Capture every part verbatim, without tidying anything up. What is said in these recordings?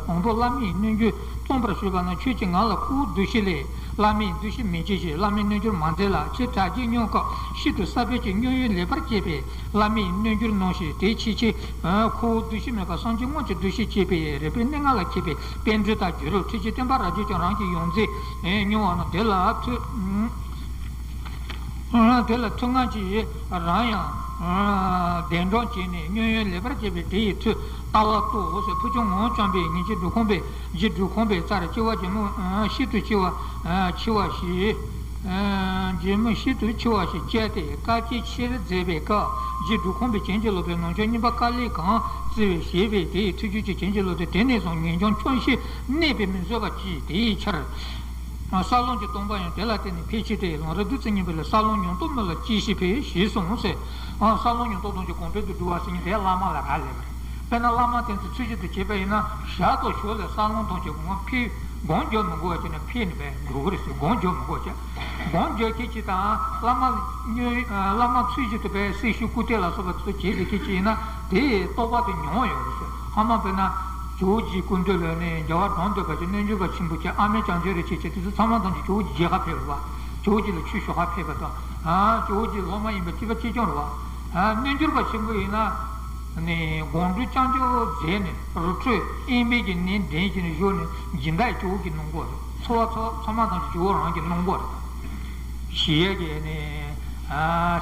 དང་པོ་བླ་མའི་རྣལ་འབྱོར་རྩོམ་པར་ཞུས་པ་ན། ཁྱོད་ཀྱིས་ང་ལ་ཁོ་བོའི་འདུ་ཤེས་ལས་བླ་མའི་འདུ་ཤེས་མི་བྱེད་ཅིག། བླ་མའི་རྣལ་འབྱོར་མ་མཛད་ལ། ཁྱེད་དྲག་སྐྱེད་སྙོམས་སྐབས་ཤིན་ཏུ་ས་བོན་གྱི་སྙོམས་ཡུལ་ལེགས་པར་བྱས་པས་བླ་མའི་རྣལ་འབྱོར་སྣང་ཞིང་། དེ་ཕྱིས་ཁྱེད་ཁོ་བོའི་འདུ་ཤེས་མེད་པར་སངས་རྒྱས་དངོས་ཀྱི་འདུ་ཤེས་བསྐྱེད་པས་རིག་པའི་གནས་ལྔ་ལ་མཁས་པའི་པཎྜི་ཏར་གྱུར། ཁྱེད་ཀྱི་བསྟན་པ་རབ་རྒྱས་ཀྱང་རང་གི་ཡོངས་འཛིན་མྱོང་བ་ན། དེ་ལ་ཐུགས། དེ་ལ་ཐུགས་ངར་གྱིས་རང་ཡང་གདན་དྲངས་བྱས་ནས་སྙོམས་ཡུལ་ལེགས་པར་བྱས་པས་དེ་ཡི་མཐུས་ལྟ་བ་རྟོགས་ཟེར། ཕུར་ལྕོག་ངོ་བོ་རྐྱང་པས་ཉིན་གཅིག་སྒྲུབ་ཁང་པའི་རྗེ་སྒྲུབ་ཁང་པའི་རྩར་སྐྱེ་བ་རྗེ་མོ་ཤིན་ཏུ་འཆི་བ་འཆི་བ་ཞིག་རྗེ་མོ་ཤིན་ཏུ་འཆི་བ་ཞིག་སྐྱེས་ཏེ་བཀའ་བསྐྱེད་ཆེར་མཛད་པའི་སྐབས། རྗེ་སྒྲུབ་ཁང་པའི་བྱིན་གྱིས་རློབ་པའི་ནང་ཆོས་རྙིང་པ་དཀའ་ལས་གང་བརྩི་བའི་ཞེས་པས་དེ་ཡི་ཐུགས་རྒྱུད་ཀྱི་བྱིན་གྱིས་རློབ་སྟེ། དེ་ནས་བཟུང་ངེས་འབྱུང་ཆོམ་ཤེས་གནས་པས་མི་བཟོད་པ་སྐྱེས། དེའི་ཕྱིར། ས་ལམ་གྱི་སྟོང་པ་ཡང་དེ་ལ་བརྟེན་ནས་འཕེལ་ཕྱིར་ཏེ། ལམ་རིམ་བདུད་རྩི་བསྙེན་པ་ལས་ས་ལམ་ཡང་དག་མི་ལ་གཅེས་ཤེས་འཕེལ་ཞེས་གསུངས་ཟེར། ས་ལམ་ཡང་དག་ཐམས་ཅད་གོང་འཕེལ་དུ་འགྲོ་བ་ཟེར་མཁན་དེ་བླ་མ་ལ་རག་ལས་པ་རེད། དཔེར་ན་བླ་མ་དེ་ཚོ་ཚུལ་བཞིན་དུ་བྱས་པ་ཡིན་ན་ཞག་དང་ཞོགས་ལ་ས་ལམ་ཐམས་ཅད་གོང་འཕེལ་སྒོམ་རྒྱག་མི་དགོས་པ་བྱས་ནས་འཕེལ་ནས་བསྡད་འགྲོ་གི་རེད་ཟེར། སྒོམ་རྒྱག་མི་དགོས་བྱས། སྒོམ་རྒྱག་མཁན་གྱིས་དང་བླ་མ་བླ་མ་ཚུལ་བཞིན་དུ་བསྡད། སྲི་ཞུ་སྐུ་རྟེན་ལ་སོགས་པ་དེ་ཚོ་བྱས་པའི་སྐད་ཅིག་ཡིན་ན་དེའི་རྟོགས་པ་དེ་མྱོང་ཡོད་རེད་ཟེར། ཧ་མ་དཔེར་ན། ཇོ་བོ་རྗེའི་སྐུ་མདུན་ལ་ནི་རྒྱལ་བ་འབྲོམ་སྟོན་པ་བྱས། རྣལ་འབྱོར་པ་ཆེན་པོ་བྱས། ཨ་མྱེས་བྱང་ཆུབ་རིན་ཆེན་བྱས། དེ་ཚོ་ཚང་མ་ཐམས་ཅད་ཇོ་བོ་རྗེ་མཇལ་ག་ཕེབས་པ། ཇོ་བོ་རྗེ་ལ་ཆོས་ཞུ་ག་ཕེབས་པ་དང་། ཇོ་བོ་རྗེའི་སློབ་མ་ཡིན་པ་གཅིག་པ་གཅིག་རྐྱང་རེད་བ། རྣལ་འབྱོར་པ་ཆེན་པོ་ཡིན་ན། ནི་སྒོམ་སྒྲུབ་རྐྱང་རྐྱང་མཛད་ནས་རི་ཁྲོད་དབེན་པའི་གི་གནས་འདྲེན་བྱས་ནས་བཞུགས་ནས་སྦྱིན་བདག་ཇོ་བོ་གིས་གནང་གི་རེད། འཚོ་བ་ཚང་མ་ཐམས་ཅད་ཇོ་བོ་རང་གིས་གནང་གི་རེད། ཞེས་ཀྱི་ནི།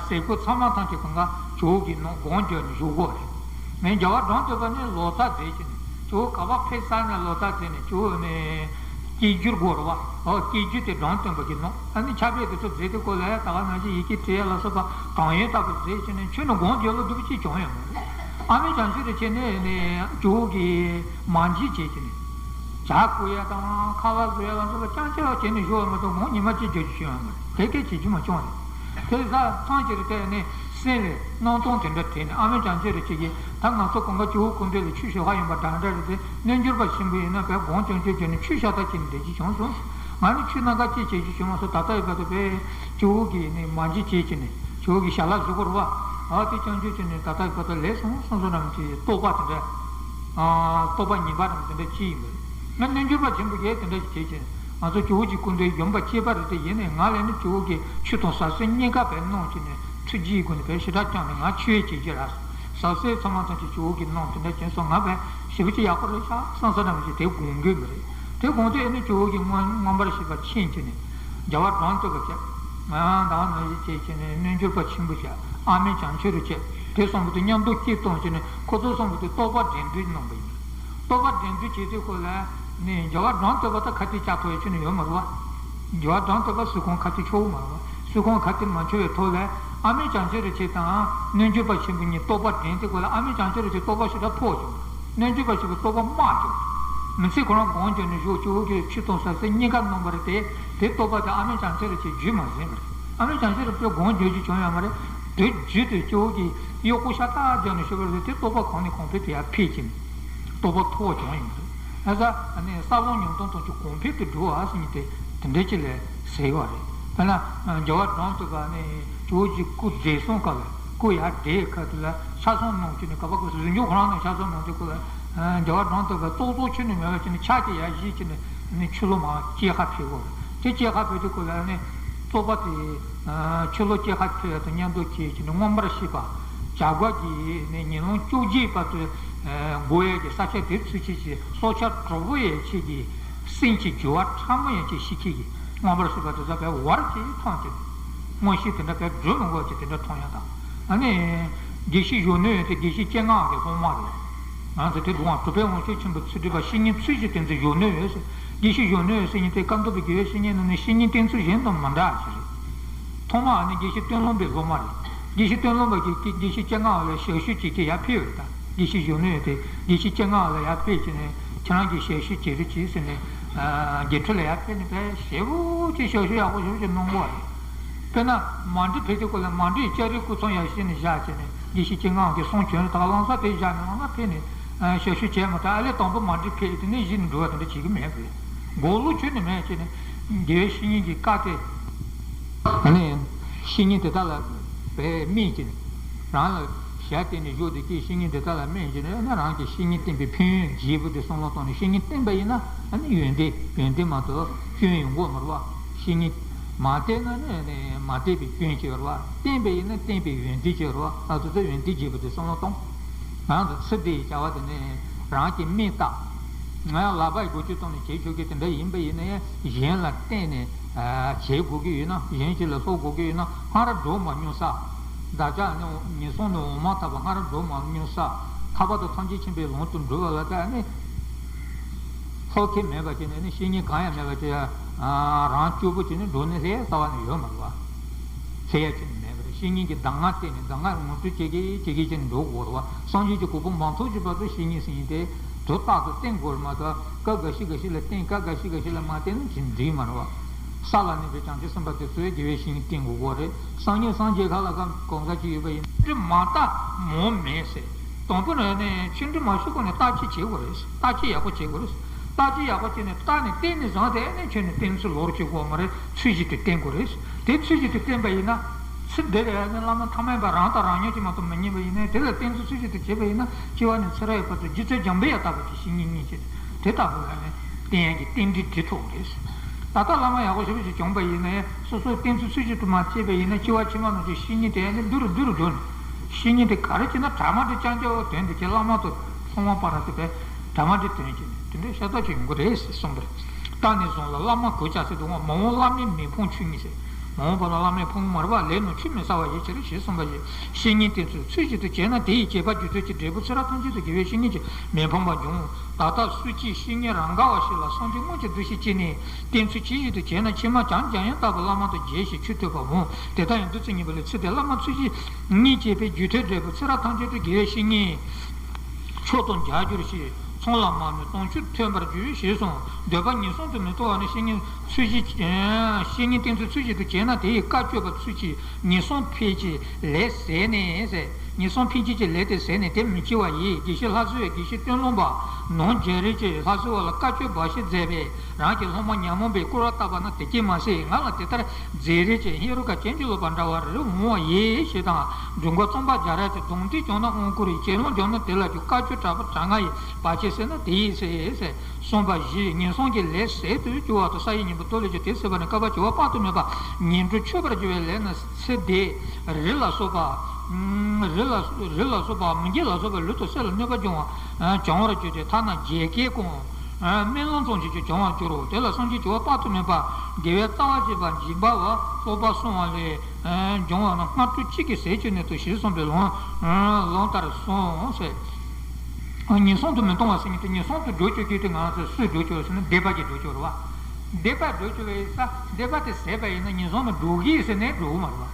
ཟས་གོས་ཚང་མ་ཐམས་ཅད་གང་ག་ཇོ་བོ་གིས་གནང་། སྒོམ་རྒྱག་ནས་བཞུགས་ཀྱི་རེད། ནས་རྒྱལ་བ་འབྲོམ་སྟོན་པ་ནི་ལོ་ཙཱ་མཛད་ཀྱི་ནས་ཇོ་བོ་ག་པར་ཕེབས་ས་ནས་ལོ་ཙཱ་མཛད་ནས་ཇོ་བོ་ནི་སྐྱེ་རྒྱུར་དགོས་རེད་བ། ཨོ་སྐྱེ་རྒྱུ་དེ་འབྲོམ་སྟོན་པ་གིས་གནང་། ཨ་ནི་ཕྱག་དཔེ་དེ་ཚོ་མཛད་དེ་ཁོ་ལ་ད་ག་ནང་བཞིན་ཡི་གེ་བྲིས་ལ་སོགས་པ་གང་ཡོད་ལྟ་བུ་མཛད་ཀྱི་ནས་ཁྱོན་ནས་སྒོམ་རྒྱག་ལ་སྡུག་པོ་ཅིག་བྱུང་ཡོད་མ་རེད། ཨ་མྱེས་བྱང་ཆུབ་རིན་ཆེན་ནི་ནི་ཇོ་བོ་གིས་མ་འཇིགས་བྱས་ཀྱི་ནས། ཇ་བསྐོལ་ཡ་དང་ཁ་ལག་བཟོ་ཡ་ལ་སོགས་པ་རྐྱང་རྐྱང་བྱས་ནས་བཞུགས་པ་མ་གཏོགས་ངོ་ཉི་མ་གཅིག་རྒྱག་རྒྱུ་བྱུང་ཡོད་མ་རེད། དེ་སྐད་བྱེད་རྒྱུ་མ་བྱུང་རེད། དེ་ལ་ཐང་ཅིག་རེ་བལྟས་ནས་སེམས་ལ་སྣང་སྟོང་དེ་འདྲ་དྲན་ནས། ཨ་མྱེས་བྱང་ཆུབ་རིན་ཆེན་གྱིས་ད་ང་ཚོ་གང་ག་ཇོ་བོ་སྐུ་མདུན་ལ་ཆོས་ཞུ་ག་ཡོང་པ་འདྲ་འདྲ་རེད་དེ། རྣལ་འབྱོར་པ་ཆེན་པོ་ཡིན་ན་བས་སྒོམ་རྐྱང་རྐྱང་བྱས་ནས་ཆོས་ཞུ་ཐག་བཅད་ནས་བསྡད་རྒྱུ་བྱུང་སོང་། ང་ནི་ཆོས་རྣམ་དཀར་ཅིག་བྱེད་རྒྱུ་བྱུང་མ་སོང་། ད་ལྟ་ཡི་བར་དུ་བས་ཇོ་བོ་གིས་ནི་མ་འཇིགས་བྱས་ཀྱི་ནས་ཇོ་བོ་གིས་ཞལ་ལག་བཞེས་ཀྱི་རེད་བ། ཨ་དེ་རྐྱང་རྐྱང་བྱས་ནས་ད་ལྟ་ཡི་བར་དུ་ལས་སོང་སོང་སོང་རམ་གྱི་རྟོགས་པ་དེ་འདྲ། རྟོགས་པ་ངེས་པ་རང་དེ་འདྲ་ཅི་ཡིན་པས། ང་རྣལ་འབྱོར་པ་ཆེན་པོ་གས་དེ་འདྲ་ཞིག་བྱེད་ཅིང་། ང་ཚོ་ཇོ་བོ་རྗེ་སྐུ་མདུན་ཡོང་པ་སྐྱེས་པ་རེད་དེ། ཡིན་ནའི་ང་ལ་ནི་ཇོ་བོ་གིས་ཆོས་དང་ཟབ་གསལ་གཉིས་ཀ་བས་གནང་བྱས་ནས་ཐུགས་རྗེའི་སྒོ་ནས་བས་ཞེ་དྲག་བསྐྱངས་ནས་ང་ཆོས་བྱེད་ཀྱི་ར། ཟབ་གསལ་ཚང་མ་ཐམས་ཅད་ཇོ་བོ་གིས་གནང་དེ་འདྲ་བྱས་སོང་། ང་བས་ཞེ་པོ་ཅིག་ཡག་པོ་རེད་ཤག་བསམ་ས་འདྲ་མི་ཞིག་དེ་དགོངས་ཀྱི་མི་རེད། དེ་དགོངས་དུས་ཨེ་ནི་ཇོ་བོ་གིས་མངོན་མངོན་པར་ཤེས་པ་མཁྱེན་བྱས་ནས། རྒྱལ་བ་འབྲོམ་སྟོན་པ་བྱས། ང་ཡང་ད་ནང་བཞིན་བྱས་བྱས་ནས་རྣལ་འབྱོར་པ་ཆེན་པོ་བྱས། ཨ་མྱེས་བྱང་ཆུབ་རིན་ཆེན་དེ་གསུམ་པོ་དེ་མཉམ་དུ་སྐྱེས་གཏོང་བྱས་ནས་ཁོ་ཚོ་གསུམ་པོ་དེ་རྟོགས་པ་འགྲན་བསྡུར་གནང་བ་ཡིན། རྟོགས་པ་འགྲན་བསྡུར་བྱེད་དུས་ཁོ་ལ་ནི་རྒྱལ་བ་འབྲོམ་སྟོན་པ་ད་ཁ་གཏད་བཅག་ཐུབ་ཡ་ཁྱོན་ནས་ཡོད་མ་རེད་བ། རྒྱལ་བ་འབྲོམ་སྟོན་པ་གཟིགས་སྐོང་ཁ་གཏད་ཆོག་གི་མ་རེད་བ། གཟིགས་སྐོང་ཁ་གཏད་མ་ཆོག་པའི་ཐོག་ལ་ཨ་མྱེས་བྱང་ཆུབ་རིན་ཆེན་དང་རྣལ་འབྱོར་པ་ཆེན་པོ་གཉིས་རྟོགས་པ་འགྲན་དུས་ཁོ་ལ་ཨ་མྱེས་བྱང་ཆུབ་རིན་ཆེན་རྟོགས་པ་ཞེ་དྲག་མཐོ་བྱུང་། རྣལ་འབྱོར་པ་ཞིག་གི་རྟོགས་པ་དམའ་བྱུང་། མི་ཚེ་ཁོ་རང་སྒོམ་བརྒྱབ་ནས་བཞུགས། ཇོ་བོ་གིས་ཆོས་དང་ཟབ་གསལ་གཉིས་ཀ་གནང་བ་རེད་དེ། དེ་རྟོགས་པ་དེ་ཨ་མྱེས་བྱང་ཆུབ་རིན་ཆེན་རྒྱུད་མ་ཟིན་པ་རེད། ཨ་མྱེས་བྱང་ཆུབ་རིན་པོ་སྒོམ་བརྒྱབ་རྒྱུ་བྱུང་ཡོད་མ་རེད། དེ་རྒྱུད་དེ་ཇོ་བོ་གིས་གཡོག་པོ་ཤ་སྟག་བརྒྱབ་ནས་བཞུགས་པ་རེད་དེ། རྟོགས་པ་གོང་ནས་གོང་འཕེལ་དུ་ཡར་འཕེལ་ཕྱིན། རྟོགས་པ་མཐོ་བ་བྱུང་ཡོད་མ་རེད། ཨ་ཙ་ཨ་ནི་ས་ལམ་ཡང་དག་ཐམས་ཅད་གོང་འཕེལ་དུ་འགྲོ་བ་ཟེར་མཁན་དེ་དེ་འདྲ་ཅིག་ལས་ཟེར་བ་རེད། དཔེར་ན་རྒྱལ་བ་འབྲོམ་སྟོན་པ་ནི་ཇོ་བོ་རྗེ་སྐུ་བགྲེས་སོང་སྐབས་ལ་སྐུ་ཡར་བགྲེས་ཁ་ཐུག་ལ་ཕྱག་འཚལ་གནང་བྱས་ནས། ག་པ་ག་ཟུར་འཇོག་ཁོ་རང་ནས་ཕྱག་འཚལ་གནང་དུས་ཁོ་ལ་རྒྱལ་བ་འབྲོམ་སྟོན་པ་ཙོག་ཙོག་ཁྱོན་ནས་མེད་པ་བྱས་ནས་ཕྱག་གིས་ཡར་བཞེས་བྱས་ནས་ནི་ཕྱི་ལོགས་མར་སྐྱེལ་ག་ཕེབས་ཀྱི་རེད། དེ་སྐྱེལ་ག་ཕེབས་དུས་ཁོ་ལ་ནི་རྩོད་པ་དེ་ཕྱི་ལོགས་སྐྱེལ་ག་ཕེབས་པ་དང་མཉམ་དུ་ཁྱེད་ཀྱིས་ནི་མངོན་པར་ཤེས་པ་བྱ་རྒོད་ཀྱི་ནི་ཉིན་གུང་བཅོ་བརྒྱད་བར་དུ་འགོར་ཡས་ཀྱི་ས་ཆ་དེ་ཚུད་ཅིག་གི་སྲོག་ཆགས་གྲོག་པོ་ཡན་ཆད་ཀྱི་སེམས་ཀྱི་རྒྱུ་བ་ཕྲ་མོ་ཡན་ཆད་ཤི་ཁྱེད་ཀྱིས་མངོན་པར་ཤེས་པ་དེ་ཚོ་བས་བར་གྱིས་མཐོང་སྟེ། མངོན་ཤེས་དེ་འདྲ་བས་སྒྲུབ་མི་དགོས་ཀྱི་དེ་འདྲ་མཐོང་ཡ་དང་། ཨ་ནི་དགེ་བཤེས་གཞོན་ནུ་ཡོད་དེ་དགེ་བཤེས་སྤྱན་སྔ་གི་སློབ་མ་རེད། ང་ཚོ་དེ་དུས་གྲུབ་པའི་དབང་ཕྱུག་ཆེན་པོའི་ཚུལ་ཁྲིམས་པ་བཤེས་གཉེན་ཚུལ་བཞིན་བསྟེན་མཛད་གཞོན་ནུ་ཡོད་ཟེར། དགེ་བཤེས་གཞོན་ནུ་ཡོད་ཟེར་མཁན་དེ་བཀའ་གདམས་པའི་དགེ་བའི་བཤེས་གཉེན་ནང་ནས་བཤེས་གཉེན་བསྟེན་ཚུལ་གཞན་དང་མི་འདྲ་ཞིག་རེད། ཐོག་མར་ཨ་ནི་དགེ་བཤེས་སྟོན་ལོང་པའི་སློབ་མ་རེད། དགེ་བཤེས་སྟོན་ལོང་པ་གིས་དགེ་བཤེས་སྤྱན་སྔ་ལ་ཞབས་ཞུ་བྱེད་ཀྱི་ཡར་ཕེབས་ཡོད་ད། དགེ་བཤེས་གཞོན་ནུ་ཡོད་དེ་དགེ་བཤེས་སྤྱན་སྔ་ལ་ཡར་ཕེབས་བྱས་ནས་ཁྱེད་རང་གིས་ཞབས་ཞུ་བྱེད་རོགས་གྱིས་ཟེར་ནས། དགེ་ཕྲུག་ལ་ཡར་ཕེབས་ནས་བས་ཞེ་པོ་ཅིག་ཞབས་ཞུ་ཡག་པོ་ཞེ་པོ་ཅིག་གནང་གི་རེད། དཔེར་ན་མཎྜལ་ཕུལ་དུས་སྐབས་ལ་མཎྜལ་ལྕགས་རིའི་སྐུ་ཚང་ཡར་བཞེངས་ནས་བཞག་བྱས་ནས་དགེ་བཤེས་སྤྱན་སྔ་གིས་གསུང་བྱོན་ད་ག་ལོང་ས་དེ་བཞག་ནས་ལོང་ས་ཕེབས་ནས་ཞབས་ཞུ་བྱས་མ་ཐག་ཨ་ལས་དང་པོ་མཎྜལ་ཕུལ་དེ་ནས་གཞི་ནས་འགྲོ་བ་དེ་འདྲ་བྱེད་ཀྱི་མེད་པ་རེད། མགོ་ལོག་ཁྱོན་ནས་མེད་བྱས་ནས་དགེ་བའི་བཤེས་གཉེན་གྱི་བཀའ་དེ་ཨ་ནི་བཤེས་གཉེན་དེ་དག་ལ་བས་སྨྲས་བྱས་ནས་རང་ལ་ ཞལ་བསྟན་ནས་བཞུགས་དེ་སྐད་བཤེས་གཉེན་དེ་དག་ལ་སྨྲས་བྱས་ནས་ནི་རང་གི་བཤེས་གཉེན་བསྟེན་པའི་ཕན་ཡོན་རྒྱས་པོ་དེ་བསམ་བློ་བཏང་ནས་བཤེས་གཉེན་བསྟེན་པ་ཡིན་ན་ཨ་ནི་ཡོན་ཏན་ཡོན་ཏན་མ་གཏོགས་སྐྱོན་ཡོང་གི་མ་རེད་བ། བཤེས་གཉེན་མ་བསྟེན་ན་ནི་ནི་མ་བསྟེན་པའི་སྐྱོན་ཅིག་ཡོད་རེད་བ། བསྟེན་པ་ཡིན་ན་བསྟེན་པའི་ཡོན་ཏན་ཅིག་ཡོད་རེད་བ། ཨ་ཚོ་ཚོ་ཡོན་ཏན་རྒྱས་པོ་དེ་བསམ་བློ་བཏང་། ང་ཚོ་ཚེ་འདིའི་བྱ་བ་དེ་ནི་རང་གི་དམིགས་རྟགས། ང་ལག་པ་ཡི་སྒོ་ཅུ་བཏང་ནས་བྱེད་ཆོག་གི་དེ་འདྲ་ཡིན་པ་ཡིན་ན་ཡང་གཞན་ལ་བརྟེན་ནས་བྱེད་དགོས་ཀྱི་ཡོད་ན། གཞན་ཞིག་ལ་སློབ་དགོས་ཀྱི་ཡོད་ན་སྔར་འགྲོ་མ་མྱོང་ས། བདག་ཅག་ནི་ངན་སོང་ནས་འོང་མ་ཐག་པ་སྔར་འགྲོ་མ་མྱོང་ས། ཐར་པ་དང་ཐམས་ཅད་མཁྱེན་པའི་ལམ་དུ་འགྲོ་བ་ལ་ད་ནི་ལྷོ་ཁེ་མེད་པ་ཅིག་ནས་ནི་བཤེས་གཉེན་གང་ཡང་མེད་པ་ཅིག་རང་སྐྱོ་པོ་བྱས་ནས་འགྲོ་ནི་ལྷའི་རྩ་བ་ནས་ཡོད་མ་རེད་བ། ཚེ་ཡ་ཆེ་ནི་མེད་པར་བཤེས་གཉེན་གྱི་གདམས་ངག་བསྟེན་ནས་གདམས་ངག་ངོ་སྤྲོད་བྱེད་ཀྱི་བྱེད་ཀྱི་བྱས་ནས་འགྲོ་དགོས་རེད་བ། སངས་རྒྱས་ཀྱི་གོ་འཕང་མ་ཐོབ་ཀྱི་བར་དུ་བཤེས་གཉེན་ཟེར་མཁན་དེ་དུས་རྟག་ཏུ་བསྟེན་དགོས་རེད་མ་གཏོགས་སྐབས་འགའ་ཤས་འགའ་ཤས་ལ་བསྟེན། སྐབས་འགའ་ཤས་འགའ་ཤས་ལ་མ་བསྟེན་ན་ཅི་འགྲིག་མ་རེད་བ། ས་ལ་གནས་པའི་བྱང་ཆུབ་སེམས་དཔའ་དེ་ཚོས་དགེ་བའི་བཤེས་གཉེན་བསྟེན་དགོས་ཀྱི་རེད། སང་ཉིན་སངས་རྒྱས་ཁ་ལ་ཁ་གང་ཟག་ཅིག་ཡོད་པ་ཡིན་ན་མ་བརྟགས་མོ་མེད་ཟེར། དང་པོ་ནས་ནས་ཆོས་འདྲི་མ་ཞུ་གོང་ནས་བརྟག་དཔྱད་བྱེད་དགོས་རེད། བརྟག་དཔྱད་ཡག་པོ་བྱེད་དགོས་རེད། བརྟག་དཔྱད་ཡག་པོ་བྱས་ནས་བརྟགས་ནས་བསྟེན་ནས་བཟུང་སྟེ་ནས་ཁྱོད་ནས་བསྟེན་ཚུལ་ལོག་བྱེད་དགོས་མ་རེད། ཚུལ་བཞིན་དུ་བསྟེན་དགོས་རེད། དེ་ཚུལ་བཞིན་དུ་བསྟེན་པ་ཡིན་ན། ཚེ་འདི་ལ་ནི་བླ་མ་ཐ་མལ་པ་རང་དང་རང་ཉིད་ཀྱིས་མ་གཏོགས་མི་རྙེད་པ་ཡིན་ན། དེ་ལ་བསྟེན་ཚུལ་ཚུལ་བཞིན་དུ་བྱེད་པ་ཡིན་ན་སྐྱེ་བ་ནས་ཚེ་རབས་ཡོད་བར་དུ་རྗེ་བཙུན་འཇམ་པའི་དབྱངས་ལྟ་བུ་གི་བཤེས་གཉེན་རྙེད་ཅེས་དེ་ལྟ་བུ་ལ་ནི་བསྟེན་ཡག་གི་རྟེན་འབྲེལ་འགྲིག་ཐུབ་རེད། ད་ལྟ་བླ་མ་ཡག་པོ་ཞེ་པོ་ཞིག་བྱུང་པ་ཡིན་ན་ཡང་སོ་སོའི་བསྟེན་ཚུལ་ཚུལ་བཞིན་དུ་མ་བྱས་པ་ཡིན་ན་སྐྱེ་བ་ཕྱི་མ་ནང་བཞིན་བཤེས་གཉེན་དེ་ནི་འདུ་རུ་འདུ་རུ་འགྲོ་ནས། བཤེས་གཉེན་དེ་ག་རེ་བྱས་ན་གྲ་མ་འདྲེ་ཅང་ཅང་བོ་དོན་དེ་ཁྱེད་བླ་མ་དང་ཐོག་མ་པ་ར་དེ་བས་གྲ་མ་འདྲེ་དོན་བྱས་ནས་དེ་འདྲའི་ཤ་སྟག་ཅིག་ཡོང་གི་རེད་ཟེར་གསུངས་པ་རེད། ད་ནས་བཟུང་ལ་བླ་མ་གོད་ཆག་ཟེར་དུས་མ་འོངས་བླ་མའི་མི་ཕམ་ཆོས་ཉིད་ཟེར། མ་འོངས་པ་ལ་བླ་མའི་ཕུང་པོ་མ་རེད་པ། ལས་རྣམས་ཆུད་མི་ཟ་བ་ཡི་ཕྱིར་ཞེས་གསུངས་པ་ཡིན། བཤེས་གཉེན་བསྟེན་ཚུལ་ཚུལ་བཞིན་དུ་བྱས་ན་དེ་ཡི་བྱེད་པ་རྒྱུ་མཐུན་གྱི་འབྲས་བུ་ཚེ་རབས་ཐམས་ཅད་དུ་དགེ་བའི་བཤེས་གཉེན་གྱི་མི་ཕམ་པ་འབྱུང་། ད་ལྟ་སུ་གཅིག་བཤེས་གཉེན་རང་ག་བ་ཞིག་ལ་སངས་རྒྱས་དངོས་ཀྱི་འདུ་ཤེས་བསྐྱེད་ནས་བསྟེན་ཚུལ་ཇི་བཞིན་དུ་བྱས་ན་ཕྱི་མ་བྱམས་ཀྱང་ཡང་དག་པའི་བླ་མ་དང་མཇལ་ཞིང་ཆོས་ཐོས་པ་འོང་། དེ་ལྟར་ཡང་བདུད་རྩི་ཉེས་པ་ལས་ཚེ་འདིར་བླ་མ་ཚུལ་བཞིན་ཉིད་བྱེད་པའི་རྒྱུ་མཐུན་འབྲས་བུ་ཚེ་རབས་ཐམས་ཅད་དུ་དགེ་བའི་བཤེས་གཉེན་མཆོག་ཏུ་མཇལ་འགྱུར་ཞེས། ཚོགས་ལ་མ་ནི་དུང་ཕྱུར་ཐོན་པར་འགྱུར་ཞེས་གསུངས། འདོད་པ་ངན་སོང་དུ་མི་ལྟུང་བ་ནི་བཤེས་གཉེན་ཚུལ་བཞིན་བཤེས་གཉེན་བསྟེན་ཚུལ་ཚུལ་བཞིན་དུ་བྱས་ན་དེ་ཡི་བཀའ་བཅོས་པ་ཚུལ་གྱིས་ངན་སོང་འཕེལ་གྱི་ལས་ཟད་ནས་ཟེར། ངན་སོང་འཕེལ་བྱེད་ཀྱི་ལས་དེ་ཟད་ནས་དེ་མི་སྐྱེ་བ་ཡིན། དགེ་བཤེས་ལྷ་བསིལ་བས་དགེ་བཤེས་སྟོན་ལུང་པ་ནང་རྒྱ་རས་ཀྱིས་ལྷ་བསིལ་བ་ལ་བཀའ་ཆོས་འབའ་ཞིག་མཛད་པས་རང་གི་སློབ་མ་ཉོན་མོངས་པས་བསྐོར་བ་བཏབ་པ་ན་དེ་སྐྱེས་མ་སྲིད། ང་ལ་དེ་ལྟར་མཛད་རས་ཀྱིས་ཧེ་རུ་ཀ་ཅན་གྱི་ལོ་པ་འདྲ་བ་རེ་འོང་བ་ཡིན་ཞེས་དང་། མགྲོན་པོ་རྩོམ་པ་རྒྱ་རས་ཀྱིས་གདོང་ཐིག་བྱུང་ན་དབང་བསྐུར་ཡི། གྱེན་ལོག་བྱུང་ན་དེ་ལ་རྒྱུ། བཀའ་ཆོས་དྲག་པོ་དྲག་སྔ་ཡི། བར་ཆད་སེལ་ན་དེ་ཡིས་སེལ་ཟེར། གསུངས་པ་བཞི། ངན་སོང་གི་ལས་ཟད་དུ་གྱུར་བ་དང་ས་ཡི་གཉེན་པོ་མདོ་ལས་ཀྱང་དེ་སེལ་བ་ནི་བསྐལ་པ་བྱེ་བ་དཔག་ཏུ་མེད་པ་ངན་འགྲོར་འཆོས་པར་འགྱུར་བའི་ལས་ནི་ཚེ་འདིའི་རི་ལ་སོགས་པ། རི་ལ་རི་ལ་སོགས་པ་མུ་གེ་ལ་སོགས་པ་ལུས་དང་སེམས་ལ་གནོད་པ་འབྱུང་བ་བྱུང་བར་གྱུར་ཏེ་ཐ་ན་བརྒྱད་ཁའི་ཀུན། སྨན་ལམ་ཙམ་ཞིག་ཀྱང་བྱུང་བར་འགྱུར་རོ། དེ་ལ་སངས་རྒྱས་བྱེ་བ་དཔག་ཏུ་མེད་པ་དགེ་བའི་རྩ་བ་བྱེད་པ་སྦྱིན་པ་བ་སློབ་པ་གསུམ་པ་ལས། འབྱུང་བ་ན་སྔ་དྲོ་གཅིག་གིས་ཟད་གྱུར་ནས་དུ་ཞེས་གསུངས་པའི་ལུང་ལུང་ལྟར་གསུངས་ཟེར། ངན་སོང་དུ་མི་ལྟུང་བ་ཟེར་མཁན་དེ་ངན་སོང་དུ་འགྲོ་བཅུག་རྒྱུ་དེ་ང་ཚོས་སུས་འགྲོ་བཅུག་ཟེར་ན་སྡིག་པ་གིས་འགྲོ་བཅུག་རེད་བ། སྡིག་པ་འགྲོ་བཅུག་པའི་ས་སྡིག་པ་དེ་ཟད་པ་ཡིན་ན་ངན་སོང་དུ་འགྲོ་གི་ཟེར་ནས་འགྲོ་གི་མ་རེད་བ།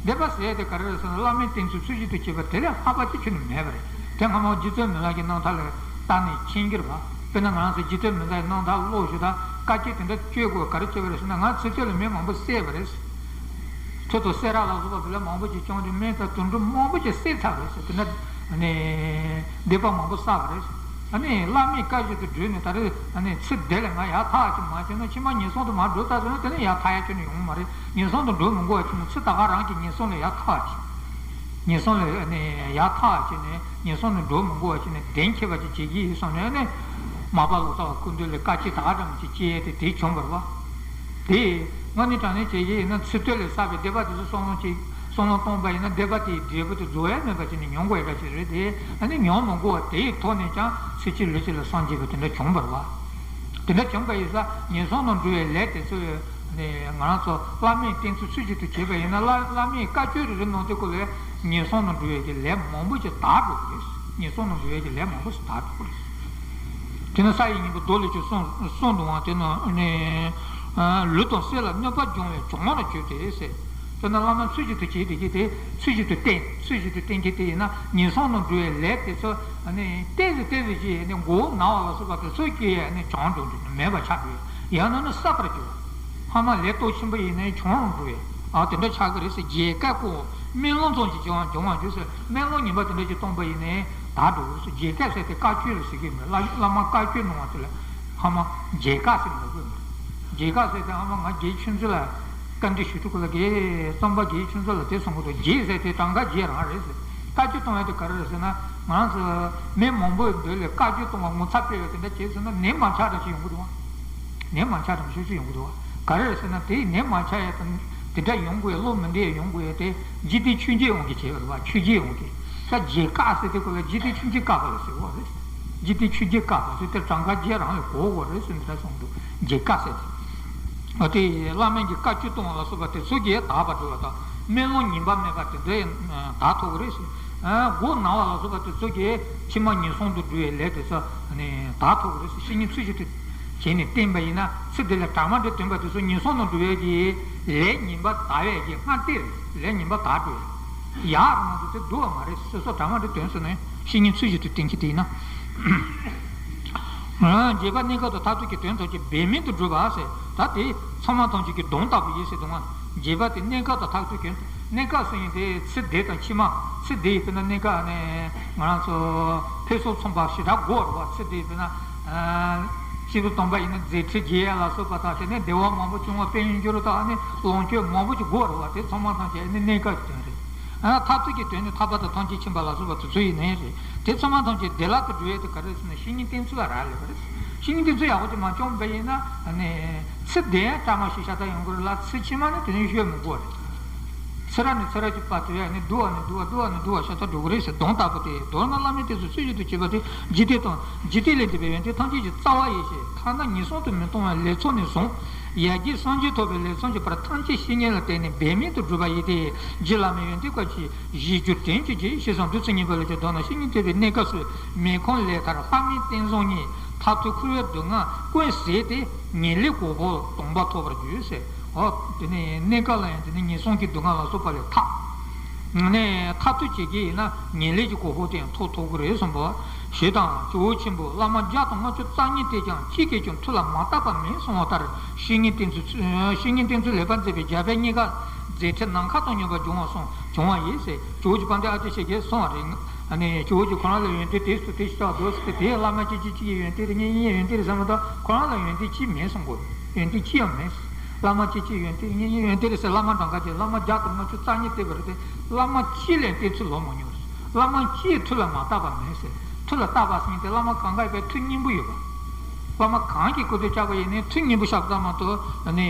སྡིག་པ་ཟད་དེ་ག་རེ་རེད་ཟེར་ན་བླ་མའི་བསྟེན་ཚུལ་ཚུལ་བཞིན་དུ་བྱེད་པ་དེ་ལས་ལྷག་པ་ཅིག་ཁྱོན་ནས་མེད་པ་རེད། དེ་སྔ་མ་རྗེ་བཙུན་མི་ལ་གི་རྣམ་ཐར་ལས་བལྟས་ནས་མཁྱེན་གྱི་རེད་བ། དཔེར་ན་ང་ཚོ་རྗེ་བཙུན་མི་ལ་གི་རྣམ་ཐར་ཀློག་ཞུ་དང་བཀའ་ཆོས་དེ་འདྲ་བཅོས་དགོས་ག་རེ་བྱེད་པ་རེད་ཟེར་ན་ང་ཚེ་སྟོད་ལ་མི་མང་པོ་བསད་པ་རེད། ཁྲི་དང་སེ་ར་ལ་སོགས་པ་དེ་ལ་མང་པོ་ཅིག་བྱུང་སྟེ་སྨན་དང་དུད་འགྲོ་མང་པོ་ཅིག་བསད་ཚར་བ་རེད་ཟེར། དེ་འདྲ་ནི་སྡིག་པ་མང་པོ་བསགས་པ་རེད། ཨ་ནི་བླ་མའི་བཀའ་བཞིན་དུ་བགྲོས་ནས་ད་རེས་ཨ་ནི་ཚེ་འདི་ལ་ང་ཡག་ཐག་ཅིག་མ་བྱས་ན་ཕྱི་མ་ངན་སོང་དུ་མར་འགྲོ་ད་ཟེར་ན་དེ་ནི་ཡག་ཐག་ཡག་ཁྱོན་ནས་ཡོང་གི་མ་རེད། ངན་སོང་དུ་འགྲོ་མི་དགོས་པ་བྱས་ནས་ཚེ་ད་ག་རང་གི་ངན་སོང་ལས་ཡག་ཐག་ཅིག་ངན་སོང་ལས་ཨ་ནི་ཡག་ཐག་བྱས་ནས་ངན་སོང་དུ་འགྲོ་མི་དགོས་པ་བྱས་ནས་གདེང་འཁེལ་བ་ཅིག་བྱེད་ཀྱི་ཡིན་བསམ་ནས་ཨ་ནི་མར་པ་ལོ་ཙཱ་བ་སྐུ་མདུན་ལ་བཀའ་ཆོས་ད་ག་འདྲ་མོ་ཅིག་སྐྱེལ་ཏེ་དེ་བྱུང་བ་རེད་བ། དེ་དངོས་གནས་དྲང་གནས་བྱས་ཀྱི་ཡིན་ན་ཚེ་སྟོད་ལས་བསགས་པའི་སྡིག་པ་དེ་ཚོ་བསམ་བློ་ཅིག་བསམ་བློ་གཏོང་པ་ཡིན་ན་སྡིག་པ་དེའི་འབྲས་བུ་དེ་རྫོགས་ཡ་མེད་པ་ཅིག་ནས་མྱོང་དགོས་ཡ་འདྲ་ཅིག་རེད་དེ། ཨ་ནི་མྱོང་མི་དགོས་པ་དེའི་ཐོག་ནས་ཀྱང་ཚེ་གཅིག་ལུས་གཅིག་ལ་སངས་རྒྱས་པ་དེ་འདྲ་བྱུང་བ་རེད་བ། དེ་འདྲ་བྱུང་པ་ཡིན་ཙང་ངན་སོང་དུ་འགྲོ་བའི་ལས་དེ་ཚོ་ནི་ང་རང་ཚོ་བླ་མའི་བསྟེན་ཚུལ་ཚུལ་བཞིན་དུ་བྱས་པ་ཡིན་ན་བླ་བླ་མའི་བཀའ་ཆོས་རེ་རེ་ནང་དེ་ཀོ་ལས་ངན་སོང་དུ་འགྲོ་བའི་གི་ལས་མང་པོ་ཅིག་དག་འགྲོ་གི་རེད། ངན་སོང་དུ་འགྲོ་བའི་གི་ལས་མང་པོ་ཞིག་དག་འགྲོ་གི་རེད། དེ་ནི་ས་ཡི་གཉེན་པོ་མདོ་ལས་ཀྱང་གསུངས་གསུངས་འདུག་བ། དེ་ནི་ནི་ལུས་དང་སེམས་ལ་གནོད་པ་འབྱུང་བའི་གྱོང་བར་གྱུར་ཏེ་ཟེར། དཔེར་ན་བླ་མ་ཚུལ་བཞིན་དུ་བྱེད་བསྡད་ཀྱི་དེ་ཚུལ་བཞིན་དུ་བསྟེན་ཚུལ་བཞིན་དུ་བསྟེན་གྱི་དེ་ཡིན་ན་ངན་སོང་དུ་འགྲོ་བའི་ལས་དེ་ཚོ་ནི་ཏོག་ཙམ་ཏོག་ཙམ་ཅིག་ནི་མགོ་བོ་ན་བ་ལ་སོགས་པ་དེ་ཚོ་སྐྱེ་ཡས་ནི་གྱོང་འགྲོ་འདུག་མེད་པ་ཆགས་འགྲོ་ཡ་ཡང་ན་ནི་བསགས་པར་འགྱུར། ཧ་མ་ལས་སྟོབས་ཆེན་པོ་ཡིན་ནའི་གྱོང་རུ་འགྲོ་ཡ། ཨ་དེ་འདྲ་ཆགས་ཀྱི་རེད་ཟེར། བརྒྱད་ཀ་ཀོ་སྨོན་ལམ་ཙམ་གྱིས་གྱོང་གྱོང་བ་འགྱུར་ཟེར། སྨོན་ལམ་ངན་པ་དེ་འདྲ་ཅིག་བཏང་པ་ཡིན་ནའི་དག་འགྲོ་གི་རེད་ཟེར། བརྒྱད་ཀ་ཟེར་དེ་བཀའ་ཆོས་རེད་ཟེར་གྱི་མེད། བླ་བླ་མ་བཀའ་ཆོས་གནང་བ་དེ་ལ་ཧ་མ་བརྒྱད་ཀ་ཟེར་འགྲོ་གི་མེད། བརྒྱད་ཀ་ཟེར་དེ་ཨ་མ་ང་དགེ་ཆུང་ཚོ་ལ་བཀའ་འདྲི་ཞུ་ཐུབ་ཀྱི་ལ་དགེ་རྩོམ་པ་དགེ་ཆུང་ཚོ་ལ་དེ་གསུང་གི་འདུག་བརྒྱད་ཟེར་དེ་གྲངས་ཀ་བརྒྱད་རང་རེད་ཟེར། བཀའ་བཀྱོན་གཏོང་ཡ་དེ་ག་རེ་རེད་ཟེར་ན། ང་རང་ཚོ་མི་མང་པོའི་མདུན་ལ་བཀའ་བཀྱོན་གཏོང་བ་ངོ་ཚ་སྤེལ་བ་དེ་འདྲ་བྱས་ཟེར་ན། ནད་མ་ཆགས་འདྲ་ཞིག་ཡོང་གི་འདུག་བ། ནད་མ་ཆགས་འདྲ་ཞིག་ཡོང་གི་འདུག་བ། ག་རེ་རེད་ཟེར་ན། དེའི་ནད་མ་ཆགས་ཡ་དང་དེ་འདྲ་ཡོང་དགོས་ཡ། བློ་མི་བདེ་ཡ་ཡོང་དགོས་ཡ་དེ་འཇིག་རྟེན་ཆོས་བརྒྱད་དབང་གིས་བྱས་པ་རེད་བ། ཆོས་བརྒྱད་དབང་གིས། ད་བརྒྱད་བཀག་ཟེར་དེ་ཁོ་ལ་འཇིག་རྟེན་ཆོས་བརྒྱད་བཀག་པ་ལ་ཟེར་བ་རེད། འཇིག་རྟེན་ཆོས་བརྒྱད་བཀག་པ་ཟེར་དེ་གྲངས་ཀ་བརྒྱད་རང་ལ་གོ་དགོས་རེད་ཟེར་འདི་འདྲ་གསུངས་འདུག། བརྒྱད་བཀག་ཟེར་དེ། ཨ་དེ་བླ་མའི་གི་བཀའ་བཀྱོན་གཏོང་བ་ལ་སོགས་པ་དེ་ཚོ་གིས་དག་པར་འགྲོ་བ་དང་། སྨོན་ལམ་ཉེས་པ་མེད་པ་དེ་འདྲའི་དག་ཐུབ་ཀྱི་རེད་ཟེར། ཨ་མགོ་ན་བ་ལ་སོགས་པ་དེ་ཚོ་གིས་ཕྱི་མ་ངན་སོང་དུ་འགྲོ་བའི་ལས་དེ་ཚོ་ནི་དག་ཐུབ་ཀྱི་རེད་ཟེར། བཤེས་གཉེན་ཚུལ་བཞིན་དུ་བྱས་ནས་བསྟེན་པ་ཡིན་ན། ཚེ་འདི་ལ་དྲག་མ་འདི་བཏོན་པ་དེ་ཚོ་ངན་སོང་དུ་འགྲོ་བའི་གི་ལས་ངན་པ་དག་པའི་གི་སྔ་ལྟས་རེད། ལས་ངན་པ་དག་འགྲོ་ཡ། ཡག་རེད་མ་གཏོགས་དེ་སྡུག་པ་མ་རེད་ཟེར། སོ་སོ་དྲག་མ་འདི་བཏོན་ཟེར་ནས་བཤེས་གཉེན་ཚུལ་བཞིན་དུ་བསྟེན་གྱི་དེ་ཡིན་ན། བརྒྱད་པ་གནས་སྐབས་དང་མཐར་ཐུག་གི་དོན་ཐམས་ཅད་འབད་མེད་དུ་སྒྲུབ་པ་ཟེར། ད་དེ་ཚང་མ་ཐམས་ཅད་ཀྱི་སྡོམ་ལྟ་བུ་ཡིན་ཟེར་འདུག་ག། བརྒྱད་པ་དེ་གནས་སྐབས་དང་མཐར་ཐུག་གི། གནས་སྐབས་ཟེར་ཡིན་དེ་ཚེ་འདི་དང་ཕྱི་མ། ཚེ་འདི་ཡི་དཔེར་ན་གནས་སྐབས་ནས་ང་རང་ཚོ་ཕུན་སུམ་ཚོགས་པ་ཞེ་དྲག་དགོས་རེད་བ། ཚེ་འདི་ཡི་དཔེར་ན། སྐྱེས་བུ་དམ་པ་ཡིན་ན་མཛད་འཕྲིན་རྒྱས་ཡ་ལ་སོགས་པ་དང་། དེ་ནས་བདེ་བ་མང་པོ་བྱུང་བ་དཔལ་ཡོན་འབྱོར་བ་དང་། ཨ་ནི་ལོངས་སྤྱོད་མང་པོ་ཞིག་དགོས་རེད་བ། དེ་ཚང་མ་ཐམས་ཅད་ཨ་ནི་གནས་སྐབས་ཀྱི་དོན་རེད། ཨ་མཐར་ཐུག་གི་དོན་ནི་ཐར་པ་དང་ཐམས་ཅད་མཁྱེན་པ་ལ་སོགས་པ་དེ་ཚོ་ཡིན་ནའི་རེད། དེ་ཚང་མ་ཐམས་ཅད་བདེ་བླག་ཏུ་འགྲུབ་ཡས་དེ་ག་རེ་ཟེར་ན། བཤེས་གཉེན་བསྟེན་ཚུལ་ལ་རག་ལས་པ་རེད། བཤེས་གཉེན་བསྟེན་ཚུལ་ཡག་པོ་ཅིག་མ་བྱུང་བ་ཡིན་ན། ཨ་ནི་ཚེ་འདི་ཡང་སྐྲག་མ་ཤེས་ཤ་སྟག་ཡོང་གི་རེད་ལ། ཚེ་ཕྱི་མ་ནི་དེ་ནས་ཤོད་མི་དགོས་རེད། ཚེ་རབས་ནས་ཚེ་རབས་ཀྱི་བར་དུ་ཡང་ནི་སྡུག་པ་ནས་སྡུག་པ། སྡུག་པ་ནས་སྡུག་པ་ཤ་སྟག་འགྲོ་གི་རེད་ཟེར། སྡོམ་ལྟ་བུ་སྟེ། མདོར་ན་བླ་མའི་བསྟེན་ཚུལ་ཚུལ་བཞིན་དུ་བྱེད་པ་སྟེ། འཇིག་རྟེན་དང་། འཇིག་རྟེན་ལས་འདས་པའི་ཡོན་ཏན་ཐམས་ཅད་ཀྱི་རྩ་བ་ཡེ་ཤེས། ཐ་ན་ངན་སོང་དུ་མི་ལྟུང་བའི་ལེགས་ཚོགས་ནས་བཟུང་། ཡར་རྒྱས་སངས་རྒྱས་ཐོབ་པའི་ལེགས་ཚོགས་ཀྱི་བར་ཐམས་ཅད་བཤེས་གཉེན་ལ་བརྟེན་ནས་འབད་མེད་དུ་བསྒྲུབ་པ་ཡིན་ཏེ། རྗེ་བླ་མའི་ཡོན་ཏན་བཀའ་བརྒྱད་ཞེས་བསྒྱུར་དྲན་བྱེད་ཅིག། ཞེས་གསུངས་འདུག། ཚིག་གཉིས་པ་ལ་བརྗོད་དོན་ནི། བཤེས་གཉེན་བསྟེན་པའི་གནས་སྐབས་སུ་མེ་ཁང་ལས་ཐར། ལྷ་མིའི་རྟེན་བཟང་རྙེད། མཐར་ཐུག་འཁོར་བའི་སྡུག་བསྔལ་ཀུན་ཟད་དེ། ངེས་ལེགས་གོ་འཕང་དམ་པ་ཐོབ་པར་འགྱུར་ཟེར། འོ། དེ་ནས་གནས་སྐབས་ལ་ཡང་དེ་ནས་ངན་སོང་གི་སྡུག་བསྔལ་ལ་སོགས་པ་ལས་ཐར། ནས་མཐར་ཐུག་བྱེད་ཀྱི་ཡིན་ན་ངེས་ལེགས་ཀྱི་གོ་འཕང་དེ་ཡང་ཐོབ་ཐུབ་ཀྱི་རེད་གསུངས་པ། ཞེས་དང་། ཇོ་བོ་ཆེན་པོས་བླ་མ་བརྒྱ་དང་ལྔ་བཅུ་རྩ་གཉིས་བསྟེན་ཀྱང་གཅིག་གིས་ཀྱང་མཐུ་ལ་མ་བཏགས་པ་མེད་གསུངས་པ་ལྟར། བཤེས་གཉེན་བསྟེན་ཚུལ། བཤེས་གཉེན་བསྟེན་ཚུལ་ལེགས་པར་མཛད་པའི་རྒྱ་བལ་གཉིས་ཀ་མཛད་འཕྲིན་ནམ་མཁའ་དང་མཉམ་པར་འབྱུང་བ་གསུངས་བྱུང་བ་ཡིན་ཟེར། ཇོ་བོ་རྗེ་དཔལ་ལྡན་ཨ་ཏི་ཤ་གིས་གསུངས་པ་རེད། ཨ་ནི་ཇོ་བོ་རྗེ་ཁོ་རང་ལ་ཡོན་ཏན་དེ་ཚོ་དེ་ཞིག་ཆགས་འདུག་ཟེར་ཏེ། དེའི་བླ་མ་གཅིག་གཅིག་གཅིག་གི་ཡོན་ཏན་རེད། གཉེན་ཉེ་ཡོན་ཏན་རེད་ཟེར་མ་གཏོགས་ཁོ་རང་ལ་ཡོན་ཏན་གཅིག་མེད་གསུང་གོ། ཡོན་ཏན་གཅིག་ཡང་མེད། བླ་མ་གཅིག་གཅིག་ཡོན་ཏན་གཉེན་ཉེ་ཡོན་ཏན་རེད་ཟེར། བླ་མ་གྲངས་ཀ་དེ་བླ་མ་བརྒྱ་དང་ལྔ་བཅུ་རྩ་གཉིས་བསྟེན་པ་རེད་དེ། བླ་མ་གཅིག་ལས་བསྟེན་ཚུལ་ལོབས་མ་མྱོང་། བླ་མ་གཅིག་མཐུ་ལ་མ་བཏགས་པ་མེད་ཟེར། མཐུ་ལ་བཏགས་པ་ཟེར་མཁན་དེ་བླ་མ་གང་ག་ཡོད་པའི་མཐུ་གཉིས་པོ་ཡོད་པ། བླ་མ་གང་གི་སྐུ་ཚེ་བསྐྱངས་པ་ཡིན་ནའི་མཐུ་གཉིས་པོ་བཞག་པ་མ་གཏོགས་ནི་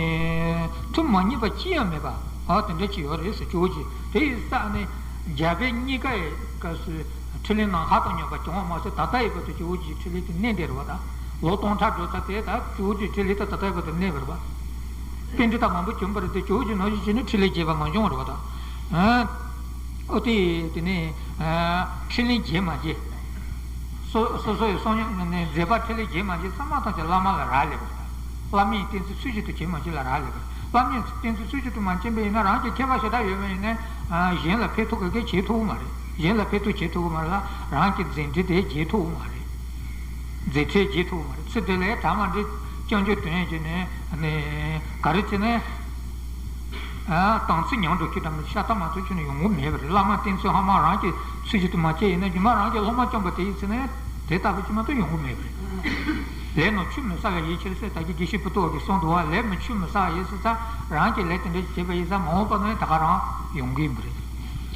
མཐུ་མ་གཉིས་པ་གཅིག་ཡང་མེད་པ། ཨ་དེ་འདྲ་ཅིག་ཡོད་རེད་ཟེར། ཇོ་བོ་རྗེ་དེ་ཡི་ས་ནས་རྒྱ་བལ་གཉིས་ཀ་ཡི་སྐབས་སུ་འཕྲིན་ལས་ནམ་མཁའ་དང་མཉམ་པར་བྱུང་བ་མ་ཟད། ད་ལྟ་ཡི་བར་དུ་ཇོ་བོ་རྗེའི་འཕྲིན་ལས་དེ་གནས་བསྡད་རེད་བ། ད་ལོ་སྟོང་ཕྲག་འགྲོ་ཚར་དེ་ད་ཇོ་བོ་རྗེའི་འཕྲིན་ལས་དེ་ད་ལྟ་ཡི་བར་དུ་གནས་པ་རེད་བ། པཎྜི་ཏ་མང་པོ་བྱོན་པ་རེད་དེ། ཇོ་བོ་རྗེ་ནང་བཞིན་བྱས་ནས་འཕྲིན་ལས་རྒྱས་པ་མ་བྱུང་བ་རེད་བ། ད་ཨོ་དེ་དེ་ནས་འཕྲིན་ལས་རྒྱས་མ་རྒྱས། སོ་སོ་སོ་ཡི་གསུང་ནས་མཛད་པ་འཕྲིན་ལས་རྒྱས་མ་རྒྱས་ཚང་མ་ཐམས་ཅད་བླ་མ་ལ་རག་ལས་པ་རེད། བླ་མའི་བསྟེན་ཚུལ་ཚུལ་བཞིན་དུ་བྱེད་མ་བྱེད་ལ་རག་ལས་པ་རེད། བླ་མའི་བསྟེན་ཚུལ་ཚུལ་བཞིན་དུ་མ་བྱས་པ་ཡིན་ན། རང་གི་མཁས་པ་ཞེ་དྲག་ཡོད་པ་ཡིན་ན་གཞན་ལ་ཕན་ཐོགས་ག་གེ་བྱེད་ཐུབ་ཀྱི་མ་རེད། གཞན་ལ་ཕན་ཐོགས་བྱེད་ཐུབ་ཀྱི་མ་རེད་ལ། རང་གི་མཛད་འཕྲིན་དེ་རྒྱས་ཐུབ་ཀྱི་མ་རེད། མཛད་འཕྲིན་རྒྱས་ཐུབ་མ་རེད། ཚེ་འདི་ལ་གྲངས་མ་འདྲི་རྐྱང་རྒྱུ་དོན་བྱས་ནས་ནས་ག་རེ་བྱས་ནས། ཨ་དང་ཚིག་ཉམས་འགྲོ་རྒྱུ་འདྲ་མི་ཤ་སྟག་མ་གཏོགས་ཁྱོན་ནས་ཡོང་གི་མེད་པ་རེད། བླ་མ་བསྟེན་ཚུལ་ཧ་མ་རང་གི་ཚུལ་བཞིན་དུ་མ་བྱས་ཡིན་ན། རྒྱུ་མ་རང་གི་སློབ་མ་བསྐྱངས་པ་དེ་ཡིན་ཚེ་ནས་དེ་ལྟ་བུ་ཅིག་མ་གཏོགས་ཡོང་གི་མེད་པ་རེད། ལས་རྣམས་ཆུད་མི་ཟ་བའི་ཡིད་ཕྱིར་ཟེར། ད་གིན་དགེ་བཤེས་བུ་ཏོག་གིས་གསུངས་འདུག་བ། ལས་རྣམས་ཆུད་མི་ཟ་བའི་ཡིད་ཟེར་ཙང་རང་གིས་ལས་དེ་འདྲ་བྱས་པ་ཡིན་ཙང་མ་འོངས་པ་ན་ད་ག་རང་ཡོང་གི་ཡིན་པ་རེད།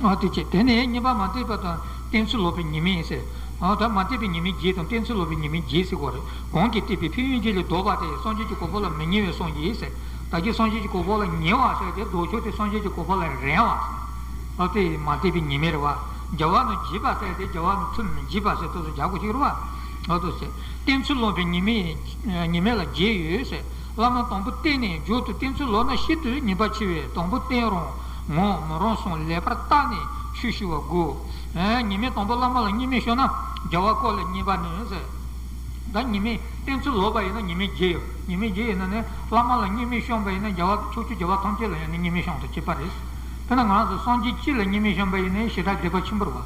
ཨ་དེ་བྱས། དེ་ནས་གཉིས་པ་མ་བསྟེན་པ་དང་བསྟེན་ཚུལ་ལོག་པའི་ཉེས་དམིགས་ཟེར། ཨ་ད་མ་བསྟེན་པའི་ཉེས་དམིགས་བརྒྱད་དང་བསྟེན་ཚུལ་ལོག་པའི་ཉེས་དམིགས་བརྒྱད་ཟེར་གོ་རེད། གོང་གིས་བསྟན་པའི་ཕན་ཡོན་བརྒྱད་ལས་ལྡོག་པ་དེ་སངས་རྒྱས་ཀྱི་གོ་འཕང་ལ་མི་ཉེ་བས་གསུངས་ཀྱི་ཟེར། ད་གིན་སངས་རྒྱས་ཀྱི་གོ་འཕང་ལ་ཉེ་བ་ཟེར་དེ་ལྡོག་ཕྱོགས་དེ་སངས་རྒྱས་ཀྱི་གོ་འཕང་ལ་རན་བ་ཟེར། ཨ་དེ་མ་བསྟེན་པའི་ཉེས་དམིགས་རེད་བ། རྒྱལ་བ་རྣམས་བརྗེད་པ་ཟེར་དེ་རྒྱལ་བ་རྣམས་མཐུ་མི་བརྗེད་པ་ཟེར་དེ་ཚོ་རྒྱག་དགོས་ཀྱི་རེད་བ། ཨ་དེ་ཟེར། བསྟེན་ཚུལ་ལོག་པའི་ཉེས་དམིགས། ཉེས་དམིགས་ལ་བརྒྱད་ཡོད་ཟེར། བླ་མ་དང་པོ་བསྟེན་ནས་མཇུག་ཏུ་བསྟེན་ཚུལ་ལོག་ན། ཤིན་ཏུ་ཉེས་པ་ཆེ་བས། དང་པོ་བསྟེན་རུང་ངོ་མི་རུང་གསུམ་ལེགས་པར་བརྟགས་ནས་ཆོས་ཞུ་བ་དགོས། ཨེ་ཉེས་དམིགས་དང་པོ་བླ་མ་ལ་བརྙས་སྨོད་ཤོར་ན་རྒྱལ་བ་སྐོར་ལ་བརྙས་པ་ནི་ཟེར། ད་ཉེས་དམིགས་བསྟེན་ཚུལ་ལོག་པ་ཡིན་ན་ཉེས་དམིགས་བརྒྱད་ཡོད། ཉེས་དམིགས་བརྒྱད་ཡིན་ན་ནི་བླ་མ་ལ་བརྙས་སྨོད་ཤོར་བ་ཡིན་ན་རྒྱལ་བ་ཕྱོགས་བཅུའི་རྒྱལ་བ་ཐམས་ཅད་ལ་ཡང་ནི་བརྙས་སྨོད་ཤོར་དང་གཅིག་པ་རེད། དཔེར་ན་ང་རང་ཚོ་སངས་རྒྱས་གཅིག་ལ་བརྙས་སྨོད་བཤམས་པ་ཡིན་ན་ཞེ་དྲག་སྡིག་པ་ཆེན་པོ་རེད་བ།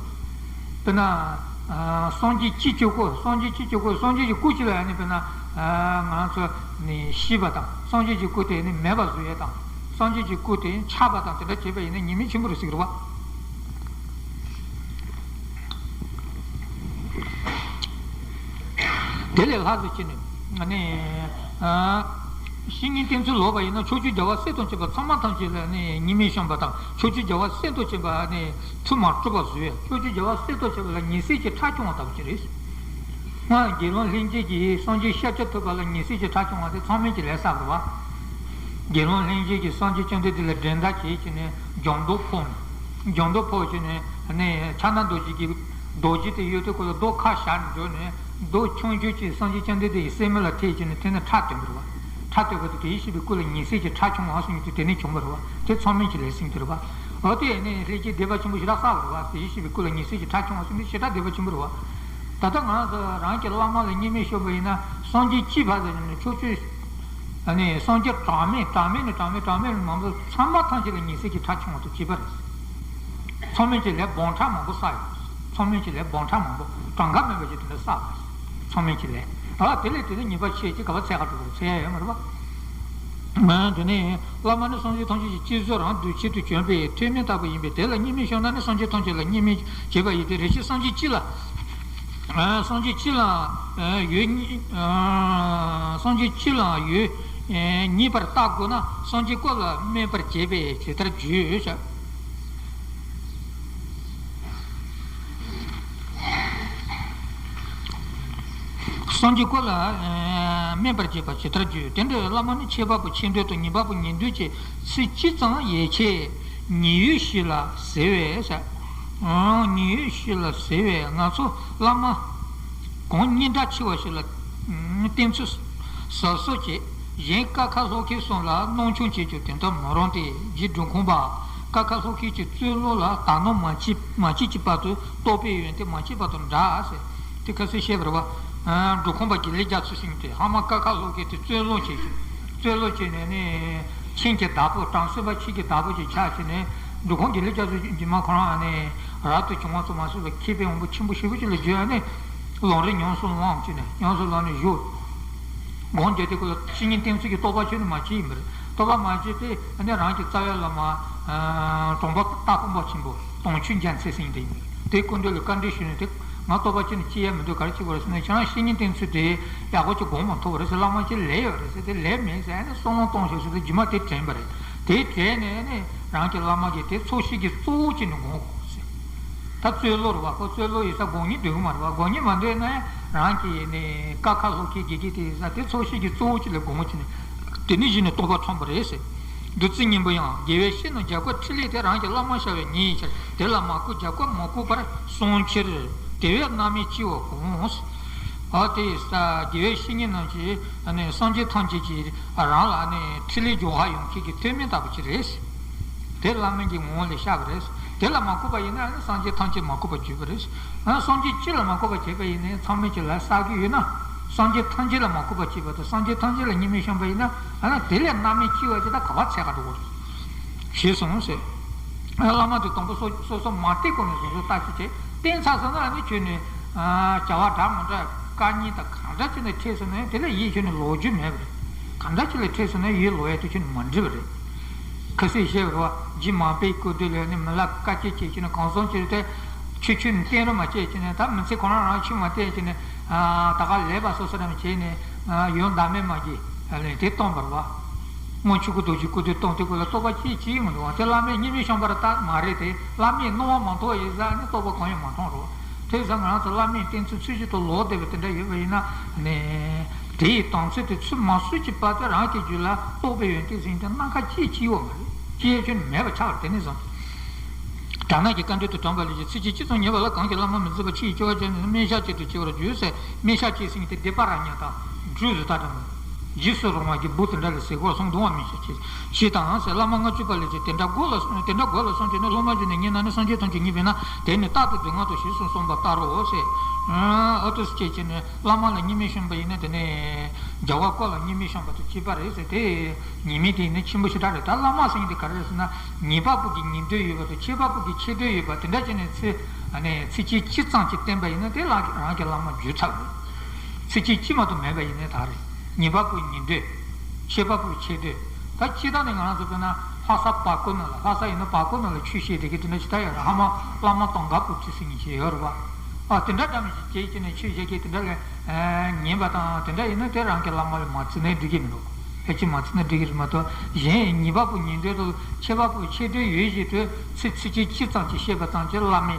དཔེར་ན། ཨ་སངས་རྒྱས་གཅིག་གི་སྐུ། སངས་རྒྱས་གཅིག་གི་སྐུ། སངས་རྒྱས་ཀྱི་སྐུ་གཅིག་ལ་ཡང་ནི་དཔེར་ན། ཨ་ང་རང་ཚོ་ནི་ཤིས་པ་དང་། སངས་རྒྱས་ཀྱི་སྐུ་དེ་ནི་མེད་པ་བཟོ་ཡས་དང་། སངས་རྒྱས་ཀྱི་སྐུ་དེ་ཆག་པ་དང་དེ་འདྲ་བྱས་པ་ཡིན་ན་ཉེས་དམིགས་ཆེན་པོ་རེད་ཟེར་གི་རེད་བ། དེ་ལས་ལྷག་ཏུ་ཕྱིན་ནས་ནི། ཨ། བཤེས་གཉེན་བསྟེན་ཚུལ་ལོག་པ་ཡིན་ན། ཕྱོགས་བཅུའི་རྒྱལ་བ་སྲས་དང་བཅས་པ་ཚང་མ་ཐམས་ཅད་ལ་ནི་ཉི་མའི་བཤམས་པ་དང་། ཕྱོགས་བཅུའི་རྒྱལ་བ་སྲས་དང་བཅས་པ་ནི་ཐུར་མ་དཀྲུགས་པ་བཟོས། ཕྱོགས་བཅུའི་རྒྱལ་བ་སྲས་དང་བཅས་པ་ལ་ཉི་ཟེར་གྱི་ཁྲག་ཕྱུང་བ་ལྟ་བུ་ཅིག་རེད། སྔར་དགེ་སློང་ལྷན་རྒྱས་ཀྱིས་སངས་རྒྱས་ཤཱཀྱ་ཐུབ་པ་ལ་ཉི་ཟེར་གྱི་ཁྲག་ཕྱུང་བ་དེ་ཚང་མས་ཀྱིས་ལས་བསགས་པ་རེད་བ། དགེ་སློང་ལྷན་རྒྱས་ཀྱིས་སངས་རྒྱས་བཅོམ་ལྡན་འདས་ལ་འགྲན་ཟླ་བྱེད་ཀྱི་ནས་སྦྱང་བརྡར་ཕོག་ནས། སྦྱང་བརྡར་ཕོག་བྱས་ནས་ནས་ཕྱག་ན་རྡོ་རྗེ་གི་རྡོ་རྗེ་དེ་གཡུགས་དུས་ཁོ་ལ་རྡོ་ཁ་བཞག་ནས་འགྲོ་ནས། རྡོ་ཆུང་ཆུང་ཅིག་སངས་རྒྱས་བཅོམ་ལྡན་འདས་ཀྱི་སེན་མོ་ལ་ཐེབས་བྱས་ནས་དེ་ནས་ཁྲག་ཐོན་པ་རེད་བ། ཁྲག་ཐོན་པ་དེ་དེ་བཞིན་གཤེགས་པའི་སྐུ་ལ་ཉི་ཟེར་གྱི་ཁྲག་ཕྱུང་བ་ཟེར་མཁན་དེ་དེ་ནས་བྱུང་བ་རེད་བ། དེ་ཚང་མས་ཀྱིས་ལས་ཟིན་དེ་རེད་བ། འོ་དེ་ནས་ལྷས་ཀྱིས་སྡིག་པ་ཆེན་པོ་ཞེ་དྲག་བསགས་པ་རེད་བ། དེ་བཞིན་གཤེགས་པའི་སྐུ་ལ་ཉི་ཟེར་གྱི་ཁྲག་ཕྱུང་བ་ཟེར་མཁན་དེ་ཞེ་དྲག་སྡིག་པ་ཆེན་པོ་རེད་བ། ད་ལྟ་ང་རང་ཚོ་རང་གི་བླ་མ་ལ་མཉེས་མེད་བཤམས་པ་ཡིན་ན། སངས་རྒྱས་གཅིག་ཕར་ཟེར་ནས་ཕྱོགས་བཅུའི་ཨ་ནི་སངས་རྒྱས་གྲངས་མེད་གྲངས་མེད་ནས་གྲངས་མེད་གྲངས་མེད་མང་པོ་ཚང་མ་ཐམས་ཅད་ལ་ཉི་ཟེར་གྱི་ཁྲག་ཕྱུང་བ་དང་བཅས་པ་རེད། ཚང་མས་ཀྱིས་ལས་སྦོམ་ཕྲ་མང་པོ་བསགས་ཡོད། ཚང་མས་ཀྱིས་ལས་སྦོམ་ཕྲ་མང་པོ་གྲངས་ཀ་མེད་པ་ཞིག་དེ་འདྲ་བསགས་པ་རེད། ཚང་མས་ཀྱིས་ལས། ཨ་དེ་ལས་དེ་ནས་ཉེས་པ་ཆེ་ཅིག་ག་པར་འཚོལ་ག་འགྲོ་དགོས་རེད། འཚོལ་ཡ་ཡོད་མ་རེད་པ། ཨ་དེ་ནས་བླ་མ་ནི་སངས་རྒྱས་ཐམས་ཅད་ཀྱི་སྤྱི་གཟུགས་རང་དུ་ཆེད་དུ་བྱོན་པའི་ཐུགས་དམན་ལྟ་བུ་ཡིན་པས། དེ་ལ་མཉེས་མེད་བཤམས་ན་ནི་སངས་རྒྱས་ཐམས་ཅད་ལ་མཉེས་མེད་བྱེད་པ་ཡིན་ཏེ། རེ་ཞིག་སངས་རྒྱས་སྤྱི་ལ། ཨ་སངས་རྒྱས་སྤྱི་ལ་ཨ་ཡོད་ཉེ་ཨ་སངས་རྒྱས་སྤྱི་ལ་ཡོད་ཉེ་བར་བལྟ་དགོས་ན། སངས་རྒྱས་སྐུ་ལ་དམན་པར་བྱས་པས་ཇི་ལྟར་བརྗོད་བྱ། སངས་རྒྱས་སྐུ་ལ་ཨ་དམན་པར་བྱས་པ་ཇི་ལྟར་བརྗོད། དེ་འདྲའི་བླ་མ་ནི་ཁྱད་པར་པོ་ཆེ་འདོད་དང་ཉེ་བར་པོ་ཉེ་འདོད་ཀྱི་ཚིག་གཅིག་ཙམ་ཡིད་ཆེས་ཉེ་ཡོད་བཞི་ལ་ཟེར་བས་ཟེར། ཨང་ཉེ་ཡོད་བཞི་ལ་ཟེར་བས། ང་ཚོ་བླ་མ་གང་སྙན་གྲགས་ཆེ་བ་ཞིག་ལ་ཨང་བསྟེན་ཚུལ་གཟབ་གཟབ་བྱེད། གཞན་ཀ་ཁ་ལྷོ་ཁའི་གསུང་ལ་སྣང་ཆུང་བྱེད་རྒྱུ་དོན་དག་མི་རུང་སྟེ། རྗེ་འབྲི་གུང་པ། ཀ་ཁ་ལྷོ་ཁའི་གི་རྩོད་ལོ་ལ་དག་སྣང་མ་བྱེད་མ་བྱེད་ཀྱི་བར་དུ་རྟོགས་པའི་ཡོན་ཏན་མ་སྐྱེས་བར་དུ་འདྲ་ཟེར། དེ་ཁ་སང་བཤད་པ་རེད་བ། ཨ་འབྲི་གུང་པ་དགེ་ལེགས་རྒྱ་མཚོ་ཟེར་མཁན་དེ་ཧ་མ་ཀ་ཁ་ལྷོ་ཁའི་དེ་རྩོད་ལོ་བྱེད་ཀྱི། རྩོད་ལོ་བྱས་ནས་ནི་ཁྱིམ་གྱི་བདག་པོ། བྲམ་ཟེ་པ་ཁྱིམ་གྱི་བདག་པོ་ཅིག་ཆགས་བྱས་ནས། འབྲི་གུང་དགེ་ལེགས་རྒྱ་མཚོ་རྗེས་མ་ཁོ་རང་ནི་རབ་ཏུ་བྱུང་བ་ཙམ་མ་ཟད་པའི་མཁས་པའི་དབང་པོ་ཆེན་པོ་ཞེ་པོ་ཅིག་ལ་བརྗོད་ནས། ལམ་རིམ་ཉམས་སུ་བླངས་བྱས་ནས། ཉམས་སུ་བླངས་ནས་བཞུགས། སྒོམ་བརྒྱབ་དུས་ཁོ་ལ་བཤེས་གཉེན་བསྟེན་ཚུལ་གྱི་རྟོགས་པ་ཁྱོན་ནས་མ་སྐྱེས་ཡིན་པ་རེད། རྟོགས་པ་མ་སྐྱེས་ཏེ་ཨ་ནི་རང་གི་རྩ་བའི་བླ་མ་གྲོང་པ་སྟག་ཕུང་པ་ཆེན་པོ་དྭངས་ཆོས་རྒྱལ་མཚན་ཟེར་མཁན་དེ་ཡིན་པ་རེད། དེའི་སྐུ་མདུན་ལ་བཀའ་འདྲི་ཞུས་ནས། དེ་ང་རྟོགས་པ་ཁྱོན་ནས་སྐྱེ་ཡ་མི་འདུག་ག་རེ་བྱེད་དགོས་རེད་ཟེར་ན། ཁྱེད་རང་བཤེས་གཉེན་བསྟེན་ཚུལ་དེ་ཡག་པོ་ཅིག་སྒོམ་མ་ཐུབ་པ་རེད་ཟེར། བླ་མ་ཅིག་ལས་ཡོད་རེད་ཟེར། དེ་ལས་མེད་ཟེར། ཨ་ནི་གསང་བ་གཏོང་ཤོག་ཟེར་ཏེ་རྗེས་མ་དེ་དྲན་པ་རེད། དེ་དྲན་ནས་ཨ་ནི་རང་གི་བླ་མ་གིས་དེ་ཚོགས་ཞིང་གི་གཙོ་བོ་བྱས་ནས་སྒོམ་དགོས་ཟེར། ད་རྩོད་ལོ་རེད་བ། ཁོ་རྩོད་ལོ་ཡིན་ས་སྒོམ་སྙིང་འདོད་ཀྱི་མ་རེད་བ། སྒོམ་སྙིང་མ་འདོད་ན་རང་གི་ནི་ཀ་ཁ་ལྷོ་ཁའི་དགེ་རྒན་དེ་ཡིན་ས་དེ་ཚོགས་ཞིང་གི་གཙོ་བོ་ཅིག་ལ་སྒོམ་བྱས་ནས། དེ་ནས་གཞི་ནས་རྟོགས་པ་ཐོན་པ་རེད་ཟེར། བདུད་རྩི་སྙིང་པོ་ཡང་། དགེ་བའི་བཤེས་རྣམས་བྱ་རྒོད་ཕྲིན་ལས་དེ། རང་གི་བླ་མ་བྱ་བའི་ཉིན་ཕྱིར། དེ་ལ་མ་བསྐུལ་བྱ་རྒོད་མ་བསྐུལ་བར་གསུངས་ཕྱིར། དེ་བས་རྣམ་སྨིན་ལྕི་བ་གང་ཟེར། ཨ་དེ་ས་དགེ་བའི་བཤེས་གཉེན་རྣམས་ཀྱིས་ཨ་ནི་སངས་རྒྱས་ཐམས་ཅད་ཀྱིས་རང་ལ་ཨ་ནི་ཕྲིན་ལས་སྦྱོང་བར་ཡོང་མཁན་གྱི་ཐུགས་སྨོན་ལྟ་བུ་ཅིག་རེད། དེ་བླ་མ་གི་ངོ་བོ་ལ་ཤར་བ་རེད། དེ་ལ་མ་བསྐུལ་བ་ཡིན་ན་ཨ་ནི་སངས་རྒྱས་ཐམས་ཅད་མ་བསྐུལ་བར་གྱུར་པ་རེད། ཨ་སངས་རྒྱས་སྤྱི་ལ་མ་བསྐུལ་བ་བྱས་པ་ཡིན་ན་ཚང་མས་ཀྱི་ལས་བསགས་ཀྱི་ཡོད་ན། སངས་རྒྱས་ཐམས་ཅད་ལ་མ་བསྐུལ་བ་བྱས་པ་དང་། སངས་རྒྱས་ཐམས་ཅད་ལ་མཉེས་མེད་བཤམས་པ་ཡིན་ན། ཨ་ནི་དེ་ལས་རྣམ་སྨིན་ལྕི་བ་ཅིག་ད་ག་པར་འཚོལ་ག་འགྲོ་དགོས་རེད། ཞེས་གསུངས་སོ། བླ་མ་དེ་དང་པོ་སོ་སོ་སོ་མ་བསྟེན་གོང་ནས་སོ་སོ་ལྟ་ཞིབ་བྱས། བསྟེན་ཚར་སོང་ན་ཨ་ནི་ཁྱོད་ནི་བྱ་བ་འདྲ་མི་འདྲ་དཀའ་ངལ་དང་གང་འདྲ་ཅིག་ནས་འཕྲད་སོང་ན་དེ་ལ་ཡིད་ཁྱོད་ནི་ལོག་རྒྱུ་མེད་པ་རེད། གང་འདྲ་ཅིག་ལ་འཕྲད་སོང་ན་ཡིད་ལོག་ཡ་དེ་ཁྱོད་ནི་མ་འགྲིག་པ་རེད། ཁ་སང་བཤད་པ་རེད་བ། རྗེ་མར་པའི་སྐུ་མདུན་ལ་ནི་མི་ལ་བཀའ་བཀྱོན་བྱས་ཀྱི་ནི་གང་བྱུང་ཅིག་དེ། ཆོས་ཁྱོད་ནི་བསྟེན་རོགས་མ་བྱེད་ཀྱི་ནི། ད་མི་ཚེ་ཁོ་རང་རང་ཆོས་མ་བསྟེན་ཀྱི་ནི། ད་ག་ལས་པ་སོ་སོ་རང་བྱས་ནས་ཡོན་བདག་མེད་མ་གྱིས་དེ་བཏང་བ་རེད་བ། སྔོན་ཆོས་སྐུ་རྡོ་རྗེ་སྐུ་མདུན་བཏང་དུས་སྐུ་ལ་རྟོགས་པ་ཅི་ཅི་མི་འདུག་བ། དེ་བླ་མས་མཉེས་མེད་བཤམས་པ་རེད། ད་མ་རེད་དེ། བླ་མས་གནང་བ་མ་གཏོགས་ཡིན་ས་ནི་རྟོགས་པ་གང་ཡང་མ་ཐོན་རོགས། དེ་ཡིན་ཙང་ང་རང་ཚོ་བླ་མས་བསྟེན་ཚུལ་ཚུལ་བཞིན་དུ་ལོག་བསྡད་པ་དེ་འདྲ་ཡོད་པ་ཡིན་ན་ནི། དེ་ཡི་དམ་ཚིག་དེ་ཚུལ་མ་བཟོད་ཀྱི་བར་དུ་རང་གི་རྒྱུད་ལ་རྟོགས་པའི་ཡོན་ཏན་ཟེར་མཁན་དེ་སྣ་ཁ་གཅིག་སྐྱེ་ཡོད་མ་རེད། སྐྱེ་ཡ་ཁྱོན་ནས་མེད་པ་ཆགས་པ་རེད། དེ་ནས་བཟུང་། དགྲ་ནག་གི་བཀའ་འདྲི་དུ་དྲངས་པ་ལས་ཀྱི། ཚིགས་བཅད་གཅིག་ཙམ་ཉན་པ་ལ་གང་གིས་བླ་མ་མི་བརྫི་བར་ཆོས་ཀྱི་སྐྱེ་བ་སྦྱར་ནས་སྨན་ཤ་གཅིག་ཏུ་སྐྱེ་བར་འགྱུར་ཟེར། སྨན་ཤ་གཅིག་ཟེར་མཁན་དེ་བི་པ་ར་ཉ་དང་སྦྲུལ་བཟོ་ལྟ་དང་། རྗེས་སུ་རུང་བ་གི་སྦུག་དེ་འདྲ་ལ་ཟེར་གོ་གསུངས་འདུག་བ། སྨན་ཤ་གཅིག་ཞེས་དང་ཟེར། བླ་མ་ལྔ་བཅུ་པ་ལས་ཀྱི་དེ་འདྲ་དགོས་ལ་གསུངས། དེ་འདྲ་དགོས་ལ་གསུངས་བྱས་ནས་སློབ་མ་བརྒྱུད་ནས་ཉན་ན་ནི་སངས་རྒྱས་ཐམས་ཅད་ཉིད་པས་ན། དེ་ནི་རྟག་ཏུ་སྡུག་བསྔལ་དུ་ཞེས་སུ་གསུངས་པ་ལྟར་རོ་ཟེར། ཨ་ཏུ་སྐྱེས་བྱས་ནས་བླ་མ་ལ་མཉེས་མེད་བཤམས་པ་ཡིན་ན་དེ་ནི་རྒྱལ་བ་སྐུ་ལ་མཉེས་མེད་བཤམས་པ་དང་གཅིག་པ་རེད་ཟེར། དེ། ཉེས་དམིགས་དེ་ནི་ཆེན་པོ་ཞེ་དྲག་རེད། ད་བླ་མ་ཟེར་མཁན་དེ་ག་རེ་རེད་ཟེར་ན། ཉེ་བར་བུ་གི་ཉེ་འདོད་ཡོད་པ་དང་ཁྱད་པར་བུ་གི་ཆེ་འདོད་ཡོད་པ་དེ་འདྲ་བྱས་ནས་ཚེ། ཨ་ནི་ཚིགས་བཅད་གཅིག་ཙམ་གྱིས་བསྟན་པ་ཡིན་ན་དེ་ལ་རང་གི་བླ་མ་འགྱུར་ཚར་བ་རེད། ཚིགས་བཅད་གཅིག་མ་གཏོགས་མེད་པ་ཡིན་ནའི་ད་རེད། ཉེ་བར་བུ་ཉེ་འདོད། ཁྱད་པར་བུ་ཆེ་འདོད། ད་སྤྱིར་བཏང་ནས་ང་རང་ཚོ་དཔེར་ན་ལྷ་ས་བར་སྐོར་ནང་ལ། ལྷ་ས་ཡིན་ན་བར་སྐོར་ནང་ལ་ཆོས་བཤད་བསྡད་མཁན་དེ་འདྲ་ཅིག་ད་ཡོད་རེད། ཧ་མ་བླ་མ་དང་ག་པོ་ཅིག་ཟེར་མཁན་ཅིག་ཡོད་རེད་བ། ཨ་དེ་འདྲ་འདྲ་མི་ཞིག་བྱས་བྱས་ནས་ཆོས་བཤད་མཁན་དེ་འདྲ་ལ་ཉན་པ་དང་དེ་འདྲ་ཡིན་ན་དེ་རང་གི་བླ་མ་ལ་མ་བརྩི་ནའི་འགྲིག་གི་མི་འདུག་ཕལ་ཆེར་མ་བརྩིས་ན་འགྲིག་གི་རེད་མ་གཏོགས། གཞན་ཉེས་པ་པོ་ཉེས་འདོད་དང་ཁྱད་པར་པོ་ཁྱད་འདོད་ཡོད་བཞིན་དུ་ཚིག་ཚིགས་བཅད་གཅིག་ཙམ་གྱིས་བཤད་པ་ཙམ་གྱིས་བླ་མའི་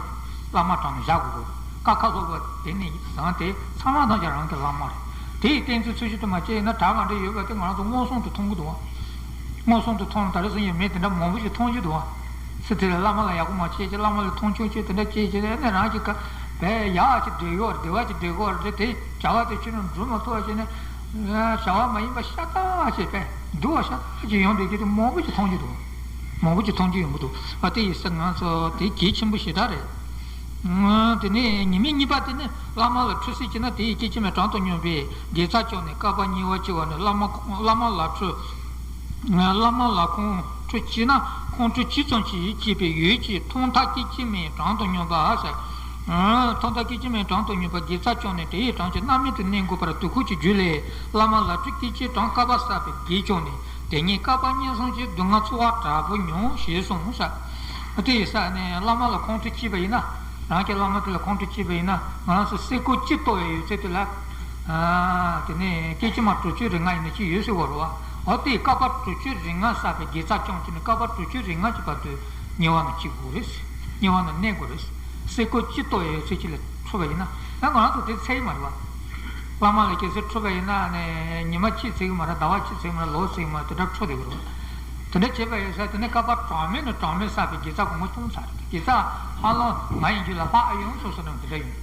བླ་མ་གྲངས་ནས་བཞག་དགོས། ཀ་ཁ་སློབ་པ་དེ་ནས་བཟུང་སྟེ་ཚང་མ་ཐམས་ཅད་རང་གི་བླ་མ་རེད། དེ་ཡི་གཏན་ཚིགས་ཚུལ་བཞིན་དུ་མ་དཔྱད་ན་གྲ་མ་འདྲ་ཡོད་པ་དེ་ང་རང་ཚོ་མངོན་སུམ་དུ་མཐོང་གི་འདུག་བ། མངོན་སུམ་དུ་མཐོང་ན་ད་རེས་སང་ཉིན་མི་དེ་འདྲ་མང་པོ་ཞིག་མཐོང་རྒྱུ་འདུག་བ། སུ་དེ་ལ་བླ་མ་ལ་ཡག་པོ་མ་བྱས་ཀྱི་བླ་མ་ལ་མཐོང་ཆུང་བྱས་དེ་འདྲ་བྱས་ཀྱི་ནས་རང་གི་ཀ་བས་ཡག་ཅིག་འདོད་གོ་བདེ་བ་ཅིག་འདོད་གོ་རེད། དེ་བྱ་བ་དེ་ཁྱོད་རང་འགྲུབ་མ་ཐུབ་པ་བྱས་ནས། བྱ་བ་མ་ཡིན་པ་ཤ་སྟག་ཅིག་བས་སྡུག་པ་ཤ་སྟག་ཅིག་ཡོང་བསྡད་ཀྱི་དེ་མང་པོ་ཅིག་མཐོང་རྒྱུ་འདུག་མང་པོ་ཅིག་མཐོང་རྒྱུ་ཡོང་གི་འདུག་ཨ་དེ་ཡིན་ཙང་ང་ཚོ་དེ་གལ་ཆེན་པོ་ཞེ་དྲག་རེད། དེ་ནས་ཉི་མ་གཉིས་པ་དེ་ནི་བླ་མ་ལ་ཁྲུས་གསོལ་བྱས་ན་དེ་ཡི་སྐད་ཅིག་མའི་གྲངས་དང་སྙོམས་པའི་དགེ་རྩ་བསྐྱངས་ནས་བསྐལ་པ་གཉིས་པ་སྐྱེ་བ་ནི། བླ་མ་བླ་མ་ལ་ཁྲུས། བླ་མ་ལ་ཁོང་ཁྲོ་སྐྱེས་ན་ཁོང་ཁྲོ་སྐྱེས་ཙམ་གྱིས་སྐྱེས་པའི་ཡུལ་གྱི་ཐོག་མཐའ་སྐད་ཅིག་མའི་གྲངས་དང་སྙོམས་པ་ཟེར། ཐོག་མཐའ་སྐད་ཅིག་མའི་གྲངས་དང་སྙོམས་པ་དགེ་རྩ་བསྐྱངས་ནས་དེ་ཡི་གྲངས་ཀྱིས་རྣམ་སྨིན་དུ་གནས་དགོས་པར་དུས་འཁོར་གྱི་རྒྱུད་ལས། བླ་མ་ལ་ཁྲུས་སྐད་ཅིག་གྲངས་བསྐལ་པ་བསགས་པའི་དགེ་བསྐྱངས་ནས་དེ་ཉིད་བསྐལ་པ་གཉིས་གསུམ་གྱི་སྡུག་བསྔལ་ཚོར་བ་དྲག་པོ་མྱོང་ཞེས་གསུངས་ས། དེ་ཡི་ས་ནས་བླ་མ་ལ་ཁོང་ཁྲོ་སྐྱེས་པ་ཡིན་ན། རང་གི་བླ་མ་དེ་ལ་ཁོང་ཁྲོ་སྐྱེས་པ་ཡིན་ན་ང་རང་ཚོ་སེ་གོལ་གཅིག་གཏོགས་པའི་ཡོད་ཚད་དེ་ལ། དེ་ནས་སྐད་ཅིག་མ་དྲུག་ཅུ་རེ་ལྔ་ཡིན་ན་ཅི་ཡོད་ཟེར་བ་རེད་བ། འོ་དེ་བསྐལ་པ་དྲུག་ཅུ་རེ་ལྔ་བསགས་པའི་དགེ་རྩ་བསྐྱངས་བྱས་ནས་བསྐལ་པ་དྲུག་ཅུ་རེ་ལྔ་གྱི་བར་དུ་དམྱལ་བ་ན་སྐྱེ་དགོས་རེད། དམྱལ་བ་ན་གནས་དགོས་རེད། སེ་གོལ་གཅིག་གཏོགས་ཡོད་ཚད་ཅིག་ལ་འཁྲུངས་པ་ཡིན་ན་ཡང་ང་རང་ཚོ་དེ་ཚད་ཀྱི་མ་རེད་བ། བླ་མ་ལ་གལ་སྲིད་འཁྲུངས་པ་ཡིན་ན་ནས་ཉི་མ་གཅིག་ཚད་ཀྱི་མ་རེད། ཟླ་བ་གཅིག་ཚད་ཀྱི་མ་རེད། ལོ་ཚད་ཀྱི་མ་རེད། དེ་འདྲ་འཁྲུངས་བསྡད་ཀྱི་རེད་བ། དེ་འདྲ་བྱས་པ་ཡིན་ས་དེ་ནས་བསྐལ་པ་གྲངས་མེད་ནས་གྲངས་མེད་བསགས་པའི་དགེ་རྩ་གོང་མ་བསྐྱངས་ཚར་རེད། དགེ་རྩ་ཧ་ལམ་ང་ཡིན་རྒྱུ་ལ་ལྷག་ཨེ་ཡོང་སོ་སོ་ནས་དེ་འདྲ་ཡིན།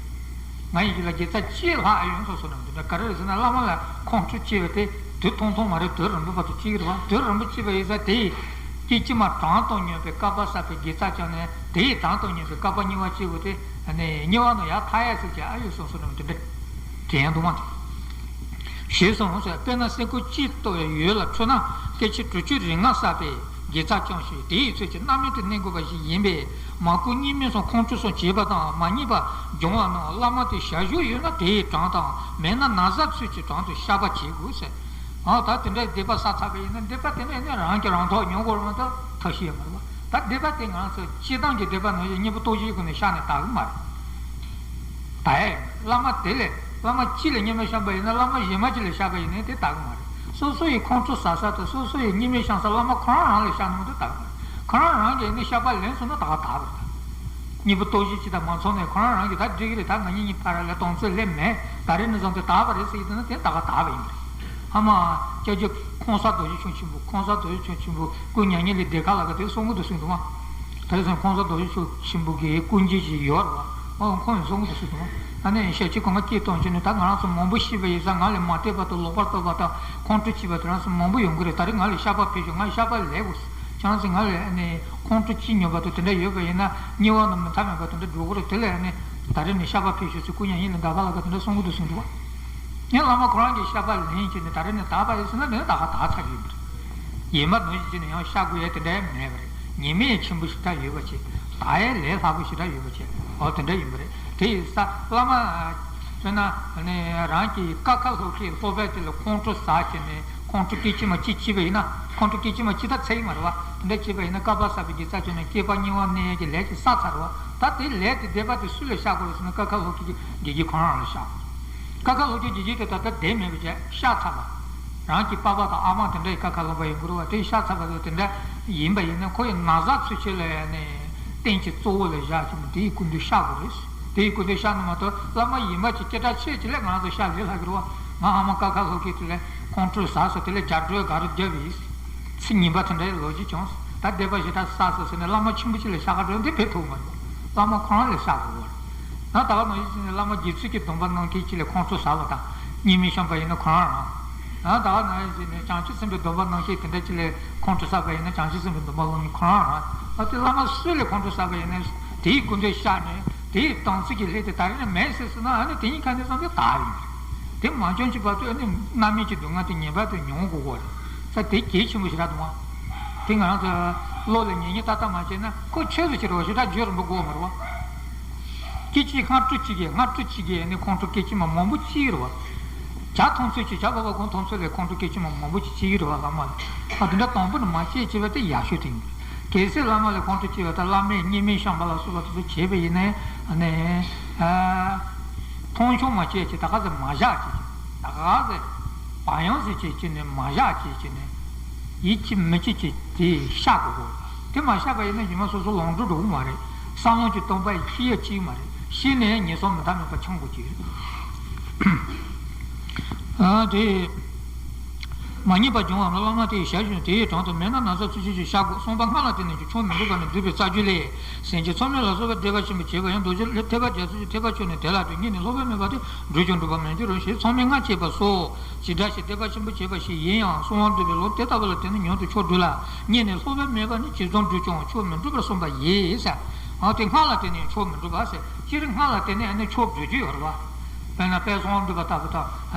ང་ཡིན་རྒྱུ་ལ་དགེ་རྩ་གཅིག་ལྷག་ཨེ་ཡོང་སོ་སོ་ནས་དེ་འདྲ་ག་རེ་རེད་ཟེར་ན་བླ་མ་ལ་ཁོང་ཁྲོ་སྐྱེས་པ་དེ་དུས་ཐུང་ཐུང་མ་རེད། དུས་རིང་པོ་བར་དུ་སྐྱེ་གི་རེད་བ། དུས་རིང་པོ་སྐྱེས་པ་ཡིན་ས་དེ་ཡི་སྐད་ཅིག་མ་གྲངས་དང་སྙོམས་པའི་བསྐལ་པ་བསགས་པའི་དགེ་རྩ་བསྐྱངས་ནས་དེ་ཡི་གྲངས་དང་སྙོམས་པའི་བསྐལ་པ་གཉིས་པ་སྐྱེ་དགོས་ཏེ་དམྱལ་བ་ན་ཡར་ཐར་ཡ་ཟེར་གྱི་ཨ་ཡོད་སོ་སོ་ནས་དེ་འདྲ་དྲན་འདུག་མ་གཏོགས། ཞེས་གསུངས་སོ། དཔེར་ན་སེ་གོལ་གཅིག་གཏོགས་པའི་ཡུལ་ལ་འཁྲུངས་ན་སྐད་ཅིག་དྲུག་ཅུ་རེ་ལྔ་བསགས་པའི་དགེ་རྩ་བསྐྱངས་ཤིང་དེ་ཡི་ཚོད་ཀྱིས་རྣམ་སྨིན་དུ་གནས་དགོས་པ་ཞིག་ཡིན་པས། མ་བསྐུལ་གཉིས་སྨིན་སོགས་ཁོང་ཁྲོ་སོགས་བྱེད་པ་དང་མ་རྙེད་པ་འབྱུང་བ་རྣམས་བླ་མ་དེ་ཞལ་བཞུགས་ཡོད་ན་དེ་ཡི་གྲངས་དང་མེད་ན་ན་བཟའ་ཚོད་ཀྱི་གྲངས་སུ་བཤགས་པ་བྱེད་དགོས་ཟེར། ཨ་ད་དེ་འདྲའི་སྡིག་པ་བསགས་ཚར་བ་ཡིན་ན་སྡིག་པ་དེ་ནས་ནི་རང་གིས་རང་ཐོག་མྱོང་དགོས་རེད་མ་གཏོགས་ཐབས་ཤེས་མ་རེད་བ། ད་སྡིག་པ་དེ་ང་ཚོ་སྤྱིར་བཏང་གི་སྡིག་པ་ནང་བཞིན་གཉེན་པོ་སྟོབས་བཞིའི་སྒོ་ནས་བཤགས་ནས་དག་གི་མ་རེད། ད་ཡ། བླ་མ་དེ་ལས་བླ་མ་གཅིག་ལ་གཉེན་མི་བཤམས་པ་ཡིན་ན་བླ་མ་གཞན་མ་གཅིག་ལ་བཤགས་པ་ཡིན་ན་དེ་དག་གི་མ་རེད། སོ་སོ་ཡི་ཁོང་ཁྲོ་ཟ་ས་དང་སོ་སོ་ཡི་གཉེན་མི་བཤམས་ས་བླ་མ་ཁོ་རང་རང་ལ་བཤགས་ན་མ་གཏོགས་དག་གི་མ་རེད། ཁོ་རང་རང་གིས་ནི་བཤགས་པ་ལེན་སོང་ན་ད་ག་དག་པ་རེད་ད། གཉེན་པོ་སྟོབས་བཞི་གཅིག་དང་མ་འཚམས་ནས་ཁོ་རང་རང་གིས་ད་འགྲིག་གི་རེད། ད་ང་གཉིས་གཉིས་བར་ལ་དོན་ཚན་སླེབས་མེད། ད་རེས་ནས་བཟུང་སྟེ་དག་པ་རེད་ཟེར་གྱི་འདུག་ན་དེ་ད་ག་དག་པ་ཡིན་པ་རེད། ཧ་མ། སྐྱབས་རྗེ་ཁོང་ས་རྡོ་རྗེ་འཆང་ཆེན་པོ། ཁོང་ས་རྡོ་རྗེ་འཆང་ཆེན་པོ་སྐུ་མྱ་ངན་ལས་འདས་ཁ་ལ་ག་དེ་གསུང་གི་འདུག་གསུངས་འདུག་མ། ད་རེས་སང་ཁོང་ས་རྡོ་རྗེ་འཆང་ཆེན་པོ་གི་སྐུ་མཇལ་ཞིག་ཡོད་རེད་བ། ཨོ་ཁོང་ཡང་གསུང་གི་འདུག་གསུངས་འདུག་མ། ད་ནས་ཞབས་ཕྱི་གང་ག་སྐྱེས་གཏོང་བྱས་ནས་ད་ང་རང་ཚོ་མང་པོ་ཤེས་པ་ཡིན་ཙང་ང་ལས་མ་བལྟས་པ་དང་ལོག་པར་ལྟོས་པ་དང་ཁོང་ཁྲོ་སྐྱེས་པ་དེ་རང་ཚོ་མང་པོ་ཡོང་གི་རེད། ད་རེས་ང་ལ་བཤགས་པ་ཕེབས་ཤོག་ང་བཤགས་པ་ལས་དགོས། ཁྱེད་རང་ཚོ་ང་ལ་ནས་ཁོང་ཁྲོ་སྐྱེས་མྱོང་བ་དང་དེ་འདྲ་ཡོད་པ་ཡིན་ན་དམྱལ་བ་ནང་མི་མཐའ་མེད་པ་དེ་འདྲ་འགྲོ་གི་རེད། དེ་ལས་ནས་ད་རེས་ནས་བཤགས་པ་ཕེབས་ཤོག་ཟེར་སྐུ་མྱ་ངན་ལས་འདས་ཁ་ལ་ག་དེ་འདྲ་གསུང་གི་འདུག་གསུངས་འདུག་བ། ངས་བླ་མ་ཁོ་རང་གིས་བཤགས་པ་ལེན་བྱས་ནས་ད་རེས་ནས་དག་པ་ཡིན་ཟེར་ན་ནས་ད་ག་དག་ཚར་གྱི་ཡོད་པ་རེད། ཡིན་པ་ནང་བཞིན་བྱས་ནས་ཡང་བཤགས་དགོས་ཡ་དེ་འདྲ་མེད་པ་རེད། ཉེས་དམིགས་ཆེན་པོ་ཞེ་དྲག་ཡོད་པ་བྱས། དག་ཡ་ལས་སླ་པོ་ཞེ་དྲག་ཡོད་པ་བྱས། འོ་དེ་འདྲ་ཡིན་པ་རེད། དེ་ཡིན་ཙང་བླ་མ། དཔེར་ན་ནི་རང་གི་ཀ་ཁ་སློབ་མཁན་སློབ་དཔོན་དེ་ལ་ཁོང་ཁྲོ་ཟ་བྱས་ནས་ཁོང་ཁྲོ་སྐད་ཅིག་མ་གཅིག་སྐྱེས་པ་ཡིན་ན་ཁོང་ཁྲོ་སྐད་ཅིག་མ་གཅིག་ད་ཚད་ཡིན་མ་རེད་བ། དེ་འདྲ་བྱས་པ་ཡིན་ན་བསྐལ་པ་བསགས་པའི་དགེ་རྩ་བྱས་ནས་བསྐལ་པ་གཉིས་པ་གནས་ཡས་ཀྱི་ལས་ཀྱི་བསགས་ཚར་བ། ད་དེ་ལས་དེ་སྡིག་པ་དེ་སུ་ལ་བཤགས་དགོས་རེད་ཟེར་ན་ཀ་ཁ་སློབ་མཁན་གྱི་དགེ་རྒན་ཁོ་རང་རང་ལ་བཤགས་དགོས། ཀ་ཁ་སློབ་མཁན་གྱི་དགེ་རྒན་དེ་ད་ལྟ་བསྡད་མེད་པ་བྱས་བཤགས་ཚར་བ། རང་གི་པ་ཕ་དང་ཨ་མ་དེ་འདྲ་ཡི་ཀ་ཁ་སློབ་པ་ཡིན་དགོས་རེད་བ། དེ་བཤགས་ཚར་བ་དེ་དེ་འདྲ་ཡིན་པ་ཡིན་ན་ཁོ་ཡི་ན་བཟའ་ཚུལ་ཆེད་ལ་ཡ་ནས་རྟེན་གྱི་གཙོ་བོ་ལ་བཞག་ཅིག་མ་དེ་ཡི་སྐུ་མདུན་བཤགས་དགོས་རེད། དེ་ཡི་སྐུ་མདུན་བཤགས་ན་མ་གཏོགས་བླ་མ་ཡིན་པ་ཅིག་སྐད་གྲགས་ཆེ་ཅིག་ལས་ང་རང་ཚོ་བཤགས་ལས་སླ་གི་རེད་བ། ང་ཨ་མ་ཀ་ཁ་སློབ་མཁན་དེ་ལས་ཁོང་ཁྲོ་ཟ་སོང་དེ་ལས་རྒྱ་སྒྲོལ་ག་རེ་བརྒྱབ་ཡིན། ཚེ་ཉིན་པ་དེ་འདྲའི་ལོ་རྒྱུས་བྱུང་། ད་སྡིག་པ་ཞེ་དྲག་བསགས་སོང་ཟེར་ནས་བླ་མ་ཆེན་པོ་ཅིག་ལ་བཤགས་ག་འགྲོ་འདི་ཕན་ཐོགས་མ་རེད། བླ་མ་ཁོ་རང་ལ་བཤགས་དགོས་པ་རེད། ད་ད་ག་ནང་བཞིན་བྱས་ནས་བླ་མ་དགེ་ཚུལ་གྱི་སྡོམ་པ་གནང་མཁན་ཅིག་ལ་ཁོང་ཁྲོ་ཟ་བ་དང་གཉེན་མི་བཤམས་པ་ཡིན་ན་ཁོ་རང་རང་། ད་ད་ག་ནང་བཞིན་བྱས་ནས་བྱང་ཆུབ་སེམས་དཔའི་སྡོམ་པ་གནང་མཁན་དེ་འདྲ་ཅིག་ལ་ཁོང་ཁྲོ་ཟ་བ་ཡིན་ན་བྱང་ཆུབ་སེམས་དཔའི་སྡོམ་པ་སློང་མཁན་ཁོ་རང་རང་། ད་དེ་བླ་མ་སུ་ལ་ཁོང་ཁྲོ་ཟ་བ་ཡིན་ན་དེའི་སྐུ་མདུན་བཤགས་ནས་དེའི་དམ་ཚིག་གི་ལྷད་དེ་ད་རེས་ནས་མེད་ཟེར་སོང་ན་ཨ་ནི་དེ་གཉིས་ཀ་ནས་བཟུང་སྟེ་དག་ཡིན། དེ་མ་བྱུང་གི་བར་དུ་ཨ་ནི་རྣམ་སྨིན་གྱི་སྡུག་བསྔལ་དེ་ངེས་པར་དུ་མྱོང་དགོས་ཀྱི་རེད། ས་དེ་གལ་ཆེན་པོ་ཞེ་དྲག་འདུག་བ། དེ་ང་རང་ཚོ་བློ་ལ་ཉན་ཉན་ཏག་ཏག་མ་བྱས་ན་ཁོ་ཆོས་སུ་ཁྱེར་བ་ཞེ་དྲག་རྒྱུན་རིང་པོ་འགོར་མ་རེད་བ། སྐད་ཅིག་སྔ་དྲོ་གཅིག་གིས་སྔ་དྲོ་གཅིག་གིས་ནི་ཁོང་ཁྲོ་སྐད་ཅིག་མ་མང་པོ་སྐྱེ་གི་རེད་བ། ཇ་འཐུང་ཚོད་ཅིག་ཇ་བབས་པ་གོང་འཐུང་ཚོད་ལས་ཁོང་ཁྲོ་སྐད་ཅིག་མ་མང་པོ་ཅིག་སྐྱེ་གི་རེད་བ་བླ་མ་ལ། ཨ་དེ་འདྲ་དང་པོ་ནས་མ་སྐྱེས་བྱས་པ་དེ་ཡག་ཤོས་དེ་ཡིན། གལ་སྲིད་བླ་མ་ལ་ཁོང་ཁྲོ་སྐྱེས་པ་དང་བླ་མས་གཉེན་མི་བཤམས་པ་ལ་སོགས་པ་དེ་ཚོ་བྱས་པ་ཡིན་ན་ཨ་ནི། མཐོང་ཆུང་མ་བྱས་ཀྱི་ད་ག་ཟེ་མ་བཞག་ཅིག་ད་ག་ཟེ། གང་ཡང་ཟེར་བྱས་བྱས་ནས་མ་བཞག་བྱས་བྱས་ནས། ཡིད་ཆེས་མི་བྱེད་བྱས་དེ་བཤགས་དགོས་གོ། དེ་མ་བཤགས་པ་ཡིན་ན་རྗེས་མ་སོ་སོ་ལོག་འགྲོ་འགྲོ་གི་མ་རེད། བསམ་བློ་གི་སྟོང་པ་ཡིས་ཤེས་ཡ་ཅིག་མ་རེད། ཤེས་ནས་ཉེས་སོགས་མི་རྟག་མེད་པ་འཆང་དགོས་ཀྱི་རེད། ཨ་དེ། མ་ངེས་པ་སྦྱོང་བ་ལ་བླ་མ་དེའི་ཞལ་བཞུགས་དེའི་དོན་དུ་མེད་ན་ན་ཚ་ཚུལ་ཤིན་ཏུ་བཤགས་དགོས། གསུམ་པ་སྔགས་ལ་བརྟེན་ནས་ཀྱང་ཆོག་མི་འགྲུབ་པ་ནི་བསྡུས་པའི་རྩ་རྒྱུད་ལས། སེམས་ཅན་ཚོགས་མེད་ལ་སོགས་པའི་བཟླས་པ་ཆེན་པོ་བྱས་པ་ཡང་རྡོ་རྗེ་ཐེག་པ་རྒྱ་མཚོ་ཆེ་ཐེག་པ་ཆོད་ནས་དེ་ལ་ལྟོས། སྔོན་ནས་སློབ་དཔོན་མེད་པ་དེ་སྒྲུབ་ཀྱང་འགྲུབ་པ་མིན་འགྱུར་རོ་ཞེས་ཚང་མས་སྔགས་བཅས་པ་སོགས་ཇི་འདྲ་ཞིག་བཟླས་པ་ཆེན་པོ་བྱས་པ་ཞིག་ཡིན་ཡང་གསང་བ་འདུས་པའི་ལུང་དེ་ལྟ་བུ་ལ་བརྟེན་ནས་མྱུར་དུ་ཆོག་འགྲུབ་ལ། སྔོན་ནས་སློབ་དཔོན་མེད་པ་ནི་ཇི་ཙམ་བསྒྲུབས་ཀྱང་ཆོག་མི་འགྲུབ་པར་གསུངས་པ་ཡིན་ཟེར། འོ་དེ་སྔགས་ལ་བརྟེན་ནས་ཆོག་མི་འགྲུབ་པ་ཟེར། སྤྱིར་སྔགས་ལ་བརྟེན་ནས་ཨ་ནི་ཆོག་འགྲུབ་རྒྱུ་ཡོད་རེད་བ། དཔེར་ན་དཔལ་གསང་བ་འདུས་པ་ལྟ་བུ་དང་།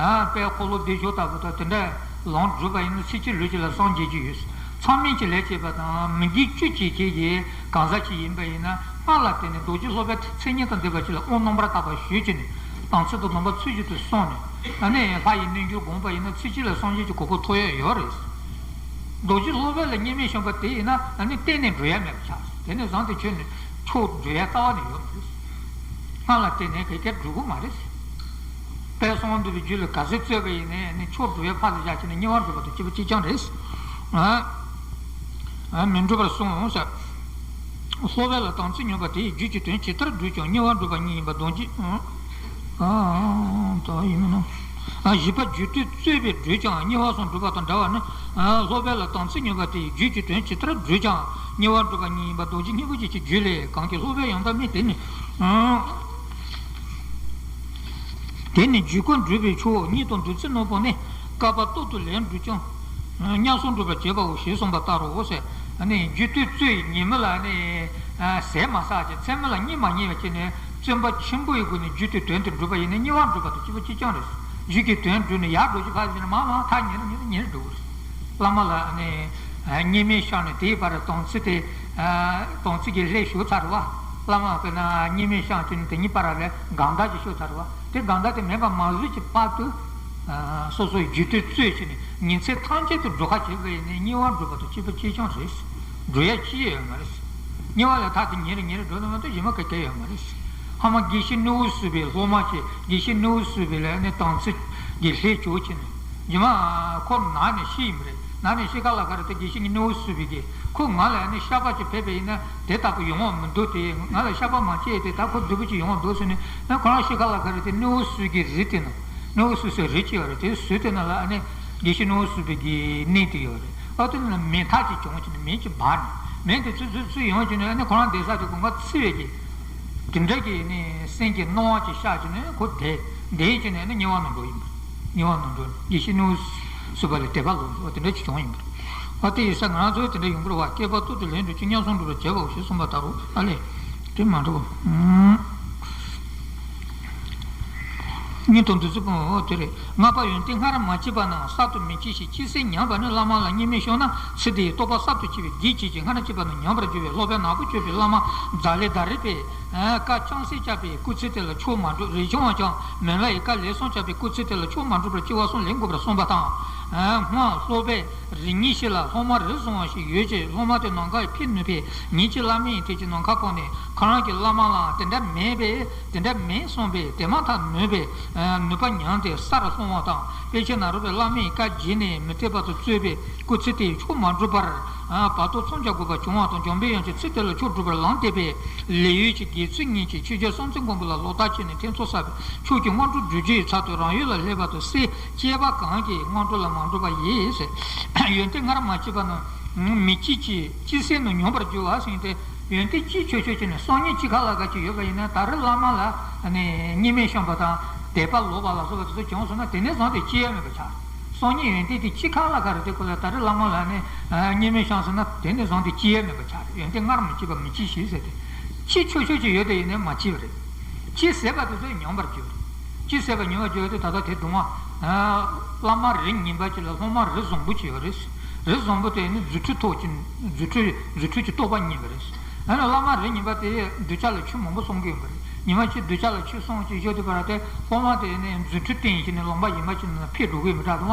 དཔལ་འཁོར་ལོ་བདེ་མཆོག་ལྟ་བུ་དང་དེ་འདྲ་ལམ་བསྒྲུབས་པ་ཡིན་ན་ཚེ་གཅིག་ལུས་གཅིག་ལ་སངས་རྒྱས་རྒྱུ་ཡོད། ཚང་མས་ཀྱི་ལས་བྱེད་པ་དང་མི་དགེ་བཅུ་བྱེད་མཁན་གྱི་གང་ཟག་ཅིག་ཡིན་པ་ཡིན་ན། སྔགས་ལ་བརྟེན་ནས་རྡོ་རྗེ་སློབ་དཔོན་མཚན་ཉིད་དང་ལྡན་པ་ཅིག་ལ་དབང་རྣམ་པར་དག་པ་ཞུས་བྱས་ནས་དམ་ཚིག་དང་སྡོམ་པ་ཚུལ་བཞིན་དུ་བསྲུངས་ནས། ཨ་ནི་ལྷ་ཡི་རྣལ་འབྱོར་བསྒོམས་པ་ཡིན་ན་ཚེ་གཅིག་ལ་སངས་རྒྱས་ཀྱི་གོ་འཕང་ཐོབ་ཡ་ཡོད་རེད། རྡོ་རྗེ་སློབ་དཔོན་ལ་བརྙས་སྨོད་བྱུང་བ་དེ་ཡིན་ན་ཨ་ནི་གཏན་ནས་འགྲུབ་ཡ་མེད་པ་ཆགས། དེ་ནས་བཟུང་སྟེ་ཁྱོད་ནི་ཆོག་འགྲུབ་ཡ་རྩ་བ་ནས་ཡོད་མ་རེད། སྔགས་ལ་བརྟེན་ནས་ག་གེ་འགྲུབ་ཀྱི་མ་རེད། དཔལ་གསང་བ་འདུས་པའི་རྒྱུད་ལ་ག་ཚོད་རྩོད་པ་ཡིན་ནའི་ནི་ཆོག་འགྲུབ་ཡ་ཕར་ལ་བཞག་བྱས་ནས་དམྱལ་བར་འགྲོ་བ་དང་སྐྱེ་བ་གཅིག་རྐྱང་རེད། ཨ། ཨ། མི་འགྲུབ་པར་གསུངས་ཟེར། སློབ་དཔོན་ལ་དམ་ཚིག་སྙོམས་པ་དེ་ཡིས་རྒྱུད་ཀྱི་དོན་ཇི་ལྟར་བསྒྲུབས་ཀྱང་དམྱལ་བར་འགྲོ་བ་ཉིད་ཡིན་པ་གདོན་གྱིས། ཨ། ཨ། ད་ཡིན་མིན་ནམ། ཨ། བཞི་པ་རྒྱུད་སྡེ་རྩོད་པས་བསྒྲུབས་ཀྱང་དམྱལ་བ་གསུམ་འགྲུབ་པ་དང་འདྲ་བ་ནི། ཨ། སློབ་དཔོན་ལ་དམ་ཚིག་སྙོམས་པ་དེ་ཡིས་རྒྱུད་ཀྱི་དོན་ཇི་ལྟར་བསྒྲུབས་ཀྱང་དམྱལ་བར་འགྲོ་བ་ཉིད་ཡིན་པ་གདོན་གྱིས་བརྙས་པ་ཅན་གྱི་རྒྱུད་ལས། གང་གིས་སློབ་དཔོན་ཡང་དག་དམིགས་དེ་ནི། ཨ། དེ་ནི་རྒྱུད་བཀོད་འགྲུབ་པའི་ཆོས་སྙིང་དང་བདུད་རྩི་རྣམ་པོ་ནི། བསྐལ་པ་སྟོང་དུ་ལན་བསྒྲུབས་ཀྱང་། དམྱལ་སོགས་འགྲུབ་པར་བྱེད་པའོ་ཞེས་གསུངས་པ་ལྟར་རོ་ཟེར། ཨ་ནི་རྒྱུད་སྡེ་རྩོད་ཡིན་ཉིན་མོ་ལ་ནི། ཟས་མ་ཟ་ཅིག་མཚན་མོ་ལ་གཉིད་མ་ཉལ་བ་བྱས་ནས་བརྩོན་པ་ཆེན་པོ་ཡི་སྒོ་ནས་རྒྱུད་སྡེའི་དོན་དེ་འགྲུབ་པ་ཡིན་ན་དམྱལ་བར་འགྲོ་བ་དང་སྐྱེ་བ་གཅིག་རྐྱང་རེད། རྒྱུད་ཀྱི་དོན་འགྲུབ་ནས་ཡར་འགྲོ་རྒྱུ་ཕར་ཕྱིན་ནས་མར་མར་ཐག་ཉེ་རུ་ཉེ་རུ་ཉེ་རུ་འགྲོ་གི་རེད། བླ་མ་ལ་ནི། བརྙས་སྨོད་བཤམས་ནས་དེའི་བར་དུ་དམ་ཚིག་དེ། དམ་ཚིག་གི་ལྷས་ཞུགས་ཚར་བ། བླ་མ་དཔེར་ན་བརྙས་སྨོད་བཤམས་བྱས་ནས་དེ་གཉིས་བར་ལ་སྒང་གཏམ་ཅིག་ཤོད་ཚར་བ། དེ་སྒང་གཏམ་དེ་མེད་པ་མ་བཟོས་ཀྱི་བར་དུ། སོ་སོའི་རྒྱུད་སྡེ་རྩོད་བྱས་ནས་ཉིན་མཚན་ཐམས་ཅད་དུ་སྒྲུབ་ཁ་བྱེད་པ་ཡིན་ན་དམྱལ་བར་འགྲོ་བ་དང་སྐྱེ་བ་གཅིག་རྐྱང་རེད། འགྲོ་ཡ་ཅི་ཡང་ཡོད་མ་རེད། དམྱལ་བ་ལས་ཐར་ཏེ་ཉེ་རུ་ཉེ་རུ་འགྲོ་ནས་མ་གཏོགས་གཞན་པ་ག་གེ་ཡོད་མ་རེད། ཧ་མ་དགེ་བཤེས་སྣེའུ་སུ་པའི་སློབ་མ་ཞིག་དགེ་བཤེས་སྣེའུ་སུ་པའི་ལ་ནི་དམ་ཚིག་གི་ལྷས་ཞུགས་བྱས་ནས། རྗེས་མ་ཁོ་ན་ནས་ཤི་ཡིན་པ་རེད། ན་ནས་ཤི་ཁ་ལ་ཁ་རེད་དེ་དགེ་བཤེས་ཀྱི་སྣེའུ་སུ་པའི་གིས་ཁོ་ང་ལ་ནི་བཤགས་པ་ཅིག་ཕེབས་པ་ཡིན་ན་དེ་ལྟ་བུ་ཡོང་བ་མི་འདུག་དེ་ང་ལ་བཤགས་པ་མ་བྱས་ཏེ་ད་ཁོ་བདུད་པོ་ཅིག་ཡོང་བ་འདུག་ཟེར་ནས་ན་ཁོ་རང་ཤི་ཁ་ལ་ཁ་རེད་དེ་སྣེའུ་སུ་གི་རི་དེ་ན་སྣེའུ་སུ་སུའི་རི་ཅིག་ཡོད་རེད། དེ་ཟུར་དེ་ན་ལ་ནི་དགེ་བཤེས་སྣེའུ་སུ་པའི་གི་གནས་དེ་ཡོད་རེད། ཨ་དེ་ན་མེ་ཐག་ཅིག་བྱུང་བྱས་ནས་མེ་ཅིག་འབར་ནས་མེ་དེ་ཚུར་ཚུར་ཚུར་ཡོང་བྱས་ནས་ནི་ཁོ་རང་བསྡད་ས་དེ་དགུན་ཁ་འཚིག་པའི་གི་དེ་འདྲ་གི་ནི་སེམས་ཀྱི་སྣང་བ་ཅིག་ཤར་བྱས་ནས་ཁོ་དེ་བསྡད་བྱས་ནས་ནི་དམྱལ་བ་ནང་འགྲོ་ཡིན་པ། དམྱལ་བ་ནང་འགྲོ་དགེ་བཤེས་སྣེའུ་སུ་པ་ལ་དད་པ་ལོག་འགྲོ་བ་དེ་འདྲ་ཅིག་བྱུང་ཡིན་པ། ཨ་དེ་ཡིན་ས་ང་རང་ཚོའི་དེ་འདྲ་ཡོང་གི་རེད་བ། བསྐལ་པ་སྟོང་དུ་ལན་འགྲུབ་ཀྱང་དམྱལ་སོགས་འགྲུབ་པར་བྱེད་པའོ་ཞེས་གསུངས་པ་ལྟར་རོ། ཨ་ལས། དེ་མ་འགྲོ་བ། སྙིང་དང་བདུད་རྩི་སྤོང་བའོ་དེ་རེད། ལྔ་པ་ཡོན་ཏན་སྔར་མ་སྐྱེས་པ་རྣམས་གསར་དུ་མི་སྐྱེ་ཞིང་། སྐྱེས་ཚད་ཉམས་པ་ནི་བླ་མ་ལ་བརྙས་སྨོད་བྱུང་ན་ཚེ་འདིའི་རྟོགས་པ་གསར་དུ་སྐྱེ་བའི་རྒྱུར་བྱེད་ཅིང་། སྔར་སྐྱེས་པ་རྣམས་ཉམས་པར་འགྱུར་བས། སློབ་དཔོན་ནག་པོ་སྤྱོད་པའི་བླ་མ་ཛཱ་ལི་དཱ་རི་པས་བཀའ་ཅང་སེ་བཅག་པའི་སྐུ་ཚེ་དེ་ལ་ཆོས་མ་སྒྲུབ། རས་ཆུང་བ་ཀྱང་མི་ལ་ཡི་བཀའ་ལན་གསུམ་བཅག་པའི་སྐུ་ཚེ་དེ་ལ་ཆོས་མ་སྒྲུབ་པར་སྐྱེ་བ་གསུམ་ལེན་དགོས་པར་གསུངས་པ་དང་། སྔར་སློབ་དཔོན་རི་ཉིལ་ཞིག་ལ་སློབ་མ་རི་བཟང་བ་ཞིག་ཡོད་ཅིང་། སློབ་མ་དེ་ནམ་མཁའ་ཡི་ཕིའུ་ནུས་པས་ཉིན་གཅིག་བླ་མའི་ཐད་ཀྱི་ནམ་མཁའ་བསྐོར་ནས། ཁོ་རང་གི་བླ་མ་ལའང་དེ་འདྲ་མེད་པས། དེ་འདྲ་མེད་གསུངས་པས་དེ་མ་ཐག་ནུས་པས་ནུས་པ་ཉམས་ཏེ་སར་ལྷུང་བ་དང་། དཔེ་ཆ་ནཱ་རོ་པས་བླ་མའི་བཀའ་བརྗེད་ནས་མི་འཐད་པ་དུ་རྩོད་པས་སྐུ་ཚེ་དེའི་ཆོས་མ་སྒྲུབ་པར་བར་དོ་མཚམས་སྦྱར་དགོས་པ་བྱུང་བ་དང་། འཇམ་དཔལ་དབྱངས་ཀྱིས་ཚེ་དེ་ལ་ཆོས་སྒྲུབ་པར་ལམ་སྟེར་བས། ལེའུ་གཅིག་དགེ་ཚུལ་གཉིས་ཀྱིས་ཆོས་རྒྱལ་སྲོང་བཙན་སྒམ་པོ་ལ་ལོག་ལྟ་བྱས་ནས་ཐེབས་ཚོགས་བསགས་པས། ཆོས་ཀྱི་དངོས་གྲུབ་སྒྲུབ་རྒྱུའི་ཚབ་ཏུ་རང་ཡུལ་ལ་སླེབས་པ་དང་། སྲས་སྐྱེས་པ་གང་གིས་དངོས་གྲུབ་ལ་མ་འགྲོ་བ་ཡིས། ཡོན་ཏན་སྔར་མ་སྐྱེས་པ་རྣམས་མི་སྐྱེ་ཅིང་། སྐྱེས་ཚད་རྣམས་ཉམས་པར་འགྱུར་བ་ཟེར་ཏེ། ཡོན་ཏན་གཅིག་ཆོག་ཆོག་བྱས་ནས་སང་ཉིན་གཅིག་ཁ་ལ་ཁ་ཅིག་ཡོད་པ་ཡིན་ན་ད་རེས་བླ་མ་ལ་ནི་བརྙས་སྨོད་བཤམས་པ་དང་དད་པ་ལོག་པ་ལ་སོགས་པ་དེ་ཚོ་བྱུང་སོང་ན་དེ་ནས་བཟུང་སྟེ་སྐྱེ་ཡ་མེད་པ་ཆགས། སང་ཉིན་ཡོན་ཏན་དེ་གཅིག་ཁ་ལ་ཁ་རེད་དེ་ཁོ་ལ་ད་རེས་བླ་མ་ལ་ནི་བརྙས་སྨོད་བཤམས་སོང་ན་དེ་ནས་བཟུང་སྟེ་སྐྱེ་ཡ་མེད་པ་ཆགས་རེད། ཡོན་ཏན་སྔར་མ་སྐྱེས་པ་མི་སྐྱེ་ཞིག་ཟེར་ཏེ། གཅིག་ཆོག་ཆོག་ཅིག་ཡོད་དེ་ཡིན་ནའི་མ་སྐྱེས་པ་རེད། གཅིག་ཟད་པ་དེ་ཚོ་ཉམས་པར་འགྱུར། གཅིག་ཟད་པ་ཉམས་པར་འགྱུར་ཏེ་ད་ལྟ་དེ་སྒྲུང་བ། བླ་མ་རིགས་ངན་པ་ཅིག་ལ་སློབ་མ་རིགས་བཟང་པོ་ཅིག་ཡོད་རེད། རིགས་བཟང་པོ་དེ་ནི་རྫུ་འཕྲུལ་ཐོག་ཅིག་རྫུ་འཕྲུལ་རྫུ་འཕྲུལ་གྱི་རྟོགས་པ་རྙེད་པ་རེད། ཨ་ནི་བླ་མ་རིགས་ངན་པ་དེ་གདུལ་བྱ་ལ་ཆོས་མང་པོ་གསུང་གི་ཡོད་པ་རེད། ཉི་མ་གཅིག་གདུལ་བྱ་ལ་ཆོས་གསུང་ཅིག་ཞུ་དུས་པ་ར་དེ་སློབ་མ་དེ་ནི་རྫུ་འཕྲུལ་བསྟན་ཅིག་ནི་ལོང་པ་ཡིན་པ་ཅིག་ནི་ཕེབས་འགྲོ་གི་ཡོད་མི་འདྲ་འདུག་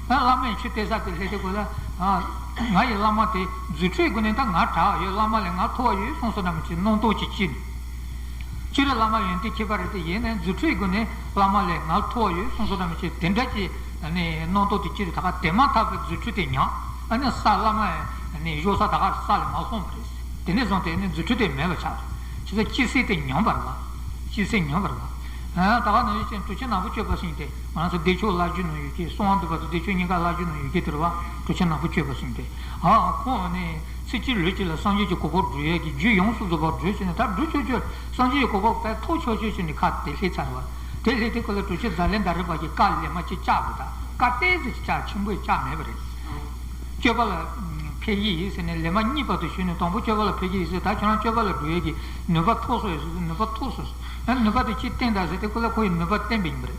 ཨ། ཨ་བླ་མས་ཆོས་སྟེར་ས་དེ་སླེབས་དུས་སྐབས་ལ། ཨ། ང་ཡི་བླ་མ་དེ་རྫུ་འཕྲུལ་སྒོ་ནས་ད་ང་དྲག་ཡོད། བླ་མ་ལས་ང་མཐོ་བ་ཡོད་གསུངས་སོང་འདྲ་མི་བྱེད་སྣང་སྟོང་ཅིག་སྐྱེས་ནས། སྤྱིར་བླ་མ་ཡོན་ཏན་ཁྱད་པར་རེད་དེ་ཡིན་ནའི་རྫུ་འཕྲུལ་སྒོ་ནས་བླ་མ་ལས་ང་མཐོ་བ་ཡོད་གསུངས་སོང་འདྲ་མི་བྱེད་དེ་འདྲ་ཅིག་ ཨ་ནི་རྣམ་རྟོག་དེ་སྐྱེས་ཏེ་ད་ག་དེ་མ་ཐག་པའི་རྫུ་འཕྲུལ་དེ་ཉམས། ཨ་ནི་ས་བླ་མ་ཨ་ནི་གཞུག་ས་ད་ག་ས་ལས་མ་ལྷུང་བ་རེད། དེ་ནས་བཟུང་སྟེ་ཨ་ནི་རྫུ་འཕྲུལ་དེ་མེད་པ་ཆགས་རེད། བྱས་ཙང་སྐྱེ་སྲིད་དེ་ཉམས་པ་རེད་བ། སྐྱེ་སྲིད་ཉམས་པ་རེད་བ། ཨ་ད་ག་ནང་བཞིན་ཅན་གྲུབ་ཆེན་ནག་པོ་སྤྱོད་པ་ཟེར་དེ་ང་ཚོ་བདེ་མཆོག་བླ་བརྒྱུད་ནང་ཡོད་ཀྱི་གསང་བ་འདུས་པ་དང་བདེ་མཆོག་གཉིས་ཀ་བླ་བརྒྱུད་ནང་ཡོད་ཀྱི་དེ་རེད་བ། གྲུབ་ཆེན་ནག་པོ་སྤྱོད་པ་ཟེར་དེ། ཨ་ཁོང་ཨ་ནི་ཚེ་གཅིག་ལུས་གཅིག་ལ་སངས་རྒྱས་ཀྱི་གོ་འཕང་སྒྲུབ་ཡས་ཀྱི་རྒྱུ་ཡོངས་སུ་རྫོགས་པ་སྒྲུབ་བྱས་ནས་ད་སྒྲུབ་ཆོག་ཆོག་སངས་རྒྱས་ཀྱི་གོ་འཕང་དཔེ་ཐོབ་ཆོག་ཆོག་བྱས་ནས་ཁ་དེ་སླེབས་ཚར་བ། དེ་སླེབས་དུས་སྐབས་ལ་གྲུབ་ཆེན་ཛཱ་ལན་དྷ་རི་པ་གིས་བཀའ་ལན་མ་གཅིག་བཅག་པ་དང་བཀའ་ཏོག་ཙམ་ཅིག་བཅག་ཆེན་པོ་བཅག་མེད་པ་རེད། སྤྱོད་པ་ལ་ཕེབས་ཀྱི་ཡིན་ཟེར་ནས་ལན་མ་གཉིས་བར་དུ་ཞུས་ནས་དང་པོ་སྤྱོད་པ་ལ་ཕེབས་ཀྱི་ཡིན་ཟེར། ད་ཁྱོད་རང་སྤྱོད་པ་ལ་འགྲོ་ཡས་ཀྱི་ནུས་པ་ཐོབ་སོང་ཡོད་ཟེར། ནུས་པ་ཐོབ་སོང་ཟེར། ཨ་ནུས་པ་དེ་ཅིག་བསྟན་དང་ཟེར་དུས་སྐབས་ལ་ཁོ་ཡི་ནུས་པ་བསྟན་པ་ཡིན་པ་རེད།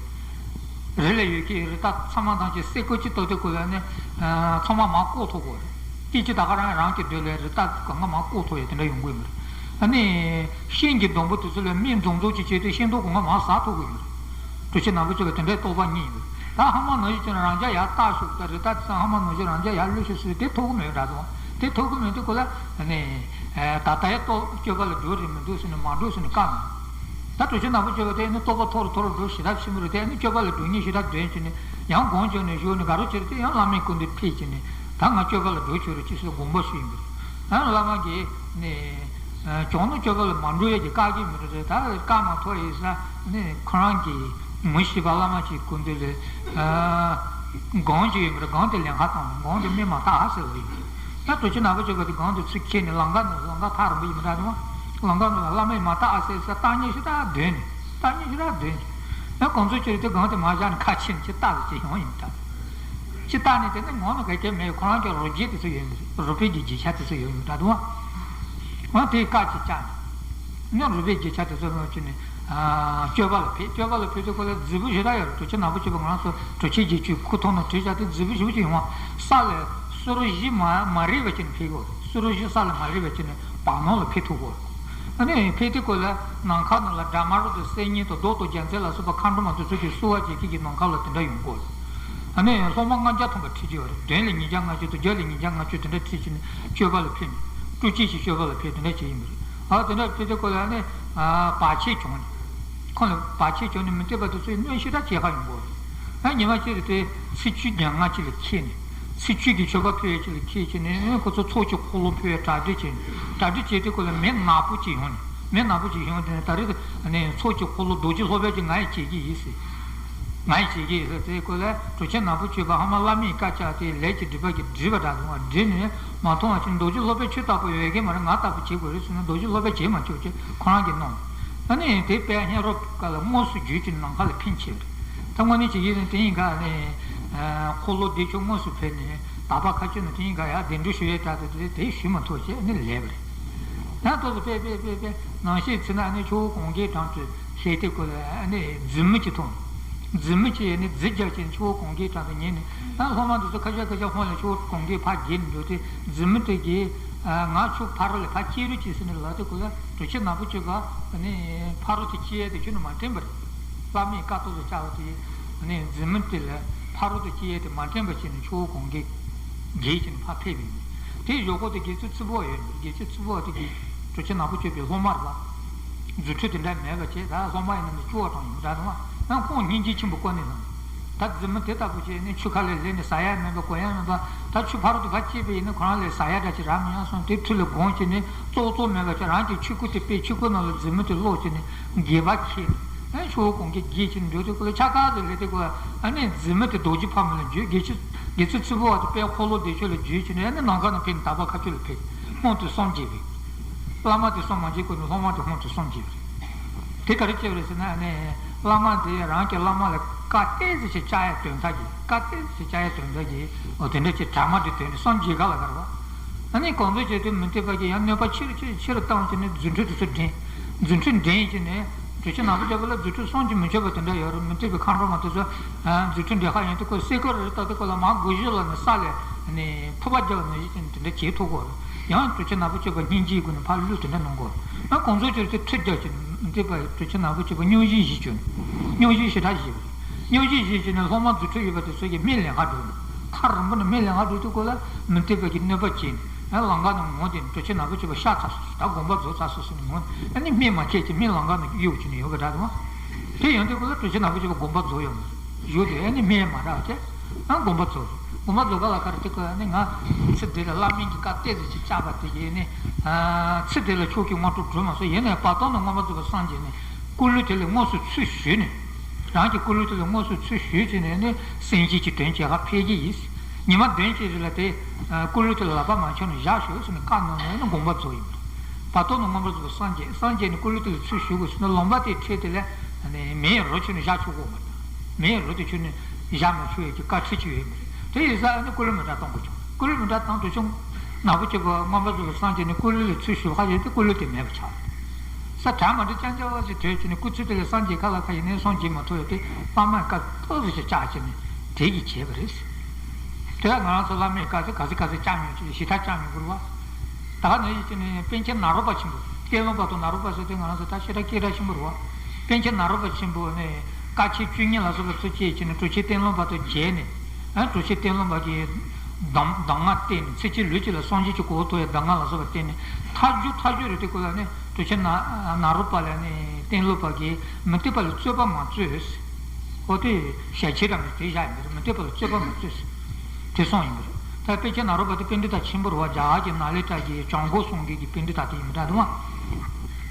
རི་ལ་ཡོད་ཀྱི་རི་དྭགས་ཚང་མ་ཐམས་ཅད་སེ་གོལ་གཅིག་གཏོགས་དུས་སྐབས་ལ་ནི་ཚང་མ་མར་བཀོག་ཐུབ་དགོས་རེད། སྐད་ཅིག་ད་ག་རང་རང་གི་སྡོད་ལ་རི་དྭགས་གང་ག་མར་བཀོག་ཐུབ་ཡས་དེ་འདྲ་ཡོང་གི་ཡོད་མ་རེད། ཨ་ནི་ཤིང་གི་སྡོང་པོ་དེ་ཚོ་ལ་སྨན་འཛོམས་འཛོམས་ཅིག་བྱས་ཏེ་ཤིང་སྡོང་གང་ག་མར་ཟག་ཐུབ་ཀྱི་ཡོད་མ་རེད། གྲུབ་ཆེན་ནག་པོ་སྤྱོད་པ་དེ་འདྲའི་རྟོགས་པ་རྙེད་ཡོད། ད་ཧ་མ་ནང་བཞིན་ཁྱོད་རང་རང་རྒྱ་ཡར་བཏགས་ཤོག་ད་རི་དྭགས་དེ་ཚོ་ཧ་མ་ནང་བཞིན་རང་རྒྱ་ཡར་གློད་ཤོག་ཟེར་དེ་ཐུབ་ཀྱི་མེད་འདྲ་དང་། དེ་ཐུབ་ཀྱི་མེད་དུས་སྐབས་ལ་ནི་ད་ལྟའི་རྟོགས་སྤྱོད་པ་ལ་འགྲོ་རེད་མི་འདུག་ཟེར་ནས་མ་འགྲོ་ཟེར་ནས་བཀག་ནས། ད་གྲུབ་ཆེན་ནག་པོ་སྤྱོད་པ་དེ་ནི་རྟོགས་པ་མཐོ་རུ་མཐོ་རུ་འགྲོ་ཞེ་དྲག་ཆེན་པོ་རེད། དེ་ནི་སྤྱོད་པ་ལ་འགྲོ་ཉེན་ཞེ་དྲག་ལྡན་བྱས་ནས་ཡང་སྒོམ་བྱས་ནས་བཞུགས་ནས་དགའ་རབ་ཆེ་རུ་དེ་ཡང་བླ་མའི་སྐུ་མདུན་ཕེབས་བྱས་ནས་ད་ང་སྤྱོད་པ་ལ་འགྲོ་ཆོག་རེད་ཅེས་སོགས་དགོངས་པ་ཞུས་ཡིན་པ་རེད། ཡང་བླ་མ་གིས་ནི། གྱོང་ནི་སྤྱོད་པ་ལ་མ་འགྲོ་ཡས་ཀྱི་བཀག་གི་མི་འགྲོ་ཟེར། ད་བཀག་མ་ཐུབ་ཡིན་ས་ནི་ཁོ་རང་གི་ངོ་ཤེས་པ་བླ་མ་ཅིག་སྐུ་མདུན་ལ་སྒོམ་ཅིག་ཡོད་མ་རེད། སྒོམ་དེ་ལེན་ཁ་བཏང་། སྒོམ་དེ་སྨན་མ་བཏགས་ཨ་ཟེར་བ་ཡིན། ད་གྲུབ་ཆེན་ནག་པོ་སྤྱོད་པ་དེ་སྒོམ་དེ་ཚུར་ཁྱེར་ནས་ལམ་ཁ་ནས་ལམ་ཁ་ཐག་རིང་པོ་ཡིན་མི་འདྲ་དེ་མ་ལམ་ཁ་ནས་བླ་མས་མ་བཏགས་ཨ་ཟེར་ས་བཏགས་ཉེན་ཞེ་དྲག་འདོན་ནས་བཏགས་ཉེན་ཞེ་དྲག་འདོན་ནས་ཡང་གང་ཚོད་ཅིག་རེད། དེ་སྒོམ་དེ་མ་བཞག་ནས་ཁ་ཕྱིར་ནས་ཅིག་བཏགས་ཟེར་ཅིག་ཡོང་ཡིན་ད། ཅི་ལྟ་ནས་དེ་ནི་ངོ་ནི་ག་གེ་མེད། ཁོ་རང་གི་རོ་བརྒྱད་དེ་ཚོ་ཡོད་མི་རེད། རོ་བརྒྱད་ཀྱི་རྒྱུ་ཆ་དེ་ཚོ་ཡོད་མི་འདྲ་འདུག་ཨ། འོ་དེའི་བཀའ་ཅིག་བཅག་ནས་ནི་རོ་བརྒྱད་རྒྱུ་ཆ་དེ་ཚོ་ནང་བཅུག་ནས་སྤྱོད་པ་ལ་ཕེབས། སྤྱོད་པ་ལ་ཕེབས་དུས་སྐབས་ལ་རྫིག་པོ་ཞེ་དྲག་ཡོད་རེད། གྲུབ་ཆེན་ནག་པོ་སྤྱོད་པ་ང་རང་ཚོ་གྲུབ་ཆེན་གྱི་ཆོས་ཁུག་ཐོག་ནས་བྲིས་བཞག་དེ་རྫིག་པོ་ཞེ་པོ་ཅིག་ཡོང་བ། ས་ལ་སོར་བཞི་མ་མ་རེད་པ་ཅིག་ནས་ཕེབས་ཀྱི་ཡོད་རེད། སོར་བཞི་ས་ལ་མ་རེད་པ་ཅིག་ནས་བར་སྣང་ལ་ཕེབས་ཐུབ་ཀྱི་ཡོད་རེད། ཨ་ནི་ཕེབས་དུས་སྐབས་ལ་ནམ་མཁའ་ནང་ལ་སྒྲ་མ་རོ་དང་སེང་གེ་དང་གདོག་དང་རྒྱལ་མཚན་ལ་སོགས་པ་མཁའ་འགྲོ་མ་དེ་ཚོ་གིས་བསུ་བ་བྱེད་མཁན་གྱི་ནམ་མཁའ་ལ་དེ་འདྲ་ཡོང་གི་ཡོད་རེད། ཨ་ནི་སློབ་མ་ལྔ་བརྒྱ་ཐམ་པ་ཁྲིད་ཀྱི་ཡོད་རེད། བདུན་ལ་ཉིས་བརྒྱ་ལྔ་བཅུ་དང་བརྒྱད་ལ་ཉིས་བརྒྱ་ལྔ་བཅུ་དེ་འདྲ་ཁྲིད་བྱས་ནས་སྤྱོད་པ་ལ་ཕེབས་ནས་སྤྲོ་སྐྱིད་ཀྱི་སྤྱོད་པ་ལ་ཕེབས་དེ་འདྲ་བྱས་ཡིན་པ་རེད། ཨ་དེ་འདྲ་ཕེབས་དུས་སྐབས་ལ་ཨ་ནི་བར་ཆད་བྱུང་ནས་ཁོང་ལ་བར་ཆད་བྱུང་ནས་མི་བདེ་བ་དེ་ཚོའི་གནོད་ཞེ་དྲག་བྱེད་ཁ་ཡོང་གི་ཡོད་རེད། ཨ་ཉི་མ་གཅིག་རེ་དེ་ཚེས་བཅུ་ཉེར་ལྔ་གཅིག་ལ་ཁྱེར་ནས་ཚེས་བཅུ་གི་མཆོད་པ་ཕུལ་ཡས་གཅིག་ལ་ཁྱེར་བྱས་ནས་ཁོ་ཚོ་ཚོགས་ཀྱི་འཁོར་ལོ་ཕུལ་ཡས་གྲ་སྒྲིག་བྱས་ནས་གྲ་སྒྲིག་བྱས་དུས་སྐབས་ལ་མི་ནག་པོ་གཅིག་ཡོང་ནས་མི་ནག་པོ་གཅིག་ཡོང་དེ་ནས་ད་རེས་ནས་ཚོགས་ཀྱི་འཁོར་ལོ་རྡོ་རྗེ་སློབ་དཔོན་གྱིས་ང་ཡིས་བྱེད་ཀྱི་ཡིན་ཟེར། ང་ཡིས་བྱེད་ཀྱི་ཡིན་ཟེར། དེ་སྐབས་ལ་གྲུབ་ཆེན་ནག་པོ་སྤྱོད་པ་ཧ་མ་བླ་མའི་བཀའ་བཅག་དེ་ལས་ཀྱི་སྒྲིབ་པ་གིས་བསྒྲིབས་པ་འདྲ་འདུག་བ། བསྒྲིབས་ནས་མ་མཐོང་བ་ཅིག་རྡོ་རྗེ་སློབ་དཔོན་ཁྱོད་ལྟ་བུ་ཡོད་མཁན་མ་རེད། ང་ལྟ་བུ་བྱེད་དགོས་རེད་ཟེར་ནས་རྡོ་རྗེ་སློབ་དཔོན་བྱེད་མ་ཆོག་ཅེས་ཁོ་རང་གིས་གནང་། ཨ་ནི་དེ་དཔེ་སྙན་རོ་ཀ་ལ་དངོས་སུ་བརྒྱུད་ཀྱི་ནམ་མཁའ་ལ་ཕན་ཆེ་བ་རེད། ད་དངོས་གནས་བྱེད་ཀྱི་ཡིན་ན་དེ་ཡིན་ག་ནི་འཁོར་ལོ་བདེ་མཆོག་དངོས་སུ་ཕེབས་ནས་དག་པ་མཁའ་སྤྱོད་ནས་དེ་ཡིན་ག་ཡ་གདན་འདྲེན་ཞུ་ཡས་དྲག་དེ་དེ་ཞུ་མ་ཐུབ་ཅེས་ནི་ལས་པ་རེད། ཡང་ཏོག་ཙམ་དཔེ་དཔེ་དཔེ་དཔེ་ནང་བཤད་ཚུལ་ན་ནི་ཆུ་བོ་གངྒཱའི་བྲག་དུ་ལྷས་དེ་ཀོ་ལ་ནི་རྫུན་མ་ཅིག་མཐོང་། རྫུན་མ་ཅིག་ནི་རྫི་རྒྱག་ཅིང་ཆུ་བོ་གངྒཱའི་བྲག་དུ་ཉལ་ནས་ཡང་སློབ་མ་འདི་ཚོ་ཁ་ཤས་ཁ་ཤས་ཧོན་ལ་ཆུ་བོ་གངྒཱའི་ཕར་བརྒལ་ནས་འགྲོ་དུས་རྫུན་མ་དེ་གིས་ང་ཆུ་ཕ་རོལ་ལ་ཕར་སྐྱེལ་རོགས་གྱིས་ཟེར་ནས་ལབ་དེ་ཀོ་ལ་གྲུབ་ཆེན་ནག་པོ་སྤྱོད་པ་ནི་ཕ་རོལ་དུ་སྐྱེལ་ཡས་དེ་ཁྱོན་ནས་མ་དྲན་པ་རེད། བླ་མས་བཀའ་ཏོག་ཙམ་བཅག་པ་དེ་ནི་རྫུན་མ་དེ་ལ་ཕ་རོལ་དུ་སྐྱེལ་ཡས་དེ་མ་དྲན་པ་བྱས་ནས་ཆུ་བོ་གངྒཱའི་བརྒལ་ཅིང་ཕར་ཕེབས་ཡིན། དེའི་ཞོགས་ཀ་དེ་དགེ་ཚུལ་ཚིལ་བུ་བ་ཡོད་འདུག་དགེ་ཚུལ་ཚིལ་བུ་བ་དེ་གིས་གྲུབ་ཆེན་ནག་པོ་སྤྱོད་པའི་སློབ་མ་རེད་པ། རྫུ་འཕྲུལ་དེ་འདྲ་མེད་པ་བྱས། ད་སློབ་མ་ཡིན་ན་མི་སྐྱོ་བ་དང་ཡིན་འདྲ་དང་ཡང་ཁོང་སྙིང་རྗེ་ཆེན་པོ་བཀོད་ནས་དང་། ད་རྫུན་མ་དེ་ལྟ་བུ་བྱས་ནས་ཆུ་ཁ་ལས་ལེན་ནས་ཟ་ཡ་མེད་པ་གོན་ཡ་མེད་པ། ད་ཆུ་ཕ་རོལ་དུ་ཕར་སྐྱེལ་བ་ཡིན་ན་ཁོ་རང་ལ་ཟ་ཡ་འདྲ་ཅིག་རག་མི་ཡོང་གསུངས་ཏེ་ཐུགས་ལ་དགོངས་བྱས་ནས་ཙོག་ཙོག་མེད་པ་བྱས་རང་གི་ཆོས་སྐུ་དེ་སྤེལ། ཆོས་སྐུ་ནང་ལ་རྫུན་མ་དེ་ཀློག་བྱས་ནས་འགྱེལ་བ་ཁྱེར་ནས་ཆུ་བོ་གངྒཱའི་བརྒལ་བྱས་ནས་འགྲོ་དུས་ཀོ་ལ་ཆ་ག་དེ་སླེབས་དུས་ཀོ་ལ་ཨ་ནི་རྫུན་མ་དེ་རྡོ་རྗེ་ཕ་མ་ལ་འཇུས། དགེ་ཚུལ་དགེ་ཚུལ་ཚིལ་བུ་བ་དེ་དཔལ་འཁོར་ལོ་བདེ་མཆོག་ལ་འཇུས་བྱས་ནས་ཨ་ནི་ནམ་མཁའ་ནས་ཕེབས་ནས་དག་པ་མཁའ་སྤྱོད་ལ་ཕེབས། སྔོན་དུ་སངས་རྒྱས་པའི། བླ་མ་དེ་སངས་མ་རྒྱས་གོང་ནས་སློབ་མ་དེ་སྔོན་དུ་སངས་རྒྱས་པ་རེད། དེ་ག་རེ་བྱས་པ་རེད་ཟེར་ན་ཨ་ནི་བླ་མ་དེ་རང་གི་བླ་མ་ལ་བཀའ་ཏོག་ཙམ་ཞིག་བཅག་ཡ་དོན་དག་གིས། བཀའ་ཏོག་ཙམ་ཞིག་བཅག་ཡ་དོན་དག་གིས་འོ་དེ་འདྲ་ཅིག་གྲ་མ་དེ་དོན་ནས་སངས་རྒྱས་ག་ལ་ག་རེད་པ། ཨ་ནི་གང་ཚོད་བྱས་དུས་མུ་སྟེགས་པ་གིས་ཡང་གནོད་པ་ཆེ་རུ་ཆེ་རུ་ཆེ་རུ་བཏང་བྱས་ནས་རྫུ་འཕྲུལ་དེ་ཚོ་འགྲན། རྫུ་འཕྲུལ་འགྲན་བྱས་ནས་གྲུབ་ཆེན་ནག་པོ་སྤྱོད་པ་ལ་རྫུ་འཕྲུལ་བསམ་གྱིས་མི་ཁྱབ་པ་དེ་འདྲ་ཡོད་རེད། མུ་སྟེགས་པའི་མཁའ་འགྲོ་མ་དེ་ཚོ་རྫུ་འཕྲུལ་འགྲན་ཁ་ཡོང་དུས་ཀོ་སེ་ཀོ་རེ་རེ་ལྟ་དུས་ཀོ་ལ་མར་སྒོ་གཞུག་ལ་ནས་ས་ལས་ནས་ཕུ་པ་རྒྱག་ནས་བྱས་ནས་དེ་འདྲ་བྱེད་ཐུབ་ཀོ་རེད། ཡང་གྲུབ་ཆེན་ནག་པོ་སྤྱོད་པ་སྙིང་རྗེའི་སྒོ་ནས་ཕར་བླུགས་དེ་འདྲ་གནང་གོ། ཡང་གང་ཚོད་ཅིག་དེ་ཁྲིད་རྒྱག་ཅིག་མི་འདུག་པ། གྲུབ་ཆེན་ནག་པོ་སྤྱོད་པ་སྙུང་གཞི་བཞི་བྱུང་། སྙུང་གཞི་ཞེ་དྲག་བཞི། སྙུང་གཞི་བཞི་བྱས་ནས་སློབ་མ་རྫུ་འཕྲུལ་ཡོད་པ་དེ་ཚོ་གིས་སྨན་ལེན་ག་འགྲོ་འདུག་ཐག་རིང་པོ་ནས་སྨན་ལེན་ག་འགྲོ་དུས་སྐོར་ལ་མི་འདུག་པ་གི་གནོད་པ་བྱས་ནས་ཡང་ལམ་ཁ་ནས་ངོ་དེ་གྲུབ་ཆེན་ནག་པོ་སྤྱོད་པ་ཤ་ཚ་སོང་ཟེར། ད་དགོངས་པ་རྫོགས་ཚར་སོང་ཟེར་ནས་ངོ་ཨ་ནི་སྨན་མ་ཁྱེར་ཅིག་སྨན་ལམ་ཁ་ནས་གཡུག་བྱས་ནས་ཡོད་པ་འདྲ་འདུག་དེ་ཡོང་དུས་སྐོར་ལ་གྲུབ་ཆེན་ནག་པོ་སྤྱོད་པ་དགོངས་པ་རྫོགས་ཡོང་བཞུགས་དུས་ཨ་ནི་སྨན་མ་རག་བྱས། ཨ། དགོངས་པ་རྫོགས། དགོངས་པ་རྫོགས་ག་ལ་ག་རེ་དེ་ཀོ་ནི་ང་ཚེ་འདི་ལ་བླ་མའི་གི་བཀའ་ཏོག་ཙམ་ཅིག་བཅག་པ་དེ་གིས་ནི། ཨ། ཚེ་འདི་ལ་མཆོག་གི་དངོས་གྲུབ་སྒྲུབ་མ་སོང་། ཡིན་ནའི་བར་དོ་ན་མངོན་པར་རྫོགས་པའི་སངས་རྒྱས་ནི་སྐུ་ལུས་དེ་ལ་དངོས་སུ་ཚུར་ཞུས་ནས། རང་གི་སྐུ་ལུས་དེ་ལ་དངོས་སུ་ཚུར་ཞུས་བྱས་ནས་ནི་སེམས་ཅན་གྱི་དོན་བྱེད་ག་ཕེབས་ཀྱི་ཡིན། ཉི་མ་བདུན་གྱི་རིང་ལ་དེ་སྐུ་ལུས་དེ་ལ་ལག་པ་མ་འཁྱོངས་ནས་བཞག་ཤོག་ཟེར་ནས་བཀའ་གནང་ནས་ནི་དགོངས་པ་རྫོགས་ཡིན་པ་རེད། བར་དོ་ན་མངོན་པར་རྫོགས་པའི་སངས་རྒྱས། སངས་རྒྱས་ནི་སྐུ་ལུས་དེ་ལ་ཚུར་ཞུ་དགོས་ཟེར་ན་ལུང་པ་དེའི་ཁྲོད་དེ་ལ་ནི་མེ་ཡི་རོ་ཁྱོན་ནས་བཞག་ཆོག་གོ་མ་རེད། མེ་ཡི་རོ་དེ་ཁྱོན་ནས་བཞག་མ་ཆོག་ཡས་ཀྱི་བཀའ་ཁྲིད་ཅིག་ཡོད་མ་རེད། དེ་ཡིན་ཙང་ནི་སྐུ་ལུས་མེ་དྲག་གཏོང་དགོས་བྱུང་། སྐུ་ལུས་མེ་དྲག་བཏང་དུས་ཆུང་ནག་པོ་སྐྱེས་པ་མངོན་པར་རྫོགས་པའི་སངས་རྒྱས་ནི་སྐུ་ལུས་ལ་ཚུར་ཞུ་ཁ་ཡོད་དེ་སྐུ་ལུས་དེ་མེད་པ་ཆགས། ས་གྲ་མ་འདྲ་ཅང་ཅང་བ་ཞིག་བྲོས་བྱས་ནས་སྐུ་ཚེ་དེ་ལ་སངས་རྒྱས་ཁ་ལ་ཁ་ཡིན་ནའི་སངས་རྒྱས་མ་ཐུབ་ཡོད་དེ་བླ་མས་བཀའ་ཏོག་ཙམ་ཞིག་བཅག་བྱས་ནས་དེ་གིས་བྱས་པ་རེད། དེ་ལ་ང་རང་ཚོ་བླ་མས་བཀའ་ཚིག་ག་ཚོད་ག་ཚོད་བཅག་མྱོང་ཅིག་ཞེ་དྲག་བཅག་མྱོང་གི་རེད་བ། ད་ག་ནང་བཞིན་བྱས་ནས་པཎ་ཆེན་ནཱ་རོ་པ་ཆེན་པོ། སྟོན་ལུང་པ་དང་ནཱ་རོ་པ་ཟེར་དུས་ང་རང་ཚོ་ད་ཞེ་དྲག་སྐད་གྲགས་ཆེན་པོ་རེད་བ། པཎ་ཆེན་ནཱ་རོ་པ་ཆེན་པོ་ནས་དཀའ་ཆེན་བཅུ་གཉིས་ལ་སོགས་པ་ཚུར་བཅད་བྱས་ནས་གྲུབ་ཆེན་སྟོན་ལུང་པ་དང་མཇལ་ནས། ཨ། གྲུབ་ཆེན་སྟོན་ལུང་པ་གིས་གདམས་གདམས་ངག་བསྟན་ནས་ཚེ་གཅིག་ལུས་གཅིག་ལ་སངས་རྒྱས་ཀྱི་གོ་འཕང་ཐོབ་ཡའི་གདམས་ངག་ལ་སོགས་པ་བསྟན་ནས་མཐའ་མཇུག་མཐའ་མཇུག་རེད་དེ་ཀོ་ལ་ནི་གྲུབ་ཆེན་ནཱ་ནཱ་རོ་པ་ལ་ནི་སྟོན་ལུང་པ་གིས་མུ་སྟེགས་པ་ལ་རྩོད་པ་མ་རྩོད། ཨོ་དེ་ཞལ་ཆད་རམ་དེ་བཞག་ཡིན་པ་རེད། མུ་སྟེགས་པ་ལ་རྩོད་པ་མ་རྩོད་ཟེར། དེ་གསུངས་ཡིན་པ་རེད། ད་པཎ་ཆེན་ནཱ་རོ་པ་དེ་པཎྜི་ཏ་ཆེན་པོ་རེད་བ། རྒྱ་གར་གྱི་ནཱ་ལེནྡྲ་གི་བྱང་སྒོ་སྲུང་མཁན་གྱི་པཎྜི་ཏ་དེ་ཡིན་པ་འདྲ་འདུག་བ།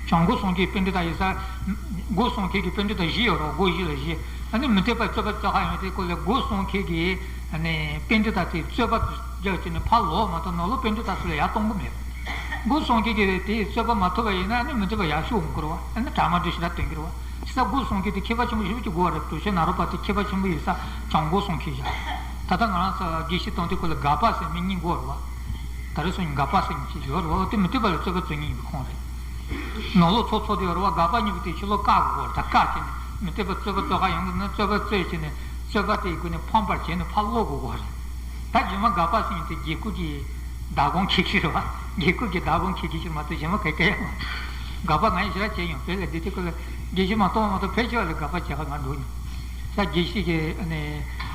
བྱང་སྒོ་སྲུང་མཁན་པཎྜི་ཏ་ཡིན་ས། སྒོ་སྲུང་མཁན་གྱི་པཎྜི་ཏ་བཞི་ཡོད་རེད། སྒོ་བཞི་ལ་བཞི། ཨ་ནི་མུ་སྟེགས་པ་རྩོད་པ་རྩོད་ག་ཡོང་དེ་ཀོ་ལ་སྒོ་སྲུང་མཁན་གྱི་ཨ་ནི་པཎྜི་ཏ་དེ་རྩོད་པ་རྒྱག་བྱས་ནས་ཕར་ལོག་མ་གཏོགས་ནང་ལོགས་པཎྜི་ཏ་ཚོ་ལ་ཡར་གཏོང་གི་མེད། སྒོ་སྲུང་མཁན་གྱིས་དེ་རྩོད་པ་མ་ཐུབ་པ་ཡིན་ན་ནི་མུ་སྟེགས་པ་ཡར་ཤོག་འོང་གི་རེད་བ། ཨ་ནི་གྲ་མ་འགྲིག་ཞེ་དྲག་སྟོན་གྱི་རེད་བ། ས་སྒོ་སྲུང་མཁན་དེ་མཁས་པ་ཆེན་པོ་ཞེ་པོ་ཅིག་དགོས་པ་རེད། གྲུབ་ཆེན་ནཱ་རོ་པ་དེ་མཁས་པ་ཆེན་པོ་ཡིན་ས་བྱང་སྒོ་སྲུང་མཁན་བཞག་ད་ལྟ་ང་རང་ཚོ་དགེ་བཤེས་གཏོང་དུས་ཀོ་ལ་སྒར་པ་ཟེར་མི་གཉིས་དགོས་རེད་བ། ད་རེས་སང་ཉིན་སྒར་པ་ཟེར་མཁན་ཅིག་ཡོད་རེད་བ། དེ་མུ་སྟེགས་པ་ལ་རྩོད་པ་རྩོད་མཁན་ཡིན་པའི་ཁོངས་རེད། ནང་ལོགས་ཚོགས་ཚོགས་དེ་ཡོད་རེད་བ། སྒར་པ་གཉིས་པོ་དེ་ཕྱི་ལོགས་བཀག་དགོས་རེད། ད་བཀག་བྱས་ནས་མུ་སྟེགས་པ་རྩོད་པ་རྩོད་ག་ཡོང་གི་ན་རྩོད་པ་རྩོད་བྱས་ནས་རྩོད་པ་དེའི་སྒོ་ནས་ཕམ་པར་བྱས་ནས་ཕར་སློག་དགོས་ཀྱི་རེད། ད་རྗེས་མ་སྒར་པ་ཟེར་མཁན་དེ་དགེ་སྐོས་ཀྱི་བདག་དབང་འཁྱེར་གྱི་རེད་བ། དགེ་སྐོས་ཀྱི་བདག་དབང་འཁྱེར་གྱི་ཞིག་མ་གཏོགས་གཞན་པ་ག་གེ་ཡང་མ། སྒར་པ་ང་ཡི་ཞེ་དྲག་བྱས་ཡོང་བོད་ལ་བསྡད་དུས་ཀོ་ལ་དགེ་བཤེས་མ་གཏོགས་མ་གཏོགས་ཕལ་ཆེ་བ་ལ་སྒར་པ་བྱེད་ག་ང་འགྲོ་མྱོང་། ས་དགེ་བཤེས་ཀྱི་ཨ་ནི་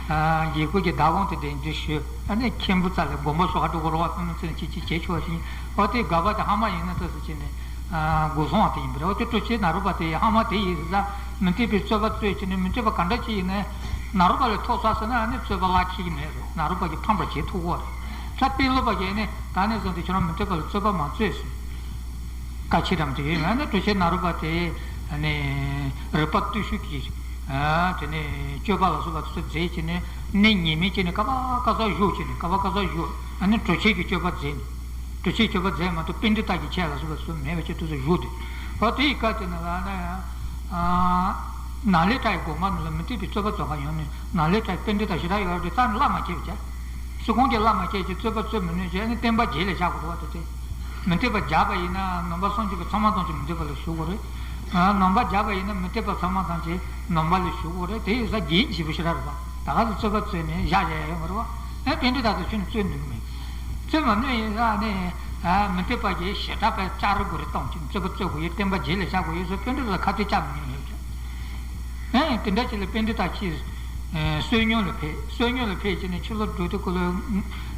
ཨ་དགེ་སྐོས་ཀྱི་བདག་དབང་དེ་འདྲ་འདྲ་ཞུས། ཨ་ནི་མཁན་པོ་རྩ་ལ་དགོན་པ་བཟོ་ག་འགྲོ་དགོས་རེད་བ། ཕུ་ནུ་ཚེ་ལ་ཅི་ཅི་བྱེད་ཆོག་ཅིང་། འོ་དེ་སྒར་པ་དེ་ཧ་མ་ཡིན་ན་ཐུགས་སུ་ཆེ་ནས་ཨ་སྒོ་སྲུང་བ་དེ་ཡིན་པ་རེད། འོ་དེ་གྲུབ་ཆེན་ནཱ་རོ་པ་དེ་ཧ་མ་དེ་ཡིན་ས། མུ་སྟེགས་པའི་རྩོད་པ་རྩོད་བྱས་ནས་མུ་སྟེགས་པ་ག་འདྲ་ཅིག་ཡིན་ན་ནཱ་རོ་པ་ལ་ཐོབ་ཚར་ཟེར་ན་ཨ་ནི་རྩོད་པ་ལག་ཁྱེར་གྱི་མེད་རེད། ནཱ་རོ་པ་གིས་ཕམ་པར་བྱེད་ཐུབ་ཀྱི་རེད། ས་སྟོན་ལུང་པ་གིས་ནི་ད་ནས་བཟུང་སྟེ་ཁྱོད་རང་མུ་སྟེགས་པ་ལ་རྩོད་པ་མ་རྩོད་ཟེར། བཀའ་ཆེ་འགྲམ་དུ་ཡོད་ཡོད་ནས་གྲུབ་ཆེན་ནཱ་རོ་པ་དེ་ནས་རིག་པ་བརྟུལ་ཞུགས་ཀྱིས་དེ་ནས་སྤྱོད་པ་ལ་སོགས་པ་ཚོ་མཛད་བྱས་ནས་གནས་ངེས་མེད་བྱས་ནས་ཀ་བ་ཀ་ས་བཞུགས་བྱས་ནས་ཀ་བ་ཀ་ས་བཞུགས། ཨ་ནི་གྲུབ་ཆེན་གྱི་སྤྱོད་པ་མཛད་ནས་གྲུབ་ཆེན་སྤྱོད་པ་མཛད་མ་གཏོགས་པཎྜི་ཏ་གི་ཆས་ལ་སོགས་པ་ཚོ་མེད་པ་བྱས་དུས་སུ་བཞུགས་ཏེ། འོ་དེའི་སྐབས་དེ་ནས་ལ་ནས་ནཱ་ལེནྡྲ་ཡི་དགོན་པ་ནང་ལ་མུ་སྟེགས་པའི་རྩོད་པ་རྩོད་ག་ཡོང་ནས་ནཱ་ལེནྡྲ་ཡི་པཎྜི་ཏ་ཞེ་དྲག་ཡོད་རེད། རྩ་ནས་བླ་མ་མཁས་པ་བྱས། སུ་གང་གིས་བླ་མ་མཁས་ཀྱི་རྩོད་པ་རྩོད་མི་ནུས་བྱས་ནས་བསྟན་པ་རྗེས་ལ་བཞག་དགོས་རེད་བ། དེ་སྟེ། མུ་སྟེགས་པ་རྒྱག་པ་ཡིན་ན་ནང་པ་སངས་རྒྱས་པ་ཚང་མ་ཐམས་ཅད་མུ་སྟེགས་པ་ལ་ཞུགས་དགོས་རེད། ནང་པ་རྒྱག་པ་ཡིན་ན་མུ་སྟེགས་པ་ཚང་མ་ཐམས་ཅད་ནང་པ་ལ་ཞུགས་དགོས་རེད། དེ་ཡིན་ས་རྒྱན་ལྗིད་པོ་ཞེ་དྲག་རེད་བ། ད་ག་ཚོད་རྩོད་པ་རྩོད་ནས་བཞག་བཞག་ཡ་ཡོད་མ་རེད་བ། ཨེ་པཎྜི་ཏ་ཚོ་ཁྱོན་ནས་རྩོད་ནུས་མེད། རྩོད་མ་ནུས་ཡིན་ས་ནས་མུ་སྟེགས་པ་གིས་ཞེ་དྲག་པའི་ལྕགས་རི་གུ་རི་བཏང་ཅིང་རྩོད་པ་རྩོད་དགོས་ཡོད། བསྟན་པ་རྗེས་ལ་བཞག་དགོས་ཡོད་ཟེར་པཎྜི་ཏ་ལ་ཁ་གཏད་བཅག་མི་ཉན་ཡོད་ཀྱང་། ཨེ་དེ་འདྲ་ཅིག་ལ་པཎྜི་ཏ་ཁྱེད་བསོད་སྙོམས་ལ་ཕེབས། བསོད་སྙོམས་ལ་ཕེབས་བྱས་ནས་ཕྱི་ལོགས་འགྲོ་དུས་ཀོ་ལ་